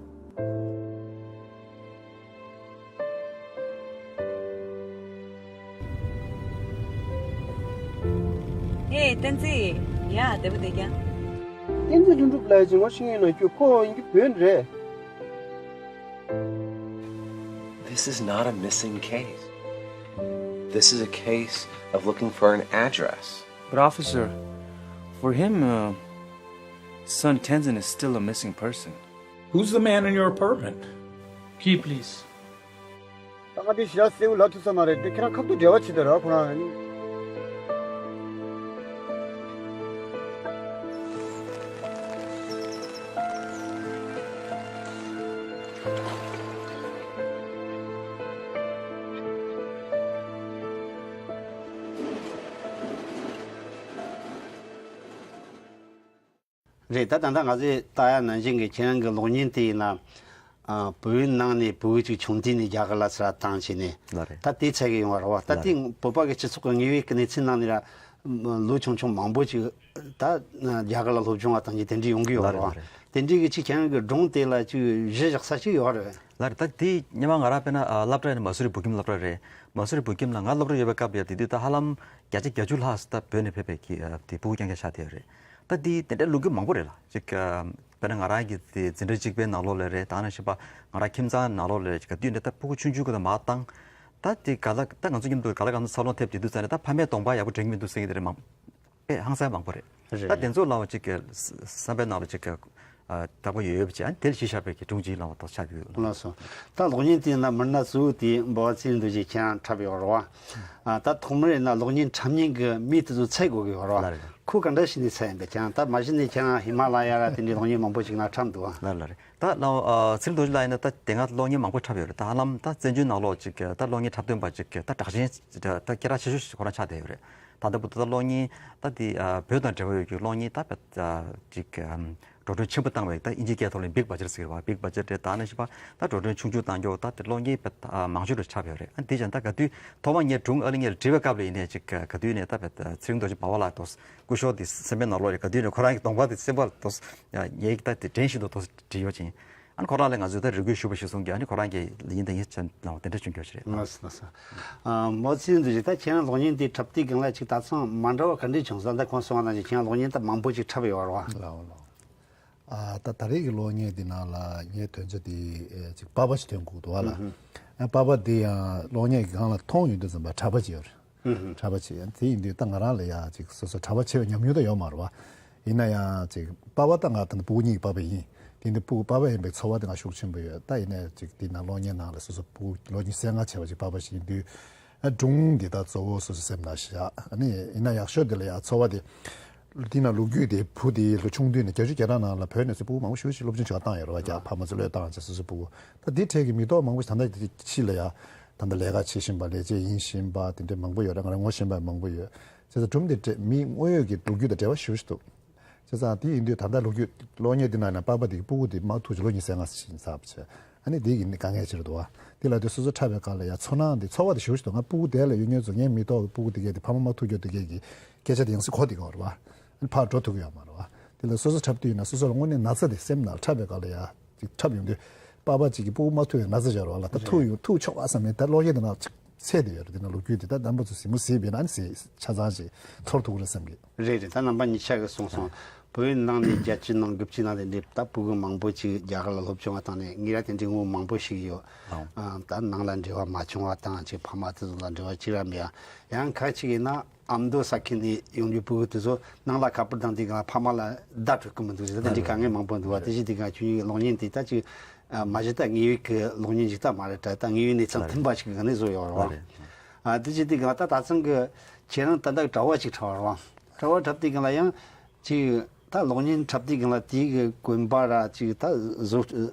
ཧེ། བསྟན་འཛིན། ཡ། བདེ་པོ་བསྡད་ཀྱང་། བསྟན་འཛིན་ལྷུན་གྲུབ་ལགས་ཀྱི་ངོ་ཤེས་མཁན་ཡོད་ན་ཁྱོད། ཁོ་ཡིན་གྱི་བོད་ནས་རེད། This is not a missing case. This is a case of looking for an address. But officer, for him, uh, son Tenzin is still a missing person. Who's the man in your apartment? Key, please. ད་ང་དེ་ཞེ་དྲག་གསལ་པོ་ལབ་ཐུབ་ས་མ་རེད་དེ། ཁྱེད་རང་ཁ་ཐུག་འབྲེལ་བ་བྱེད་དང་ར། ཁོ་རང་ཨ་ནི། རེད། ད་ད་ལྟ་ང་ཚོས་ལྟ་ཡ་ནང་བཞིན་གྱི་ཁྱེད་རང་གི་གློག་བརྙན་དེ་ཡིན་ན། ཨ། བོད་ནང་ནས་བོད་ཅིག་ཆུང་དུས་ནས་རྒྱ་གར་ལ་ཚུར་བཏང་བྱས་ནས། ལགས་རེད། ད་དེ་ཚད་གི་ཡོང་བ་རེད་བ། ད་ལགས་དེ་རེད། བོད་པ་གི་སྤྱི་ཚོགས་ཀྱི་དངོས་ཡོད་ཀྱི་གནས་ཚུལ་ནང་ནས་ར་ལོ་ཆུང་ཆུང་མང་པོ་ཅིག་ད་རྒྱ་གར་ལ་སློབ་སྦྱོང་བ་བཏང་རྒྱུ་དེ་འདྲ་ཡོང་གི་ཡོད་རེད་བ། ལགས་རེད། དེ་འདྲའི་གི་ཅིག་ཁྱེད་རང་གི་སྒྲུང་དེ་ལ་ཅིག་གཞི་བཞག་ས་ཅིག་ཡོད་རེད། ལགས་རེད། ད་དེ་སྔོན་མ་ང་རང་དཔེར་ན། ཨ། སློབ་གྲྭ་ཡིན་ན་མ་སུ་རི་བོད་ཁྱིམ་སློབ་གྲྭ་རེད། མ་སུ་རི་བོད་ཁྱིམ་ལ་ང་སློབ་གྲྭ་ཡོད་པའི་སྐབས་ལ་ཡ་དེ་དུས་ད་ཧ་ལམ་བརྒྱ་ཆ་བརྒྱད་ཅུ་ལྷག་ཙམ་ད་བོད་ནས་ཕེབས་པའི་གི། ཨ། དེ་སྤུ་གུ་རྐྱང་རྐྱང་ཆགས་བསྡད་ཡོད་རེད། ད་དེ་དེ་འདྲའི་ལོ་རྒྱུས་མང་པོ་རེད་ལགས། ཅིག་ཨ། དཔེར་ན་ང་རང་གི་དེ་འཛིན་གྲྭ་གཅིག་པའི་ནང་ལོགས་ལ་རེད། ད་ནང་བཞིན་པ་ང་རང་ཁྱིམ་ཚང་ནང་ལོགས་ལ་རེད། ཅིག་ག་དུས་ནས་ད་སྤུ་གུ་ཆུང་ཆུང་གི་ད་མར་བཏང་། ད་དེ་ག་ལ་ད་ང་ཚོ་མཉམ་དུ་ག་ལ་གང་འཚར་ལོངས་ཐེབས་དེ་དུས་ཙམ་ནས་ད་ཕ་མས་གདོང་པ་ཡག་པོ་དྲན་གྱི་མི་འདུག་ཟེར་གྱི་དེ་རེད། མང་དཔེ་ཧང་སང་མང་པོ་རེད། རེད། ད་དེ་ཚོ་ལའང་ཅིག་གི་བསམ་པའི་ནང་ལ་ཅིག་གི། ཨ། བདག་པོ་ཡོད་ཡོད་པ་ཅིག་ཨ་ནི་དེར་གཞི་བཞག་པའི་གི་སྒྲུང་ཅིག་ལབ་པ་ཐོག་ཆགས་ཀྱི་ཡོད། ལགས་སོ། ད་གློག་བརྙན་དེ་ཡིན་ན་མི་སྣ་གཙོ་བོ་དེ་འབའ་བ་ཚེ་རིང་རྡོ་རྗེ་ཁྱེད་རང་འཁྲབ་ཡོད་རེད་བ། ཨ། ད་ཐོག་མར་ཡིན་ན་གློག་བརྙན་འཁྲབ་མཁན་གྱི་མི་དེ་ཚོ་འཚོལ་དགོས་ཀྱི་ཡོད་རེད་བ། ལགས་རེད། ཁོ་ག་འདྲ་ཞིག་ནས་འཚོལ་ཡིན་པས། ཁྱེད་རང་ད་མ་གཞི་ནས་ཁྱེད་རང་ཧི་མ་ལ་ཡ་ར་དེ་འདྲའི་གློག་བརྙན་མང་པོ་ཞིག་ནང་འཁྲབ་འདུག་བ། ལགས་ལགས་རེད། ད་ལའང་། ཨ། ཚེ་རིང་རྡོ་རྗེ་ལགས་ཡིན་ན་ད་དེ་སྔ་གློག་བརྙན་མང་པོ་འཁྲབ་ཡོད་རེད། ད་ཧ་ལམ་ད་བཙན་བྱོལ་ནང་ལོགས་ཅིག་གི་ད་གློག་བརྙན་འཁྲབ་སྟོན་པ་ཅིག་གི་ད་གྲགས་ཅན་ད་སྐད་གྲགས་ཆེ་ཤོས་ཤིག་ཁོ་རང་ཆགས་བསྡད་ཡོད་རེད། ད་ལྟ་བུ་ད་གློག་བརྙན་ད་དེ། ཨ། བོད་དང་འབྲེལ་བ་ཡོད་རྒྱུ་གློག་བརྙན་ད་ད་ཅིག་ཨམ། འགྲོ་གྲོན་ཆེན་པོ་བཏང་བའི་ད་དབྱིན་ཇིའི་སྐད་ཐོག་ལ་བིག་བ་ཇེཊ་ཟེར་གི་རེད་བ། བིག་བ་ཇེཊ་རེད། ད་ནང་བཞིན་པ་ད་འགྲོ་གྲོན་ཆུང་ཆུང་བཏང་རྒྱུ་ད་དེ་གློག་བརྙན་དཔེ་མང་ཤོས་འགྲོ་ཆགས་པ་ཡོད་རེད། ཨ་འདི་ཀྱང་ད་ག་དུས་ཐོག་མ་ངས་སྒྲུང་ཨ་ལི་ངས་བྲིས་པའི་སྐབས་ལ་ཡིན་ནའི་ཅིག་ག་དུས་ནས་ད་བས་ཚེ་རིང་རྡོ་རྗེ་བ་བ་ལ་དོ་སྐུ་ཞོགས་དེ་སེམས་པའི་ནང་ལོགས་ལ་ག་དུས་ནས་ཁོ་རང་གི་གདོང་པ་དེ་སེམས་པ་ལ་དོ་ངས་ད་དེ་དྲན་བཞིན་དུ་དོ་བྲིས་ཡོད་ཅིང་། ཨ་ནི་ཁོ་རང་ལ་ང་ཚོས་ད་རེ་སྐུལ་ཞུ་བ་ཞིག་གསུང་གི། ཨ་ནི་ཁོ་རང་གིས་ཡིན་དང་ཡིན་ཆ་ལ་དེ་འདྲ་བྱུང་རྒྱུ་ཞིག་རེད། ལགས་སོ་ལགས་སོ། ཨ་མོ་ཚེ་རིང་རྡོ་རྗེ་ད་ཁྱེད་རང་གློག་བརྙན་དེ་འཁྲབ་དུས་སྒང་ལ་ཅིག་ད་ཚང་མ་འདྲ་བ་ག་འདྲས་བྱུང་སོང་། ད་ཁོང་གསུང་བ་ནང་བཞིན་ཁྱེད་རང་གློག་བརྙན་ད་མང་པོ་ཅིག་འཁྲབ་ཡོད་རེད་བ། ལགས་ལགས། ཨ་ད་ད་རེས་ཀྱི་གློག་བརྙན་འདི་ནང་ལ་ངའི་དོན་བྱ་འདི་ཨེ་ཅིག་པགས་པ་ཞིག་ཐོན་དགོས་འདུག་བ་ལ། ཨ་པགས་པ་འདི་ཡང་གློག་བརྙན་གྱི་སྒང་ལ་མཐོང་ཡོང་དུས་ཙམ་པ་གྲྭ་པ་ཅིག་ཡོད་རེད། གྲྭ་པ་ཅིག་ཡང་དེ་ཡིན་དུས་ད་ང་རང་ལ་ཡང་ཅིག་སོ་སོ་གྲྭ་པ་ཆེ་བའི་ཉམས་མྱོང་ད་ཡོད་མ་རེད་བ། ཡིན་ན་ཡང་ཅིག་པགས་པ་ད་ང་ད་ནི་སྤུ་གུ་གཉིས་ཀྱི་པགས་པ་ཡིན། དེ་ཡིན་དུས་སྤུ་གུ་པགས་པ་ཡིན་པའི་ཚོར་བ་དེ་ང་ཤུགས་ཆེན་པོ་ཡོད། ད་ཡིན་ནའི་ཅིག་འདི་ནང་གློག་བརྙན་ནང་ལ་སོ་སོ་སྤུ་གུ་ལོ་ཉི་ཤུ་རྩ་ལྔ་བྱས་པ་ཅིག་པགས་པ་ཞིག་ཡིན་དུས། ཨ་སྒྲུང་འདི་ད་གཙོ་བོ་སོ་སོ་སེམས་ནང་བཞག་ཨ་ནི་ཡིན་ན་ཡག་ཤོས་དེ་ལ་ཡང་ཚོར་བ་དེ། དེ་ན་ལོ་རྒྱུས་དེ་བུ་དེ་ལོ་ཆུང་དུས་ནས་བརྒྱད་ཅུ་གྱ་གྲངས་ནང་ལ་བོད་ནས་སུ་སྤུ་གུ་མང་པོ་ཞེ་པོ་ཞིག་སློབ་སྦྱོང་བྱེད་པར་བཏང་ཡོད་རེད་བ། རྒྱ་ཕ་མ་ཚོ་བློས་བཏང་བྱས་སོ་སོ་སྤུ་གུ་ད་དེ་འཕྲལ་གྱི་མི་ཐོག་མང་པོ་ཞིག་ད་ལྟ་དེ་ཕྱི་ལ་ཡ་ད་ལྟ་ལས་ཀ་བྱེད་བཞིན་པ་ལས་བྱེད་ཡིན་བཞིན་པ་དེ་འདྲ་མང་པོ་ཡོད་རེད། ང་རང་ངོ་ཤེས་པ་མང་པོ་ཡོད། བྱས་ཙང་སྒྲུང་དེ་འདྲ་མི་དངོས་ཡོད་ཀྱི་ལོ་རྒྱུས་དང་འབྲེལ་བ་ཞེ་པོ་ཞིག་འདུག་བྱས་ཙང་དེ་ཡིན་དུས་ད་ལྟ་ལོ་རྒྱུས་གློག་བརྙན་འདི་ནང་ནས་པགས་པ་དེ་གི་སྤུ་གུ་དེ་མ་ཐུག་ཅིག་ལོ་ཉི་ཤུ་རྩ་ལྔ་ཞིག་ཡིན་ཚར་བ་བྱས། ཨ་ནི་དེ་གི་དཀའ་ངལ་ཆེ་རུ་འདུག་བ། དེ་ལ་དུས་སོ་སོ་འཁྲབ་པའི་སྐབས་ལ་ཡང་ཚོར་སྣང་དེ་ཚོར་བ་དེ་ཞེ་པོ་ཞིག་འདུག་ང་སྤུ་གུ་དེ་ལ་ཡོད་མཁན་ཚོ་ངའི་མི་ཐོག་གི་སྤུ་གུ་དེ་གས་དེ་ཕ་མ་མ་ཐུག་རྒྱུ་དེ་གས་ཀྱི་སྐད་ཆ་དེ་ཡང་སྲིད་གོ་དེ་ག་རེད་བ། ཨ་ནི་ཕར་འགྲོ་ཐུབ་ཀྱི་ཡོད་མ་རེད་བ། དེ་ལ་སོ་སོ་འཁྲབ་དུས་ཡིན་ན་སོ་སོ་ལ་དངོས་གནས་ན་ཚ་དེ་སེམས་ནང་འཁྲབ་པའི་སྐབས་ལ་ཡང་ཅིག་འཁྲབ་ཡོང་དུས་པགས་པ་གཅིག་གི་སྤུ་གུ་མ་ཐུག་ཡང་ན་ཚ་སྦྱར་བ་ལ་ད་ཐུག་ཡོང་ཐུག་ཆོག་པ་བསམ་ནས་ད་གློག་བརྙན་དེ་ནང་ཅིག་ཚད་དེ་ཡོད་རེད། དེ་ནང་ལོ་རྒྱུས་དེ་ད་རྣམ་པ་ཚོ་གཟིགས་མོ་གཟིགས་པས་ན་ཨ་ནི་གཟིགས་ཆ་ཚང་ཅིག་ཚོར་ཐུབ་ཀྱི་རེད་བསམ་གི། རེད་རེད། ད་རྣམ་པ་གཉིས་ཆ་གི་གསུངས་སོང་། བོད་ནང་ནས་བརྒྱད་ཅུ་ནང་དགུ་བཅུ་ནང་དེ་འདྲའི་ད་སྤུ་གུ་མང་པོ་ཅིག་རྒྱ་གར་ལ་སློབ་སྦྱོང་བ་བཏང་ནས་ངེད་ར་དེ་འདྲའི་ངོ་མང་པོ་ཞིག་ཡོད། ཨང་། ད་ནང་ལ་འབྲེལ་བ་མ་བྱུང་བ་དང་ཅིག་ཕ་མ་དེ་ཚོ་ལ་འབྲེལ་བ་ཅིག་ར་མེད། ཡང་ཁ་ཅིག་ཡིན་ན་ཨ་མདོ་ས་ཁུལ་ནས་ཡོང་རྒྱུ་སྤུ་གུ་དེ་ཚོ་ནང་ལ་ཁ་པར་བཏང་དུས་སྒང་ལ་ཕ་མ་ལ་བརྡ་སྤྲོད་ཀྱི་མི་འདུག་ཟེར་ད་དེ་འདྲའི་དཀའ་ངལ་མང་པོ་འདུག་བ། དེ་བཞིན་དེ་སྒང་ཁྱོད་གཉིས་ཀྱི་གློག་བརྙན་དེ་ད་ཅིག་ཨ་མ་གཞི་ད་དངོས་ཡོད་ཀྱི་གློག་བརྙན་ཞིག་ད་མ་རེད་དྲ། ད་དངོས་ཡོད་གནས་ཚུལ་མཐུན་པ་ཞིག་གི་གནས་བཟོ་ཡོད་རེད་བ། ཨ་དེ་བཞིན་དེ་སྒང་ད་ད་ཚང་གི་ཁྱེད་རང་ད་ལྟ་གྲྭ་པ་ཅིག་འཁྲབ་པ་རེད་བ། གྲྭ་པ་འཁྲབ་དུས་སྒང་ལ་ཡང་ཅིག་ད་གློག་བརྙན་འཁྲབ་དུས་སྒང་ལ་དེའི་གི་གོན་པ་ར་ཅིག་ད་བཟོ་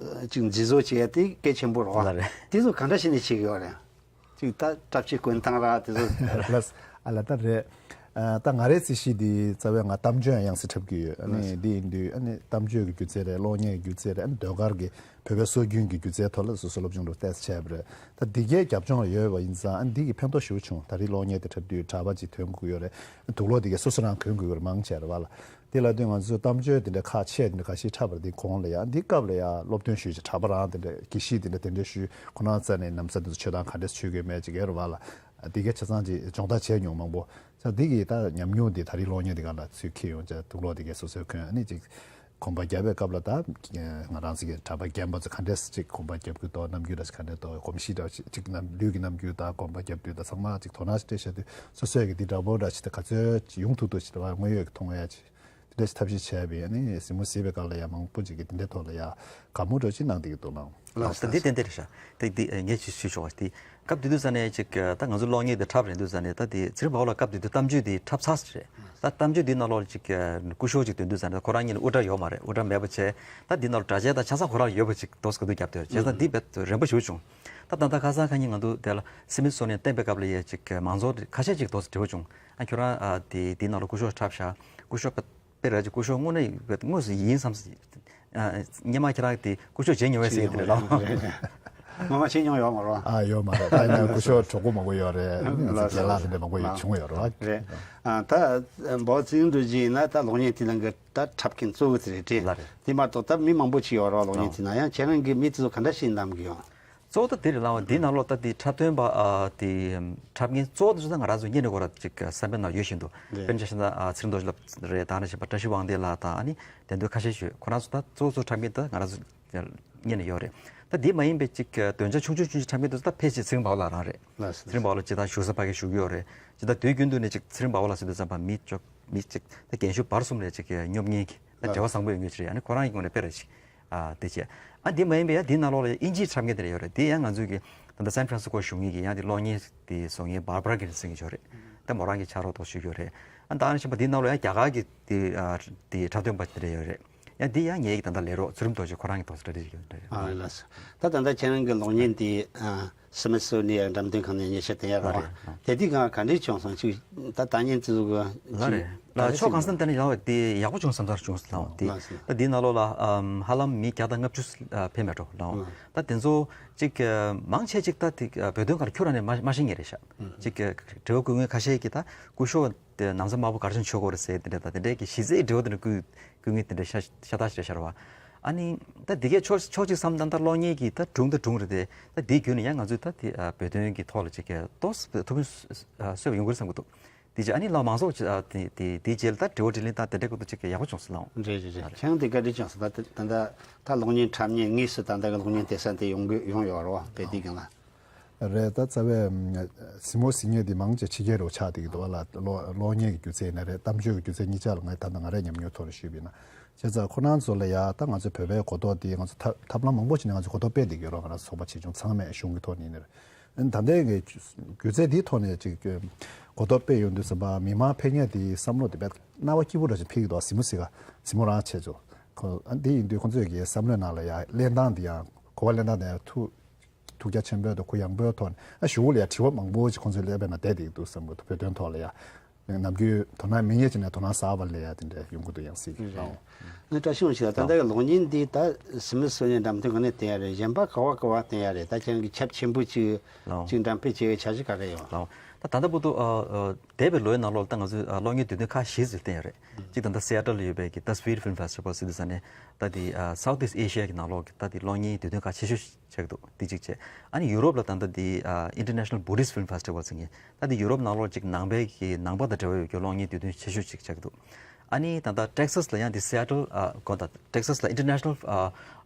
ཅིག་མཛེས་བཟོ་བྱེད་ཡ་དེ་གལ་ཆེན་པོ་རེད་བ། ལ་རེད། དེ་ཚོ་ག་འདྲ་བྱས་ནས་བྱེད་ཀྱི་ཡོད་རེད། ཅིག་ད་འཁྲབ་ཆས་གོན་སྟངས་ར་དེ་ཚོ། ལགས། ཨ་ལ་ད་རེད། ཨ་ད་ང་རའི་རྩིས་གཞི་འདི་རྩ་བའི་ང་གཏམ་བརྗོད་དབྱངས་གསལ་འཁྲབ་ཀྱི་ཡོད། ཨ་ནི་འདི་ཡིན་དུས་ཨ་ནི་གཏམ་བརྗོད་ཀྱི་སྒྱུ་རྩལ་རེད། གློག་བརྙན་གྱི་སྒྱུ་རྩལ་རེད། ཨ་ནི་ཟློས་གར་གྱི་བོད་པའི་སྲོལ་རྒྱུན་གྱི་སྒྱུ་རྩལ་ཐོག་ལ་སོ་སོ་སློབ་སྦྱོང་རུ་ཏོག་ཙམ་བྱས་པ་རེད། ད་འདི་གའི་རྒྱབ་ལྗོངས་ལ་ཡོད་པ་ཡིན་ཙང་ཨ་ནི་འདི་གི་ཕན་ཐོགས་ཞེ་པོ་བྱུང་། ད་རེས་གློག་བརྙན་དེ་འཁྲབ་དུས་གྲྭ་པ་ཅིག་ཐོན་དགོས་ཀྱི་ཡོད་རེད། དུག་ལོག་དེ་གའི་སོ་སོ་རང་གོན་དགོས་ཀྱི་ཡོད་རེད། མང་ཆེ་རེད་བ་ལ། དེ་ལ་དུས་ང་ཚོས་གཏམ་བརྗོད་དེ་འདྲ་ཁག་ཆེ་དེ་འདྲ་ཁ་ཤས་འཁྲབ་པ་རེད། དེ་གོང་ལ་ཡང་འདི་སྐབས་ལ་ཡང་སློབ་ཐོན་ཞུས་བྱས་གྲྭ་པ་རང་དེ་འདྲ་དགེ་བཤེས་དེ་འདྲ་དེ་འདྲ་ཞུས་ཁོ་རང་རྩ་ནས་ན་བཟའ་དེ་ཚོ་མཆོད་སྟངས་ག་འདྲས་མཆོད་དགོས་མེད་ཅིག་ཡོད་རེད་བ་ལ། དེ་གའི་ཆ་ཚང་ཅིག་སྦྱོང་བརྡར་བྱས་མྱོང་མང་པོ། ས་འདི་གི་ད་ཉམས་མྱོང་འདི་ད་རེས་གློག་བརྙན་འདི་ག་ལ་ཚུར་འཁྱེར་ཡོང་བྱས་དུག་ལོག་འདི་གའི་སོ་སོའི་གོན། ཨ་ནི་ཅིག་གོམ་པ་རྒྱབ་པའི་སྐབས་ལ་ད་ང་རང་ཚོ་གི་གྲྭ་པ་རྒན་པ་ཚོ་ག་འདྲས་ཅིག་གོམ་པ་རྒྱབ་ཀྱི་འདུག་རྣམ་འགྱུར་འདྲ་ཞིག་ག་འདྲས་འདུག་གོམས་གཤིས་འདྲ་ཞིག་ཅིག་རྣམ་ལུས་ཀྱི་རྣམ་འགྱུར་དང་གོམ་པ་རྒྱབ་དུས་དང་ཚང་མ་ཅིག་དོ་སྣང་ཞིག་སྤྲད་བྱས་དུས་སོ་སོས་ཀྱི་འདི་འདྲ་པོ་འདྲ་ཞིག་ད་ག་ཚོད་ཅིག་ཡོང་ཐུབ་ཐུབ་ཞིག་ད་དངོས་ཡོད་ཀྱི་མཐོང་ཡ་ཅིག་དེ་འདྲ་ཞིག་ཐབས་ཤེས་བྱས་པས་ཨ་ནི་གཟིགས་མོ་གཟིགས་པའི་སྐབས་ལ་ཡང་མང་པོ་ཅིག་གིས་དེ་འདྲའི་ཐོག་ལ་ཡང་དགའ་མོ་འདྲ་ཅིག་གནང་བསྡད་ཀྱི་འདུག་ལགས། ད་འདི་ཏན་ཏན་རེད་ཤག་ད་འདི་ངས་ཅིག་ཞུས་ཆོག་པ་དེ། སྐབས་དེ་དུས་ཙ་ནས་ཅིག་ད་ང་ཚོ་གློག་བརྙན་དེ་འཁྲབ་རན་དུས་ཙ་ནས་ད་དེ་ཚེ་རིང་བ་བ་ལ་སྐབས་དེ་དུས་གཏམ་བརྗོད་དེ་འཁྲབ་ཚར་ཟིན་རེད། ད་གཏམ་བརྗོད་དེའི་ནང་ལོགས་ལ་ཅིག་སྐུ་ཞབས་ཅིག་དོན་དུས་ཙ་ནས་ཁོ་རང་གཉིས་ལ་དབུ་སྐྲ་ཡོད་མ་རེད། དབུ་སྐྲ་མེད་པ་བྱས། ད་འདི་ནང་ལ་སྒྲ་གཅན་དང་ཆ་ཚང་ཁོ་རང་ཡོད་པ་ཅིག་འདུག་སེ་ག་དུས་རྒྱབ་དེ་བྱས་ཙང་འདི་རྦད་རན་པོ་ཞེ་པོ་བྱུང་། ད་ད་ལྟ་ཁ་སང་ཁ་ཉིན་ང་ཚོ་དེ་ལ་སི་མིད་སོ་ནི་ཡན་བསྟན་པའི་སྐབས་ལ་ཡ་ཅིག་མང་ཚོགས་ཁ་ཤས་ཅིག་འདུག་སེ་དྲི་བ་བྱུང་། ཨ་ཁྱོད་རང་ཨ་དེ་དེའི་ནང་ལ་སྐུ་ཞབས་འཁྲབ་ཤག་སྐུ་ཞབས་དཔེ་ར་ཅིག་སྐུ་ཞབས་དངོས་གནས་དངོས་སུ་ཡིན་བསམ། ཨ་སྔོན་མ་ཁྱེད་རང་དེ་སྐུ་ཞབས་བྱེད་མྱོང་བས་ཟེར་གྱི་རེད་ལགས། ངོ་མ་བྱེད་མྱོང་ཡོད་མ་རེད་བ། ཨ་ཡོད་མ་རེད། ད་ཡིན་ན་སྐུ་ཞབས་གྲོགས་པོ་མང་པོ་ཡོད་རེད། ལགས་སོ། རྒན་ལགས་དེ་འདྲ་མང་པོ་ཡོད་བྱུང་ཡོད་རེད་བ། རེད། ཨ་ད་འབའ་བ་ཚེ་རིང་རྡོ་རྗེ་ཡིན་ན་ད་གློག་བརྙན་དེ་ནང་གི་ད་འཁྲབ་མཁན་གཙོ་བོ་དེ་རེད་དེ། ལགས་རེད། དེ་མ་གཏོགས་ད་མི་མང་པོ་ཅིག་ཡོད་རེད་བ། གློག་བརྙན་དེ་ནང་ཡང་ཁྱེད་རང་གིས་མི་དེ་ཚོ་ག་འདྲ་ཞིག་བདམས་ཀྱི་ཡོད། གཙོ་བོ་ད་དེ་རེད་ལགས། འདིའི་ནང་ལོགས་ད་དེ་འཁྲབ་སྟོན་པ་ཨ་དེ་འཁྲབ་མཁན་གཙོ་བོ་དེ་ཚོ་ད་ང་རང་ཚོ་སྔོན་ནས་ཁོ་རང་ཅིག་བསམ་པའི་ནང་ཡོད་བཞིན་དུ། རེད། དཔེར་ན་ཆ་བཞག་ན་ཨ་ཚེ་རིང་རྡོ་རྗེ་ལགས་རེད། ད་ནང་བཞིན་པ་བཀྲ་ཤིས་དབང་འདུས་ལགས་དང་ཨ་ནི་དེ་འདྲ་ཁ་ཤས་ཤིག་ཡོད། ཁོ་རང་ཚོ་ད་གཙོ་བོ་གཙོ་འཁྲབ་མཁན་ད་ང་རང་ཚོ་སྔོན་ནས་ཡོད་རེད། ད་དེ་མ་ཡིན་པའི་ཅིག་འདོན་ཆ་ཆུང་ཆུང་ཆུང་ཆུང་འཁྲབ་མཁན་དེ་ཚོ་ད་ཕལ་ཆེར་ཚེ་རིང་བ་བ་ལགས་རང་རེད། ལགས་སོ། ཚེ་རིང་བ་བ་ལགས་ཇི་ལྟར་བཞུགས་ས་ཕ་གིར་བཞུགས་ཀྱི་ཡོད་རེད། ཇི་ལྟར་དུས་རྒྱུན་དུ་ནས་ཅིག་ཚེ་རིང་བ་བ་ལགས་ཟེར་དུས་ཙམ་པ་མི་ཅོག་མི་ཅིག་ད་རྒན་ཤོས་བར་གསུམ་ལ་ཅིག་སྙོབ་མཁན་གྱི་ད་འབྲེལ་བ་བཟང་པོ་ཡོད་མཁན་ཅིག་རེད། ཨ་ནི་ཁོ་རང་གི་ངོས་ནས་དཔེ་ར་ཅིག་ཨ་དེ་བྱས། ཨ་འདི་མ་ཡིན་པའི་ཡང་འདིའི་ནང་ལོགས་ལ་དབྱིན་ཇིའི་འཁྲབ་མཁན་དེ་འདྲ་ཡོད་རེད། དེ་ཡང་ང་ཚོའི་གི་ད་ལྟ་སན་ཧྥ་རན་སི་ཀོ་བཞུགས་མཁན་གྱི་ཡང་དེ་གློག་བརྙན་དེ་བཟོ་མཁན་བྷར་བྷ་ར་གིར་སན་གྱི་ཡོད་རེད། ད་མོ་རང་གི་ཕྱག་རོགས་ཐོག་ཞུགས་ཀྱི་ཡོད་རེད། ཨ་ད་ཨ་ནི་ཕྱིན་པ་འདིའི་ནང་ལོགས་ཡང་རྒྱ་གར་གྱི་དེ་ཨ་དེ་འཁྲབ་སྟོན་པ་དེ་འདྲ་ཡོད་རེད། ཡང་འདི་ཡང་ངའི་གི་ད་ལྟ་ལས་རོགས་ཚུལ་ཁྲིམས་རྡོ་རྗེ་ཁོ་རང་གི་ཐོག་སེ་གྲ་སྒྲིག་ཡོད་རེད། ཨ་ལགས་སོ། ད་ད་ལྟ་ཁྱེད་རང་གི་གློག་བརྙན་དེ་ཨ་ སི་མི་སོ་ནི་ཡན་འགྲེམས་སྟོན་ཁང་ནས་ཉེ་ཆར་བསྟན་ཡ་རེད་བ། དེ་དུས་གང་ག་འདྲས་བྱུང་སོང་ཅིག་ད་ལྟ་ཉིན་དེ་ཚོ་གི་ལ་རེད་ལ་ཕྱོགས་གང་ས་ནས་བལྟས་ན་ཡག་བ་དེ་ཡག་པོ་བྱུང་བསམ་ཚར་བྱུང་སོང་ལ་དེ་ལ་ད་དེའི་ནང་ལོགས་ལ་ཧ་ལམ་མི་བརྒྱ་དང་ལྔ་བཅུ་ཕེབས་མེད་འགྲོ་ལ་ད་དེ་ཚོ་ཅིག་མང་ཆེ་ཅིག་ད་དེ་བོད་དོན་སྒང་ལ་ཁྱོད་རང་ནས་མ་མ་ཤེས་ངེས་རེད་ཤག་ཅིག་དྲི་བ་བཀོད་མཁན་ཁ་ཤས་ཀྱིས་ད་སྐུ་ཞབས་དེ་ན་བཟའ་དམར་པོ་ག་རེ་བྱས་ནས་མཆོད་དགོས་རེད་ཟེར་དེ་འདྲ་ད་དེ་འདྲའི་གི་གཞི་རྩའི་དྲི་བ་དེ་འདྲ་བཀོད་བཀོད་མཁན་དེ་འདྲ་ཤ་ཤ་སྟག་ཞིག་རེད་ཤག་རེད་བ། ཨ་ནི་ད་འདི་གའི་ཕྱོགས་ཕྱོགས་གཅིག་བསམ་ད་ལྟ་གློག་བརྙན་གྱི་ད་སྒྲུང་ད་སྒྲུང་རེད་དེ་ད་འདིའི་བརྒྱུད་ནས་ཡང་ང་ཚོས་ད་དེ་བོད་དོན་གྱི་ཐོག་ལ་ཅིག་གི་ཏོག་ཙམ་ཐུགས་ཕན་གསོས་པ་ཡོང་གི་རེད་བསམ་གྱི་འདུག་དེ་རྗེས་ཨ་ནི་ལ་མང་ཚོགས་ཀྱི་དེ་དེ་དེའི་རྗེས་ལ་ད་དྲི་བ་དྲིས་ལན་ད་དེ་འདྲ་གི་ཐོག་ཅིག་གི་ཡག་པོ་བྱུང་སོང་ལགས། རེད་རེད་རེད། ཁྱེད་རང་དེ་ག་འདྲ་བྱུང་སོང་ད་ད་ད་ད་གློག་བརྙན་འཁྲབ་མཁན་དངོས་སུ་ད་ལྟ་གི་གློག་བརྙན་སྟེར་ས་དེ་ཡོང་གི་ཡོང་ཡོད་རེད་བ་བོད་དེའི་སྒང་ལ། རེད། ད་རྩ་བའི་གཟིགས་མོ་གཟིགས་མཁན་དེ་མང་ཆེ་ཕྱི་རྒྱལ་རུ་ཆགས་བསྡད་ཀྱི་འདུག་བ་ལ་གློག་གློག་བརྙན་གྱི་སྒྱུ་རྩལ་ཡིན་ན་རེད། གཏམ་བརྗོད་ཀྱི་སྒྱུ་རྩལ་གཉིས་ཆ་ལ་ང་ད་ལྟ་ང་རའི་ཉམས་མྱོང་ཐོག་ནས་ཞུས་པ་ཡིན་ན། བྱས་ཙང་ཁོ་རང་ཚོ་ལ་ཡ་ད་ང་ཚོ་བོད་པའི་གོ་རྟོགས་དེ་ང་ཚོ་ཐབས་ཐབས་ལམ་མང་པོ་ཞིག་ནས་ང་ཚོ་གོ་རྟོགས་སྤེལ་བསྡད་ཀྱི་ཡོད་རེད། ང་རང་ཚོ་ཚོགས་པ་ཆེ་ཆུང་ཚང་མས་གཞུང་གི་ཐོག་ནས་ཡིན་ན་རེད། ཨ་ནི་ད་ལྟའི་གི་སྒྱུ་རྩལ་འདིའི་ཐོག་ནས་ཅིག་གོ་རྟོགས་སྤེལ་ཡོང་དུས་ཙམ་པ་མི་མང་ཕལ་ཆེར་དེའི་བསམ་བློ་དེ་དཔེ་སྣང་བ་སྐྱིད་པོ་འདྲ་ཞིག་འཕེལ་གྱི་འདུག་གཟིགས་མོ་གཟིགས་ག་གཟིགས་མོ་རང་བྱས་ཆོག་ཁོ་ཨ་འདི་ཡིན་དུས་ཁོང་ཚོས་ཀྱི་བསམ་བློའི་ནང་ལ་ཡ་གླེང་སྟངས་འདི་ཡང་གོ་བ་གླེང་སྟངས་འདི་ཡང་ཐུགས་ཐུགས་རྒྱ་ཆེན་པོའི་དང་གུ་ཡངས་པོའི་ཐོག་ནས་ཨ་གཞུག་ལ་ཡ་དྲི་བ་མང་པོ་ཞིག་ཁོང་ཚོས་སླེབས་པའི་ནང་བསྡད་བསྡད་འདུག་བསམ་གྱི་འདུག་བོད་དོན་ཐོག་ལ་ཡ་ནམ་རྒྱུན་དོ་སྣང་མི་ཉན་ཅིག་ནས་དོ་སྣང་གསར་པ་སླེབས་ཡ་དེ་འདྲ་ཡོང་གི་འདུག་ཡང་སྲིད་ཀྱི་རེད། ཨང་། ངས་བཀྲ་ཤིས་ཞུ་ད་ལྟ་གློག་བརྙན་འདི་ད་སི་མི་སོ་ནི་ཡན་འགྲེམས་སྟོན་ཁང་ནས་བསྟན་ཡ་རེད། གཞན་པ་ག་བ་ག་བ་བསྟན་ཡ་རེད། ད་ཁྱེད་རང་གི་ཁྱབ་ཆེན་པོ་ཅིག་ལའོ། ཅིག་འགྲེམས་སྤེལ་བྱེད་ཡའི་འཆར་གཞི་ག་རེ་ཡོད། ལའོ། ད་ད་ལྟ་བར་དུ་ཨ་ཨ་འདས་པའི་ལོའི་ནང་ལོགས་ལ་ད་ང་ཚོས་ཨ་གློག་བརྙན་དུས་སྟོན་ཁག་བཞི་ཙམ་བསྟན་ཡོད་རེད། གཅིག་ད་ལྟ་སི་ཨེ་ཊལ་ལ་ཡོད་པའི་གི་ད་སི་ཝི་ཌི་ཕིལམ་ཕེ་སི་ཊི་ཝལ་ཟེར་དུས་ས་ནས་ད་དེ་ཨ་Southeast Asia གི་ནང་ལོགས་ཀྱི་ད་དེ་གློག་བརྙན་དུས་སྟོན་ཁག་ཆེ་ཤོས་ཆགས་འདུག་དེ་གཅིག་བྱས། ཨ་ནི་ཡུ་རོབ་ལ་ད་ལྟ་དེ་ཨ་International Buddhist Film Festival ཟེར་མཁན་ད་དེ་ཡུ་རོབ་ནང་ལོགས་ཅིག་ནང་པའི་གི་ནང་པ་དང་འབྲེལ་བ་ཡོད་རྒྱུ་གློག་བརྙན་དུས་སྟོན་ཆེ་ཤོས་ཅིག་ཆགས་འདུག་ཨ་ནི་ད་ལྟ་ཊེག་སཱས་ལ་ཡང་དེ་སི་ཨེ་ཊལ་ཨ་གོ་ད་ཊེག་སཱས་ལ་International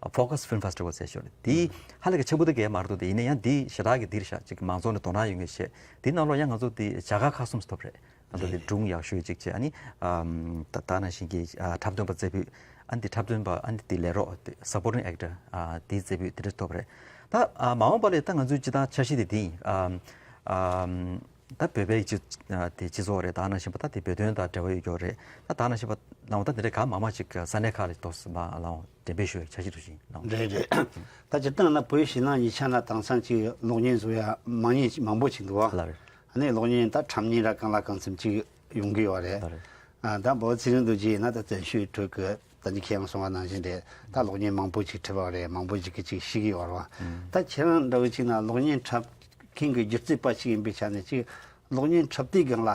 ཨ་Focus Film Festival ཟེར་ཤོར་དེ་ཧ་ལས་ཀྱི་ཆེན་པོ་དེ་གས་མ་རེད་འདུག་དེ་ཡིན་ན་ཡང་དེ་ཞེ་དྲག་གི་འདིར་ཤག་ཅིག་མང་ཚོགས་ནས་དོ་སྣང་ཡོང་མཁན་བྱས་དེ་ནང་ལོགས་ཡང་ང་ཚོ་དེ་བྱ་དགའ་ཁག་གསུམ་ཐོབ་རེད། ད་ལྟ་དེ་སྒྲུང་ཡག་ཤོས་གཅིག་བྱས། ཨ་ནི་ཨམ་ད་ད་ནང་བཞིན་གྱི་ཨ་འཁྲབ་སྟོན་པ་རྩེ་ཕུད། ཨ་ནི་དེ་འཁྲབ་སྟོན་པ། ཨ་ནི་དེ་ལས་རོགས་དེ་སབ་པོར་ཊིང་ཨེག་ཊར་ཨ་དེའི་རྩེ་ཕུད་དེ་འདྲ་ཐོབ་རེད། ད་ཨ་མ་འོངས་པ་ལ་ད་ང་ཚོའི་སྤྱི་བཏང་འཆར་གཞི་དེ་དེ་ཡིན། ཨམ་ཨམ་ད་བོད་པའི་སྤྱི་ཨ་དེ་སྤྱི་ཚོགས་རེད། ད་ནང་བཞིན་པ་ད་དེ་བོད་དོན་དང་འབྲེལ་བ་ཡོད་རྒྱུ་རེད། ད་ད་ནང་བཞིན་པ་ལའང་ད་དེ་འདྲ་གང་མང་མང་ཅིག་ས་གནས་ཁག་ལ་ཏོག་ཙམ་མ་ལའང་འགྲེམས་སྤེལ་ཞུ་བའི་འཆར་གཞི་འདུག་ཅིང་ལའང་། རེད་རེད། ད་སྤྱིར་བཏང་ན་བོད་ཕྱི་ནང་གཉིས་ཆ་ན་དེང་སང་ཅིག་གློག་བརྙན་བཟོ་ཡ་མང་ཉེ་མང་པོ་ཅིག་འདུག་བ། ལགས་རེད། ཨ་ནི་གློག་བརྙན་ད་འཁྲབ་མཁན་ར་གང་ལ་གང་འཚམ་ཅིག་ཡོང་གི་ཡོད་རེད། ལགས་རེད། ཨ་ད་འབའ་ཚེ་རིང་རྡོ་རྗེ་ཡིན་ན་ད་བཙན་བྱོལ་ཁྲོད་ཀྱི་ད་ནི་ཁྱེད་རང་གསུངས་པ་ནང་བཞིན་རེད། ད་གློག་བརྙན་མང་པོ་ཅིག་འཁྲབ་པ་རེད། མང་པོ་ཅིག་གིས་ཅིག་ཤེས་ཀྱི་ཡོད་རེད་བ། ད་ཁྱེད་རང་འདྲ་བོ་ཅིག་ན་གློག་བརྙན་འཁྲབ་མཁན་གྱི་སྒྱུ་རྩལ་པ་ཅིག་ཡིན་པའི་ཆ་ནས་ཅིག་གློག་བརྙན་འཁྲབ་དུས་སྒང་ལ་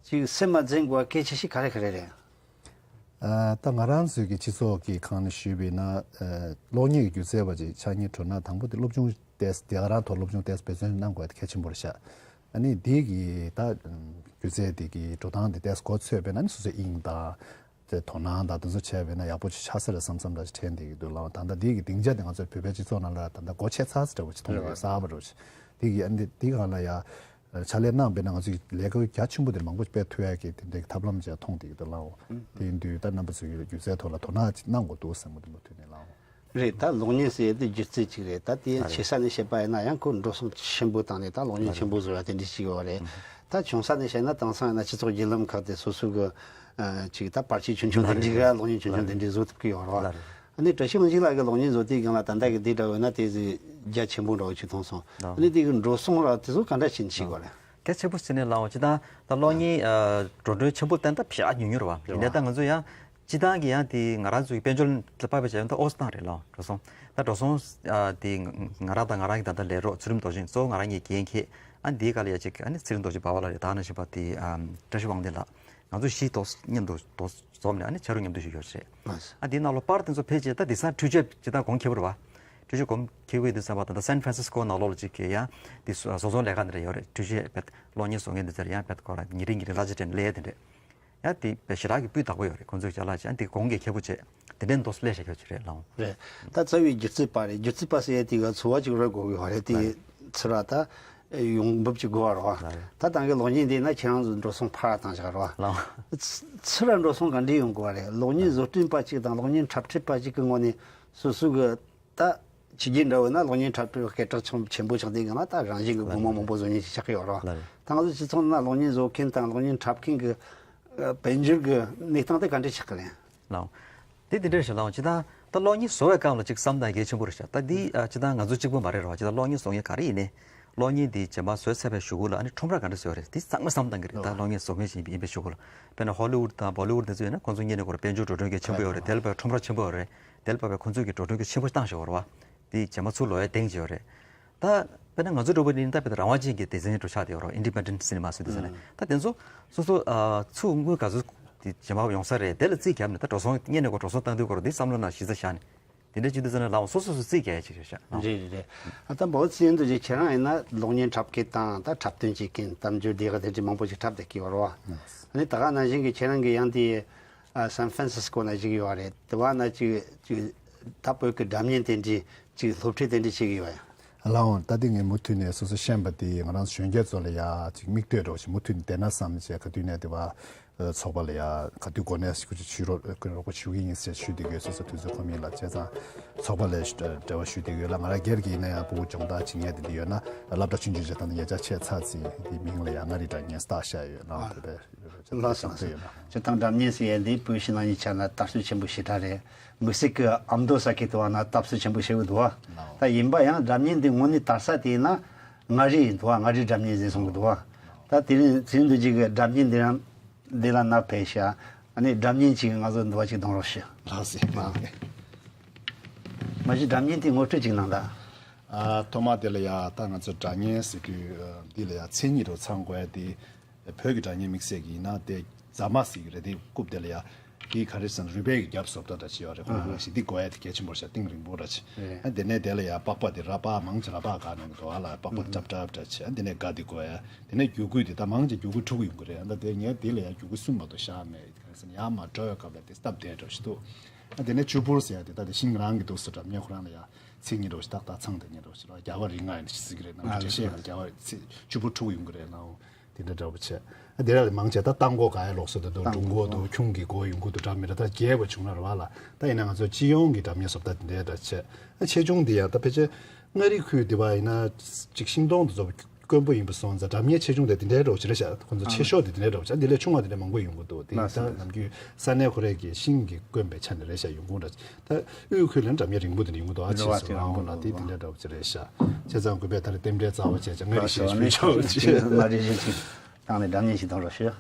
ཅིག་སེམས་ལ་འཛིན་དགོས་པ་གལ་ཆེ་ཤོས་ག་རེ་ག་རེ་རེད། ཨ་ད་ང་རང་ཚོའི་གི་སྤྱི་ཚོགས་ཀྱི་སྒང་ནས་ཞུས་པ་ཡིན་ན། ཨ་གློག་བརྙན་གྱི་སྒྱུ་རྩལ་པ་ཅིག་ཆགས་སྙིང་བྲོ་ན་དང་པོ་དེ་སློབ་སྦྱོང་ཏོག་ཙམ་དེ་ག་རང་ཐོག་སློབ་སྦྱོང་ཏོག་ཙམ་འབད་བརྩོན་གནང་དགོས་དེ་གལ་ཆེན་པོ་རེད་ཤག་ཨ་ནི་དེ་གི་ད་སྒྱུ་རྩལ་དེ་གི་འགྲོ་སྟངས་དེ་ཏོག་ཙམ་མགོ་ཚོས་པ་ཡིན་ན་ནི་སོ་སོའི་དབྱིངས་དང་དེ་དོ་སྣང་དང་དེ་ཚོ་བྱས་པ་ཡིན་ན་ཡག་པོ་ཅིག་ཆགས་ས་རེད་བསམ་བསམ་འདྲ་ཞིག་དྲན་བསྡད་ཀྱི་འདུག་ལགས། ད་ལྟ་དེ་གི་སྡིངས་ཆ་དེ་ང་ཚོའི་བོད་པའི་སྤྱི་ཚོགས་ནང་ལ་ད་ལྟ་སྒོ་ཕྱེ་ཚར་ས་འདྲ་བོ་ཅིག་མཐོང་གི་ཡོད། གསར་པ་འདྲ་བོ་ཅིག་དེ་གི་ཨ་ནི་དེ་གི་སྒང་ལ་ཡ། ཕྱག་ལས་གནང་བས་ན་ང་ཚོས་ལས་ཀ་རྒྱ་ཆེན་པོ་དེ་མང་པོ་སྤེལ་ཐུབ་ཡག་གི་དེ་འདྲའི་ཐབས་ལམ་ཅིག་མཐོང་བསྡད་ཀྱི་འདུག་ལགས། དེ་ཡིན་དུས་ད་རྣམ་པ་ཚོས་སྒྱུ་རྩལ་ཐོག་ལ་དོ་སྣང་ཅིག་གནང་དགོས་འདུག་བསམ་གྱི་འདུག་མུ་མཐུད་ནས་ལགས། རེད། ད་གློག་བརྙན་ཟེར་ཡ་དེ་སྒྱུ་རྩལ་ཅིག་རེད། ད་དེ་ཆེ་ས་ནས་བཤད་པ་ཡིན་ན་ཡང་ཁོ་འགྲོ་སོང་ཆེན་པོ་བཏང་ནས་ད་གློག་བརྙན་ཆེན་པོ་བཟོ་ཡ་དེ་འདྲ་ཞིག་ཡོད་རེད། ད་ཆུང་ས་ནས་བཤད་ན་དེང་སང་ཡིན་ན་སྤྱི་ཚོགས་བརྒྱུད་ལམ་ཁག་དེ་སོ་སོ་གི་ཅིག་ད་པར་ཆས་ཆུང་ཆུང་དེ་འདྲའི་གློག་བརྙན་ཆུང་ཆུང་དེ་འདྲའི་བཟོ་ཐུབ་ཀྱི་ཡོད་རེད་བ། ཨ་ནི་བཀྲ་ཤིས་དབང་ཕྱུག་ལགས་ཀྱིས་གློག་བརྙན་བཟོ་དུས་སྒང་ལ་ད་ལྟ་གི་དེ་འདྲ་བས་ན་དེ་ཟིག་རྒྱ་ཆེན་པོ་འདྲ་བོ་ཅིག་མཐོང་སོང་། ཨ་ནི་དེ་གི་འགྲོ་སོང་ར་དེ་ཚོ་ག་འདྲ་ཞིག་བྱེད་དགོས་རེད། གལ་ཆེན་པོ་ཟེར་ནས་ལའང་ཅི་ད་ད་གློག་བརྙན་ཨ་འགྲོ་གྲོན་ཆེན་པོ་བཏོན་ད་ཕྱིར་ཉུང་ཉུང་རེད་བ། ཡིན་ནའི་ད་ང་ཚོ་ཡང་སྤྱི་བཏང་གི་ཡང་དེ་ང་རང་ཚོའི་དཔལ་འབྱོར་ལ་དཔག་པའི་ཆ་ཡང་ད་ཨོ་སི་ཏང་རེད་ལའང་འགྲོ་སོང་། ད་འགྲོ་སོང་ཨ་དེ་ང་རང་དང་ང་རང་གི་ད་ལྟ་ལས་རོགས་ཚུལ་ཁྲིམས་རྡོ་རྗེ་གཙོ་བོ་ང་རང་གི་འགན་འཁྱེར། ཨ་འདིའི་སྒང་ལ་ཡ་ཅིག་ཨ་ནི་ཚུལ་ཁྲིམས་རྡོ་རྗེ་འབའ་བ་ལགས་རེད། ད་ནང་བཞིན་པ་དེ་ཨ་བཀྲ་ཤིས་དབང་ལྡན་ལགས། ང་ཚོ་བཞི་ཏོག་མཉམ་དུ་ཏོག་འཛོམས་ནས་ཨ་ནི་ཕྱག་རོགས་མཉམ་དུ་ཞུ་ཡོད་རེད། ཨ་འདིའི་ནང་ལོགས་པར་དེ་ཚོ་ཕལ་ཆེར་ད་དེང་སང་འཕྲུལ་ཆས་ཇི་ལྟར་གོང་ཁེ་པོ་རེད་བ། འཕྲུལ་ཆས་གོང་ཁེ་པོ་ཡིན་དུས་ཙམ་པ་ད་ལྟ་སན་ཧྥ་རན་སིས་ཀོ་ནང་ལོགས་ལ་ཅིག་གི་ཡང་དེ་བཟོ་ཚོང་ལས་ཀ་འདི་འདྲ་ཡོད་རེད། འཕྲུལ་ཆས་བེད་གློག་བརྙན་བཟོ་མཁན་འདི་ཚོར་ཡང་བེད་ཁོ་རང་ཉིན་རེ་ཉིན་རེ་གླ་ཆ་སྤྲད་ནས་ལས་དེ་འདྲས། ཡང་དེ་བེད་ཞེ་དྲག་གི་སྤུས་དག་པོ་ཡོད་རེད། ཁོང་ཚོས་ཅ་ལག་ཅིག་ཡང་དེ་གོང་གི་ཁེ་པོ་བྱས་དེ་འདྲས་འདུག་སླེབས་བཞག་ཁྱོད་ཅིག་རེད་ལའང་། རེད། ད་རྩ་བའི་སྒྱུ་རྩལ་པ་རེད། སྒྱུ་རྩལ་པ་ཟེར་ཡ་དེ་ག་འཚོ་བ་ཅིག་རོལ་དགོས་ཀྱི་ཡོད་རེད་དེ། ཚུར་ར་ད་ཡོང་འབབ་ཅིག་དགོས་པ་རེད་བ། ད་ད་གི་གློག་བརྙན་དེ་ན་ཁྱེད་རང་ཚོ་འགྲོ་སོང་ཕར་བཏང་བཞག་རེད་བ། ཚུར་ར་འགྲོ་སོང་ག་འདྲས་ཡོང་དགོས་པ་རེད། གློག་བརྙན་བཟོ་སྐྲུན་པ་ཅིག་དང་གློག་བརྙན་འཁྲབ་ཁྲིད་པ་ཅིག་གི་ངོས་ནས་སོ་སོ་གི་ད་ཕྱི་རྒྱལ་འདྲ་བོ་ན་གློག་བརྙན་འཁྲབ་ཁྲིད་སྐད་གྲགས་ཆེན་ཆེན་པོ་ཆགས་དུས་སྒང་ལ་ད་རང་བཞིན་གི་སྒོ་མོ་མང་པོ་བཟོ་མཁན་ཅིག་ཆགས་ཀྱི་ཡོད་རེད་བ། ད་ང་ཚོ་སྤྱི་ཚོགས་ནང་གློག་བརྙན་བཟོ་མཁན་དང་གློག་བརྙན་འཁྲབ་མཁན་གི་དཔལ་འབྱོར་གི་གནས་སྟངས་དེ་ག་འདྲས་ཆགས་ཀྱི་རེད། ལའོ། དེ་དེ་འདྲ་ཞིག་ལའོ། ཇི་ལྟར་ ད་གློག་བརྙན་བཟོ་བའི་སྐབས་ལ་ཅིག་བསམ་བཏང་གལ་ཆེན་པོ་རེད་ཤག་ད་འདི་ཨ་ཅི་ད་ང་ཚོ་གཅིག་པོ་མ་རེད་རོ། ཅི་ད་གློག་བརྙན་བཟོ་མཁན་ག་རེ་ཡིན་ནའི་གློག་བརྙན་འདི་རྗེས་མ་བཟོས་ཚར་བའི་གཞུག་གུ་ལ་ཨ་ནི་ཁྲོམ་ར་ག་འདྲ་བཟོས་རེད། འདི་ཚང་མས་བསམ་བཏང་གི་རེད། ད་གློག་བརྙན་བཟོ་མཁན་ཞིག་ཡིན་པའི་གཞུག་གུ་ལ། དཔེར་ན་ཧོ་ལི་ཝུད་དང་བོ་ལི་ཝུད་དེ་ཚོ་ཡིན་ན་ཁོང་ཚོ་གཉིས་ནས་ཁོ་རང་དཔལ་འབྱོར་འགྲོ་གྲོན་གྱི་ཆེན་པོ་ཡོད་རེད། དེ་ལ་བས་ཁྲོམ་ར་ཆེན་པོ་ཡོད་རེད། དེ་ལ་བས་ཁོང་ཚོ་གི་འགྲོ་གྲོན་གྱི་ཆེན་པོ་བཏང་བཞག་ཡོད་རེད་བ། དེ་རྗེས་མ་ཚུར་ལོག་ཡ་གདེང་བྱས་ཡོད་རེད། ད་དཔེར་ན་ང་ཚོ་འགྲོ་བ་ནི་ད་དཔེར་ན་རང་དབང་ཅན་གྱི་སྡེ་ཚན་འགྲོ་ཆགས་དེ་ཡོད་རེད། ཨིན་ཌི་པེན་ཌེན་ཊི་སི་ནི་མ་སུ་དེ་ཟེར་ནས་ད་དེ་ཚོ་སོ་སོ་ཨ་ཚུར་དངུལ་ག་ཚོད་དེ་རྗེས་མ་ཡོང་ས་རེད། དེ་ལ་རྩིས་བརྒྱབ་ནས་ད་འགྲོ་སོང་གཉེར་ནས་གོ་འགྲོ་སོང་བཏང་དུས་སྐོར་འདི་བསམ་བློ་ནང་གཞི་རྩ་བཞག་ནས་དེ་འདྲ་བྱེད་དུས་ཙམ་ནས་ལའང་སོ་སོ་སོ་རྩིས་རྒྱག་ཡ་ཅིག་རེད་ཤག་རེད་རེད་རེད། ཨ་ད་འབའ་བོ་ཚེ་རིང་རྡོ་རྗེ་ཁྱེད་རང་ཡིན་ན་གློག་བརྙན་འཁྲབ་མཁན་དང་ད་འཁྲབ་སྟོན་བྱེད་མཁན་གཏམ་བརྗོད་འདི་ག་དེ་འདྲ་མང་པོ་ཞིག་འཁྲབ་བསྡད་ཀྱི་ཡོད་རེད་བ། ཨ་ནི་ད་ག་ནང་བཞིན་གྱི་ཁྱེད་རང་གི་ཡང་དེ་ཨ་སན་ཧྥ་རན་སིས་ཀོ་ན་བཞུགས་ཡོད་རེད། དེ་བ་ན་ཅིག་ཅིག་ད་བོད་ཀྱི་སྒྲ་བརྙན་དེ་འདྲའི་ཅིག་སློབ་ཁྲིད་དེ་འདྲ་བྱེད་ཀྱི་ཡོད་ཡ། ལའང་ད་ལྟ་ངས་མུ་མཐུད་ནས་སོ་སོ་ཤེས་པ་དེ་ང་རང་གཞོན་སྐྱེས་ཚོ་ལ་ཡ་ཅིག་མིག་ལྟོས་འདྲ་བོ་ཞིག་མུ་མཐུད་ནས་བསྡད་ན་བསམ་བྱས་ག་དུས་ནས་དེ་བ་ཚོགས་པ་ལ་ཡ་ག་དུས་དགོས་ནས་སྐུ་ཚེ་ཞུ་རོགས་རོགས་པ་ཞུ་གི་ཡིན་ཟེར་ཞུ་བསྡད་ཡོད། སོ་སོ་དུས་ཚོད་ཁོམ་ཡིན་ལ་བྱས་ཙང་ཚོགས་པ་ལ་འབྲེལ་བ་ཞུ་བསྡད་ཡོད་ལ། ང་རང་སྒེར་གྱི་ཡིན་ན་ཡང་ཕྲུ་གུ་སྦྱོང་བརྡར་བྱེད་མཁན་དེ་འདྲ་ཡོད་ན་སློབ་གྲྭ་ཆུང་ཆུང་ཞིག་དང་ཉེ་ཆར་ཆད་ཚར་ཚེ་དེ་མིང་ལ་ཡ་མངའ་རིས་སྒྲ་བརྙན་བཏགས་བཞག་ཡོད་ལ། དེ་བས་ལགས་སོ་ལགས་སོ། ཡོད་ལ། སྤྱིར་བཏང་སྒྲ་བརྙན་ཟེར་ཡས་འདི་བོད་ཕྱི་ནང་གཉིས་ཆ་ལ་དར་སྲོལ་ཆེན་པོ་ཞེ་དྲག་རེད། དམིགས་བསལ་གྱི་ཨ་མདོ་ས་ཁུལ་དུ་བ་ན་དར་སྲོལ་ཆེན་པོ་ཞེ་པོ་འདུག་བ། ད་ཡིན་པ་ཡང་སྒྲ་བརྙན་འདི་དངོས་གནས་དར་ས་དེ་ཡིན་ན་མངའ་རིས་ཡིན་འདུག་བ། མངའ་རིས་སྒྲ་བརྙན་ཟེར་གསུང་གི་འདུག་བ། ད་དེ་རིང་ཚེ་རིང་རྡོ་རྗེ་གི་སྒྲ་བརྙན་འདི་རང་འདི་ལ་ན་ཕེབས་ཤག་ཨ་ནི་སྒྲ་བརྙན་ཅིག་ང་ཚོ་འདི་བ་ཅིག་གཏོང་རོགས་ཞུ། ལགས་སེ། ཨ། མ་གཞི་སྒྲ་བརྙན་དེ་ངོ་སྤྲོད་ཅིག་གནང་དང་། ཨ་ཐོག་མ་དེ་ལ་ཡ་ད་ང་ཚོ་སྒྲ་བརྙན་ཟེར་དུས་འདི་ལ་ཡ་མཚན་ཉིད་རུ་ཚང་དགོས་ཡ་དེ། བོད་ཀྱི་སྒྲ་བརྙན་དམིགས་བསལ་གྱི་ཡིན་ན་དེ་རྫ་མ་ཟེར་གྱི་རེད། དེ་རྐུབ་དེ་ལ་ཡ་དེ་ག་རེ་ཟེར་ན་རུས་སྦལ་གྱི་རྒྱབ་བཟོ་ལྟ་འདྲ་ཅིག་ཡོད་རེད། ཁོ་རང་ཞིག་དེ་དགོས་ཡ་དེ་གལ་ཆེན་པོ་རེད་ཤག་གཏིང་རིང་པོ་འདྲ་ཅིག་ཨ་དེ་ནས་དེ་ལ་ཡ་པགས་པ་དེ་ར་པགས་མང་ཆེ་ར་པགས་ག་ནང་གི་འདུག་ཨ་ལ། པགས་པ་དེ་ཀྲབ་ཀྲབ་འདྲ་ཅིག་ཨ་དེ་ནས་སྒ་དེ་དགོས་ཡ། དེ་ནས་རྒྱུ་གུ་དེ་ད་མང་ཆེ་རྒྱུ་གུ་དྲུག་ཡོང་གི་རེད། ཨ་ད་དེ་ངས་དེ་ལ་ཡ་རྒྱུ་གུ་གསུམ་མ་གཏོགས་བཞག་མེད། ག་རེ་ཟེར་ན་ཡར་མར་འགྲོ་བའི་སྐབས་ལ་དེ་སྟབས་བདེ་འདྲ་ཞིག་འདུག་ཨ་དེ་ནས་ཆུ་བུར་ཟེར་ཡ་དེ་ད་དེ་ཤིང་རང་གི་འདུག་ཟེར་འདྲ་མེད། ཁོ་རང་ལ་ཡ་ཚིག་གཉིས་འདྲ་ཞིག་ཏག་ཏག་ཚང་དེ་གཉིས་འདྲ་ཞིག་རྒྱ་བ་རིགས་ལྔ་ཡིན་ཞིག་ཟེར་གི་རེད། ནང་འགྲེལ་བཤད་ལ་རྒྱ་བ་ཚིག་ཆུ་བུར་དྲུག་ཡོང་གི་རེད་ལ། དེ་འདྲ་འདྲ་པོ་བྱས། ཨ་དེ་ར་ལས་མང་ཆེ་ད་རྟ་མགོ་ག་ཡ་ལོགས་སུ་ད་དུང་སྒྲུང་མགོ་འདུག་ཁྱུང་གི་མགོ་ཡོང་གི་འདུག་འདྲ་མི་འདྲ་ད་རྒྱས་པ་བྱུང་ན་རེད་བ་ལ། ད་ཡིན་ན་ང་ཚོ་སྤྱི་ཡོངས་ཀྱི་སྒྲ་བརྙན་བཟོ་ལྟ་དེ་འདྲའི་འདྲ་བྱས། ཨ་ཆེ་ཆུང་དེ་ཡང་ད་ཕལ་ཆེར་མངའ་རིས་ཁུལ་དེ་བ་ཡིན་ན་ཅིག་ཤིང་སྡོང་དེ་ཚོ་དཀོན་པོ་ཡིན་པ་སོང་ཙང་སྒྲ་བརྙན་ཆེ་ཆུང་དེ་དེ་འདྲའི་འདྲ་པོ་ཅིག་རེད་ཤག་ཁོ་ཚོ་ཆེ་ཤོས་དེ་དེ་འདྲའི་འདྲ་པོ་ཅིག་འདི་ལས་ཆུང་བ་དེ་འདྲ་མང་པོ་ཡོང་གི་འདུག་དེ་ད་ནམ་རྒྱུན་ས་གནས་ཁོ་རའི་གི་ཤིང་གི་དཀོན་པའི་ཆ་ནས་རེད་ཤག་ཡོང་ཁུངས་འདྲ། ད་དབུས་ཁུལ་ལ་འདྲ་མཉམ་རིང་པོ་དེ་ཡོང་གི་འདུག་ཨ་ཅེ་རེད་བ། སོ་ཅིག་རང་རང་ཧོ་ལ་དེ་དེ་འདྲའི་འདྲ་པོ་ཅིག་རེད་ཤག་བྱས་ཙང་གུས་པས་ད་རེས་རྟེན་འབྲེལ་གཙང་བོ་བྱས་ཙང་མངའ་རིས་ཞེས་ཞུ་ཆོག་ཅེས། མངའ་རིས་ཞེས་ཅིག་བཏང་ནས་སྒྲ་བརྙན་ཞིག་གཏོང་རོགས་ཞུ། ད་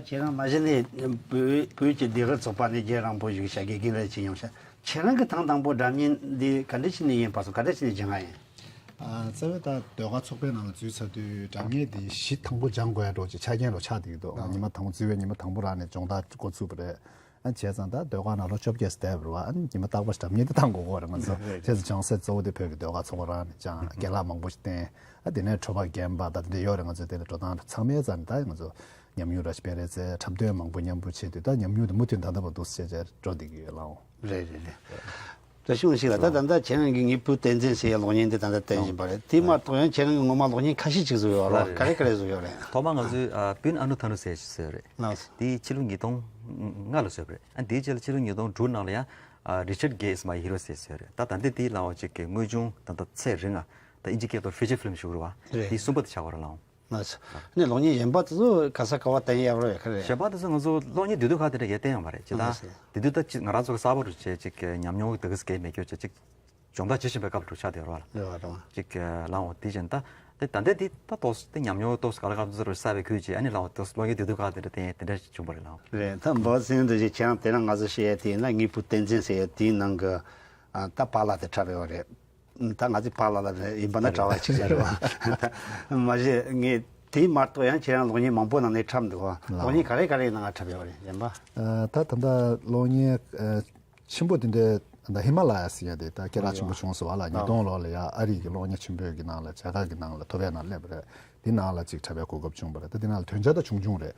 ཁྱེད་རང་མ་གཞི་ནས་བོད་བོད་ཀྱི་ཟློས་གར་ཚོགས་པ་ནས་རྒྱུན་རིང་པོ་ཞིག་བྱ་དགེ་རྒན་རེད་བྱས་མྱོང་ཤག་ཁྱེད་རང་གི་ཐེངས་དང་པོ་སྒྲ་བརྙན་འདི་ག་འདྲ་བྱས་ནས་ཡིན་པ་སོང་། ག་འདྲ་བྱས་ནས་སྦྱངས་པ་ཡིན། ཨ་རྩ་བའི་ད་ཟློས་གར་ཚོགས་པའི་ནང་ལ་འཛུལ་ཚར་དུས་སྒྲ་བརྙན་འདི་གཞི་དང་པོ་སྦྱང་དགོས་ཡ་འདྲ་ཅིག་ཆ་རྐྱེན་རུ་ཆགས་བསྡད་ཀྱི་འདུག་ཨ། ཉི་མ་དང་པོ་འཛུལ་བའི་ཉི་མ་དང་པོ་རང་ནས་སྦྱོང་བརྡར་འགོ་ཚུགས་པ་རེད། ཨ་བྱས་ཙང་ད་ཟློས་གར་ནང་ལོ་བཅོ་བརྒྱད་བསྡད་པ་རེད་བ། ཨ་ཉི་མ་རྟག་པར་སྒྲ་བརྙན་འདི་བཏང་དགོས་ཀྱི་ཡོད་རེད་ང་ཚོ། རེད། བྱས་ཙང་སྦྱོང་ཚད་གཙོ་བོ་དེ་བོད་ཀྱི་ཟློས་གར་ཚོགས་པ་རང་ནས་སྦྱངས། རྒན་ལགས་མང་པོ་ཞིག་བསྟེན། ཨ་དེ་ནས་གྲོད་པ་རྒན་པ་ད་དེ་འདྲ་ཡོད་རེད། ང་ཚོའི་དེ་ལ་འགྲོ་སྟངས་ཚང་མའི་རྩ་ནས་ད་ང་ཚོ་ཉམས་མྱོང་ར་སྤེལ་རེས་ཚེ་འཁྲབ་སྟོན་མང་པོ་མཉམ་པོ་བྱས་དུས་ད་ཉམས་མྱོང་དེ་མུ་མཐུད་ད་ལྟ་བར་དུ་བྱས་བྱས་འགྲོ་བསྡད་ཀྱི་ཡོད་ལགས། རེད་རེད་རེད། ད་ཞུ་ཞིག་ལ་ད་ད་ལྟ་ཁྱེད་རང་གི་ངའི་བུ་བསྟན་འཛིན་ཟེར་ཡའི་གློག་བརྙན་འདི་ད་ལྟ་བསྟན་བཞིན་པ་རེད། དེ་མ་གཏོགས་ཡང་ཁྱེད་རང་གི་ངོ་མ་གློག་བརྙན་ཁ་ཤས་ཅིག་བཟོས་ཡོད་རེད། ག་རེ་ག་རེ་བཟོས་ཡོད་རེད། ཐོག་མ་ང་ཚོས་ཨ་སྤུན་ཨ་ནུ་ཐ་ནུ་ཟེར་ཞིག་བཟོས་ཡོད་རེད། ལགས་སོ། དེ་ཕྱི་ལོ་ཉིས་སྟོང་ལྔ་ལ་བཟོས་པ་རེད། ཨ་དེའི་རྗེས་ལ་ཕྱི་ལོ་ཉིས་སྟོང་དྲུག་ནང་ལ་ཡང་ཨ་Richard Gere is my hero ཟེར་བཟོས་ཡོད་རེད། ད་ད་ལྟ་དེའི་ལའང་ཅིག་གི་དངོས་བྱུང་ད་ལྟ་ཚད་རིང་ང་ད་ཨིན་ཇི་སྐད་ཐོག་ཕི་ཇི་ཕི་ལིམ་ཞུ་གི་རེད་བ། རེད། དེ་གསུམ་པ་དེ་ཆགས་པ་རེད་ལགས། ལགས་སོ། ནས་གློག་བརྙན་གཞན་པ་དེ་ཚོ་ག་ས་ག་བ་བསྟན་ཡག་རོགས་ཡོད་ཁ་རེད། གཞན་པ་དེ་ཚོ་ང་ཚོ་གློག་བརྙན་བསྡུས་དུས་ཁག་དེ་འདྲ་གས་བསྟན་ཡོད་མ་རེད། ཅི་ད་ལགས་སོ། དེ་དུས་ད་ཅི་ང་རང་ཚོ་གི་གསར་པ་རུ་བྱས་ཅིག་གི་ཉམས་མྱོང་དེ་གས་གས་མེད་རྒྱུ་བྱས་ཅིག་སྦྱོང་བརྡར་བྱེད་བཞིན་པའི་སྐབས་རུ་ཆགས་བསྡད་ཡོད་རེད་བ། རེད་བ་རེད་བ། ཅིག་གི་ལའང་དེ་བཞིན་ད་ དེ་ད་ལྟ་དེ་ད་ཏོག་ཙམ་དེ་ཉམས་མྱོང་ཏོག་ཙམ་ག་ལ་ག་ཚོད་རུ་གསར་བའི་ཁུལ་གྱིས་ཨ་ནི་ལའོ་ཏོག་ཙམ་གློག་བརྙན་དེ་དུས་ག་དེ་འདྲ་དེ་དེ་འདྲ་ཞིག་བྱུང་བ་རེད་ལའོ། རེད། ད་འབའ་སེང་འདི་ཞིག་ཁྱེད་རང་དེ་རིང་ང་ཚོ་བཤད་ཡ་དེ་ཡིན་ན་དངོས་པོ་བསྟན་འཛིན་ཟེར་ཡ་དེའི་ནང་གི་ད་པཱ་ལགས་དེ་འཁྲབ་ཡོད་རེད། ད་ང་ཚོའི་པཱ་ལགས་ལ་ཡིན་པ་ན་གྲྭ་བ་གཅིག་བྱས་རེད་བ། མ་གཞི་ངས་དེ་མ་གཏོགས་ཡང་ཁྱེད་རང་གློག་བརྙན་མང་པོ་ནང་ནས་འཁྲབ་འདུག་བ། གློག་བརྙན་ག་རེ་ག་རེ་ནང་འཁྲབ་ཡོད་རེད་གཞན་པ། ད་ད་ལྟ་གློག་བརྙན་ཆེན་པོ་དེ་འདྲའི་ད་ཧི་མ་ལ་ཡ་ཟེར་ཡ་དེ་ད་སྐད་གྲགས་ཆེན་པོ་བྱུང་སོང་བ་ལ། ཉིས་སྟོང་ལོ་ལ་ཡ་ཨ་རི་གི་གློག་བརྙན་ཆེན་པོའི་གི་ནང་ལ་རྒྱ་གར་གི་ནང་ལ་ཐོ་བའི་ནང་སླེབས་པ་རེད། དེ་ནང་ལ་ཅིག་འཁྲབ་པའི་གོ་སྐབས་བྱུང་བ་རེད། ད་དེ་ནང་ལ་དོན་རྐྱེན་ད་ཆུང་ཆུང་རེད།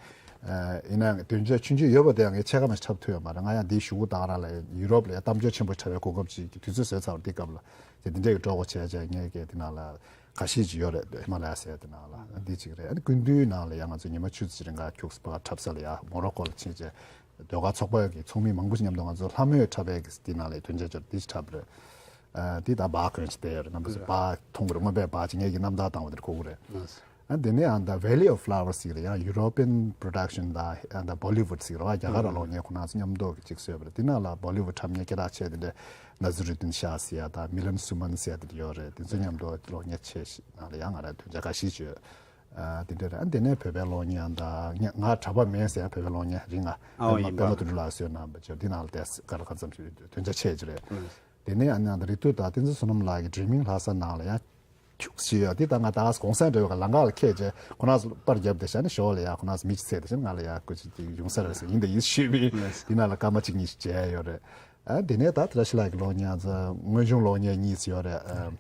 ཡིན་ན་དོན་རྐྱེན་ཆུང་ཆུང་ཡོད་པ་དེ་ངས་ཕྱེད་ཀ་མ་ཞིག་འཁྲབ་ཐུབ་ཡོད་མ་རེད། ང་ཡང་འདིའི་གཞུག་གུ་ད་ག་རང་ལ་ཡུ་རོབ་ལ་ཡ་གཏམ་བརྗོད་ཆེན་པོ་འཁྲབ་པའི་གོ་སྐབས་ཅིག་གི་དུས་ཚོད་བཟོས་ཚར་བ་དེ་སྐབས་ལ་དེ་དེ་འདྲའི་གི་གྲོགས་པོ་བྱས་བྱས་ངས་གི་དེ་ནང་ལ་ཁ་ཤས་ཅིག་ཡོད་རེད། ཧི་མ་ལ་ཡ་ཟེར་དེ་ནང་ལ་འདི་ཅིག་རེད། ཨ་ནི་སྐུ་མདུན་ནང་ལ་ཡ་ང་ཚོ་ཉི་མ་ཆུ་ཚོད་ཅིག་རིང་ག་ཁྱུག་ཙམ་ཕར་འཁྲབ་ས་ལ་ཡ་མོ་རོ་ཀོ་ལ་ཕྱིན་བྱས་ཟློས་གར་ཚོགས་པ་གི་ཚོགས་མི་མང་པོ་ཞིག་མཉམ་དུ་ང་ཚོ་ལྷ་མོའི་འཁྲབ་པའི་གི་དེ་ནང་ལ་དོན་རྐྱེན་ཅིག་འདི་ཞིག་འཁྲབ་རེད། ཨ་དེ་ད་སྦ་གོན་ཞིག་བསྡད་ཡོད་རེད། རྣམ་པ་ཚོ་སྦ་མཐོང་གི་རེད། སྔོན་པའི་སྦ་ཅིག་ངས་ཀྱི་རྣམ་ཐར་བཏང་བ་དེར་གོ་གི་རེད། ཨ་དེ་ནས་ཨ་ད་Valley of Flowers ཟེར་གི་རེད། ཡང་European production ད་ཨ་ད་Bollywood ཟེར་གི་རེད་བ། རྒྱ་གར་ར་གློག་བརྙན་ཁོ་ན་ཚོ་མཉམ་དུ་གཅིག་བཟོས་པ་རེད། དེ་ནང་ལ་Bollywood འཁྲབ་མཁན་སྐད་གྲགས་ཆེ་དེ་འདྲ་Naseeruddin Shah ཟེར་ཡ་ད་Milan Suman ཟེར་ཡ་དེ་འདྲ་ཡོད་རེད། དེ་ཚོ་མཉམ་དུ་གློག་བརྙན་ཆེ་ཞིག་ནང་ལ་ཡང་ང་ར་དོན་རྐྱེན་ཁ་ཤས་བྱོས། ཨ་དེ་འདྲ་རེད། ཨ་དེ་ནས་བོད་པའི་གློག་བརྙན་ད་ང་གྲྭ་པ་མེད་ཟེར་ཡ་བོད་པའི་གློག་བརྙན་རིང་ང་ཨ་ཨོ་ཡིན་པ། པད་མ་དོན་གྲུབ་ལགས་བཟོས་གནང་བ་བྱོས། དེ་ནང་ལ་དེ་ག་ལ་ག་ཙམ་ཞིག་དོན་རྐྱེན་ཆེ་ཞིག་རེད། དེ་ནས་ཨ་ནི་ཨ་ད་རེ་ཏུ་ད་བསྟན་འཛིན་བསོད་ནམས་ལགས་ཀྱི་Dreaming Lhasa ནང་ལ་ཡང་ཁྱུག་ཞིག་ཡོད། དེ་ད་ང་ད་གོང་ས་འདྲ་བའི་ལམ་ཁ་ལ་འཁེལ་རྗེས་ཁོ་རང་ཚོ་པར་བརྒྱབ་བསྡད་ཤག་ནི་ཞོར་ལ་ཡ་ཁོ་རང་ཚོ་མི་གཅིག་བཙལ་བསྡད་ཤག་ང་ལ་ཡ་སྐུ་མཁྱེན་དེ་ཡོང་ས་རེད་ཟེར་ཡིན་ད་ཡིན་ཞུས་པས། དེ་ནང་ལ་སྐར་མ་གཅིག་གཉིས་ཤིག་མཇལ་ཡོད་རེད། ཨ་དེ་ནས་ད་དེ་ར་ཤི་ལགས་ཀྱི་གློག་བརྙན་ཚོ་དངོས་བྱུང་གློག་བརྙན་གཉིས་ཡོད་རེད།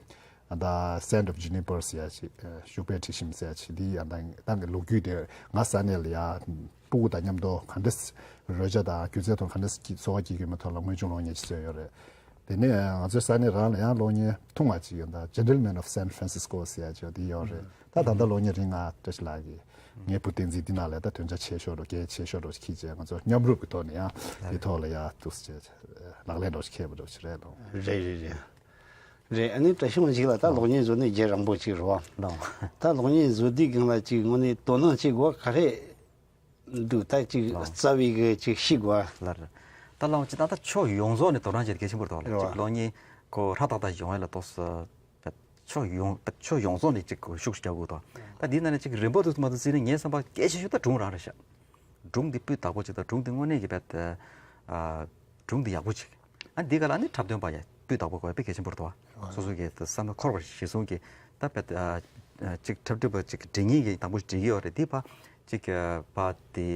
ཨ་ད་Scent of Juniper ཟེར་ཡ་ཞིག་ཨ་ཤུག་པའི་དྲི་ཞིམ་ཟེར་ཡ་ཞིག་འདི་ཡང་ད་ད་གི་ལོ་རྒྱུས་དེ་ང་ས་གནས་ལ་ཡ་སྤུ་གུ་དང་མཉམ་དུ་ག་འདྲ་རོལ་ཆ་དང་སྒྱུ་རྩལ་ཐོག་ག་འདྲ་འཚོ་བ་སྐྱེལ་གྱི་མི་ཐོག་ལ་དངོས་བྱུང་གློག་བརྙན་ཅིག་བཟོས་ཡོད་རེད། དེ་ནས་ང་ཚོའི་ས་གནས་རང་ལ་ཡང་གློག་བརྙན་ཐུང་བ་ཅིག་ཡོད། ད་Gentleman of San Francisco ཟེར་ཡ་ཅིག་འདི་ཡོད་རེད། ད་ད་ལྟ་གློག་བརྙན་རིང་ང་བཀྲ་ཤིས་ལགས་ཀྱིས་ངའི་བུ་བསྟན་འཛིན་འདི་ནང་ལ་ད་དོན་རྐྱེན་ཆེ་ཤོས་རུ་གལ་ཆེ་ཤོས་རུ་ཁྱེད་ཀྱིས་ང་ཚོ་མཉམ་རུབ་ཀྱི་ཐོག་ནས་ཡང་འདི་ཐོག་ལ་ཡང་ཐུགས་རྗེ་ལག་ལེན་རོགས་ཤིག་མཁས་པ་རོགས་ཤིག་རེད་ལོ། རེད་རེད་རེད། རེད། ཨ་ནི་བཀྲ་ཤིས་དབང་ཕྱུག་ལགས་ད་གློག་བརྙན་བཟོ་ནི་རྒྱུན་རིང་པོ་ཅིག་རེད་བ། ལགས། ད་གློག་བརྙན་བཟོ་དུས་སྒང་ལ་ཅིག་དངོས་གནས་དོ་སྣང་བྱེད་དགོས་ག་རེ་འདུག་ད་ཅིག་ལགས། རྩ་བའི་གི་ཅིག་ཤེས་དགོས། ལགས་རེད། ད་ལགས་ཅིག་ད་ད་ཕྱོགས་ཡོངས་རྫོགས་ནས་དོ་སྣང་བྱེད་གལ་ཆེན་པོ་རེད་དོ་ལགས། རེད་བ། ཅིག་གློག་བརྙན་ཁོ་ཧྲ་ཏག་ཏག་ཡོང་ཡ་ལ་ཏོག་ཙམ་ཕྱོགས་ཡོངས་ད་ཕྱོགས་ཡོངས་རྫོགས་ནས་ཅིག་ཤུགས་ཤིག་རྒྱག་དགོས་དོ། ད་འདི་ནང་ནས་ཅིག་རིམ་པ་དུ་མ་དུ་བརྩིས་ན་ངའི་བསམ་པ་གལ་ཆེ་ཤོས་ད་སྒྲུང་རང་རེད་ཤག་སྒྲུང་འདི་སྤུས་དག་པོ་ཅིག་དང་སྒྲུང་འདི་དངོས་གནས་ཀྱི་རྦད་དེ་ཨ་སྒྲུང་འདི་ཡག་པོ་ཅིག་ཨ་འདི་ག་ལ་ཨ་ནི་འཁྲབ་སྟོན་པ་ཡ་སྤུས་དག་པོ་དགོས་པའི་གལ་ཆེན་པོ་རེད་དོ། སོ་སོ་གི་བསམ་བློ་འཁོར་བ་གཞིར་བཟུང་གི་ད་རྦད་དེ་ཨ་ཅིག་འཁྲབ་ཁྲིད་པ་ཅིག་འབྲི་མཁན་གྱི་དང་པོ་འབྲི་གི་ཡོད་རེད། འདི་ཕ་ཅིག་ཕ་དེ་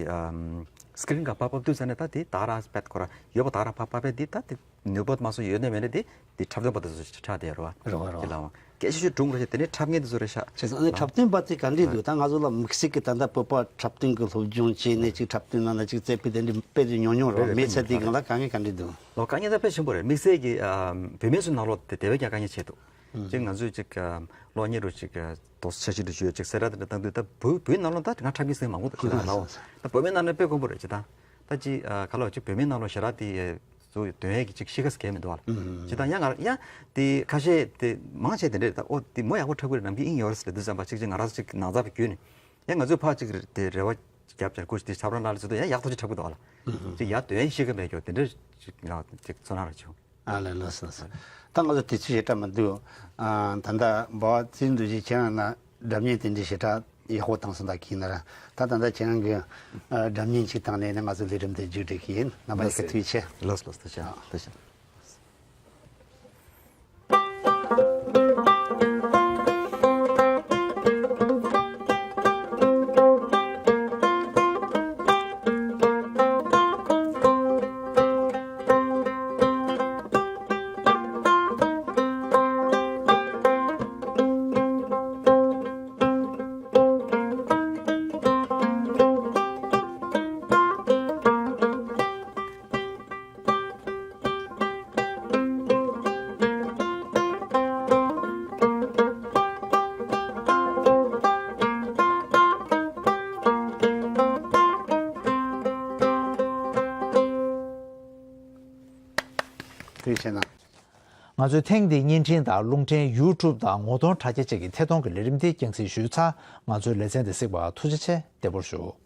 སི་ཀི་རིན་ག་ཕ་ཕབ་དུས་ཙ་ནས་ད་དེ་ད་ར་རྦད་ཁོ་ར་ཡོད་པ་ད་ར་ཕ་ཕ་ཕབ་དེ་ད་དེ་ནུས་པ་མ་སོང་ཡོད་ནས་མེད་ནས་དེ་དེ་འཁྲབ་སྟོན་པ་དེ་ཚོ་ཆགས་བསྡད་ཡོད་རེད་བ། རེད་བ་རེད་བ། དེ་ལའང་སྐད་ཆ་ཤོད་སྒྲུང་རེད་ཤག་དེ་ནས་འཁྲབ་མཁན་དེ་ཚོ་རེད་ཤག་བྱས་ཙང་ཨ་ནི་འཁྲབ་སྟོན་པ་དེ་ག་འདྲས་འདུག་ད་ང་ཚོ་ལ་དམིགས་བསལ་གྱི་ད་ལྟ་བོད་པ་འཁྲབ་སྟོན་གྱི་སློབ་སྦྱོང་བྱས་ནས་ཅིག་འཁྲབ་སྟོན་ནང་ལ་ཅིག་རྩེ་ཕུད་དེ་འདྲས་དཔེ་དེ་ཉུང་ཉུང་རེད་བ། མེད་ཚད་དེ་སྒང་ལ་དཀའ་ངལ་ག་འདྲས་འདུག་ལོ་དཀའ་ངལ་ད་དཔེ་ཆེན་པོ་རེད། དམིགས་བསལ་གྱི་བུད་མེད་ཚོའི་ནང་ལོགས་དེ་དེ་བས་ཀྱང་དཀའ་ངལ་ཆེ་འདུག་ཅིག་ང་ཚོས་ཅིག་གློག་བརྙན་རུ་ཅིག་ཏོག་ཙམ་འཆར་གཞི་འདྲ་ཞུ་ཡ་ཅིག་གསལ་བསྒྲགས་དེ་འདྲ་བཏང་དུས་ད་བུ་བུའི་ནང་ལོགས་ད་ང་འཁྲབ་མཁན་ཟེར་མང་པོ་འདུག་ལགས། ད་བུད་མེད་ནང་ནས་དཔེ་དཀོན་པོ་རེད། ཅིག་ད་ད་ཅིག་ག་ལོ་ཅིག་བུད་མེད་ནང་ལོགས་ཞེ་དྲག་དེ་ཚོ་དོན་ཡས་ཀྱི་ཅིག་གཤིས་ཀ་ཟེར་མཁན་མི་འདུག་ལགས། ཅིག་ད་ཡང་ང་ཡང་དེ་ཁ་ཤས་དེ་མང་ཆེ་དེ་འདྲས་ད་ཨོ་དེ་མོ་ཡག་པོ་འཁྲབ་གི་རེད། ནམ་རྒྱུན་དབྱིངས་ཡོད་རེད་ཟེར་དུས་ཙམ་པ་ཅིག་ཅིག་ང་རང་ཚོ་ཅིག་ནང་ཚགས་པ་བརྒྱུད་ནས་ཡང་ང་ཚོས་ཕར་ཅིག་དེ་རེ་བ་རྒྱབ་ཅིག་སྐུ་མཁྱེན་དེ་ཆབ་རོམ་ནང་ལ་ཚུད་དུས་ཡང་ཡག་ཐག་ཆོད་འཁྲབ་གི་འདུག་ལགས། ཅིག་ཡར་དོན་ཡས་གཤིས་ཀ་མེད་རྒྱུ་དེ་འདྲས་ཅིག་ང་ཅིག་ཚོར་སྣང་རེ་བྱུང་། ཨ་ལས། ལགས་སོ་ལགས་སོ། ད་ང་ཚོ་དུས་ཚོད་ཞེ་དྲག་མི་འདུག་ཨ་ད་ལྟ་འབའ་བ་ཚེ་རིང་རྡོ་རྗེ་ཁྱེད་རང་ན་སྒྲ་སྙན་དེ་འདྲའི་ཞེ་དྲག་ཡག་པོ་བཏང་སོང་། ད་གིན་ན་ར་ད་ད་ལྟ་ཁྱེད་རང་གི་ཨ་སྒྲ་སྙན་ཅིག་བཏང་ནས་ནི་ང་ཚོ་ལས་རིམ་དེ་མཇུག་སྒྲིལ་གྱི་ཡིན། རྣམ་པ་ཡག་གི་ཐུགས་རྗེ་ཆེ། ལགས་སོ་ལགས་སོ། ཐུགས་རྗེ་ཆེ། ཐུགས་རྗེ་ཆེ། ཐུགས་རྗེ་གནང་། ང་ཚོའི་ཐེངས་འདིའི་བརྙན་འཕྲིན་དང་རླུང་འཕྲིན་YouTube དང་ངོ་གདོང་དྲ་རྒྱ་བཅས་ཀྱི་ཐད་གཏོང་གི་ལས་རིམ་འདི་རྒྱང་སྲིང་ཞུས་ཚར། ང་ཚོའི་ལེ་ཚན་འདི་གཟིགས་པར་ཐུགས་རྗེ་ཆེ། བདེ་པོར་བཞུགས།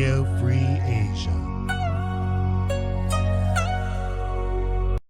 every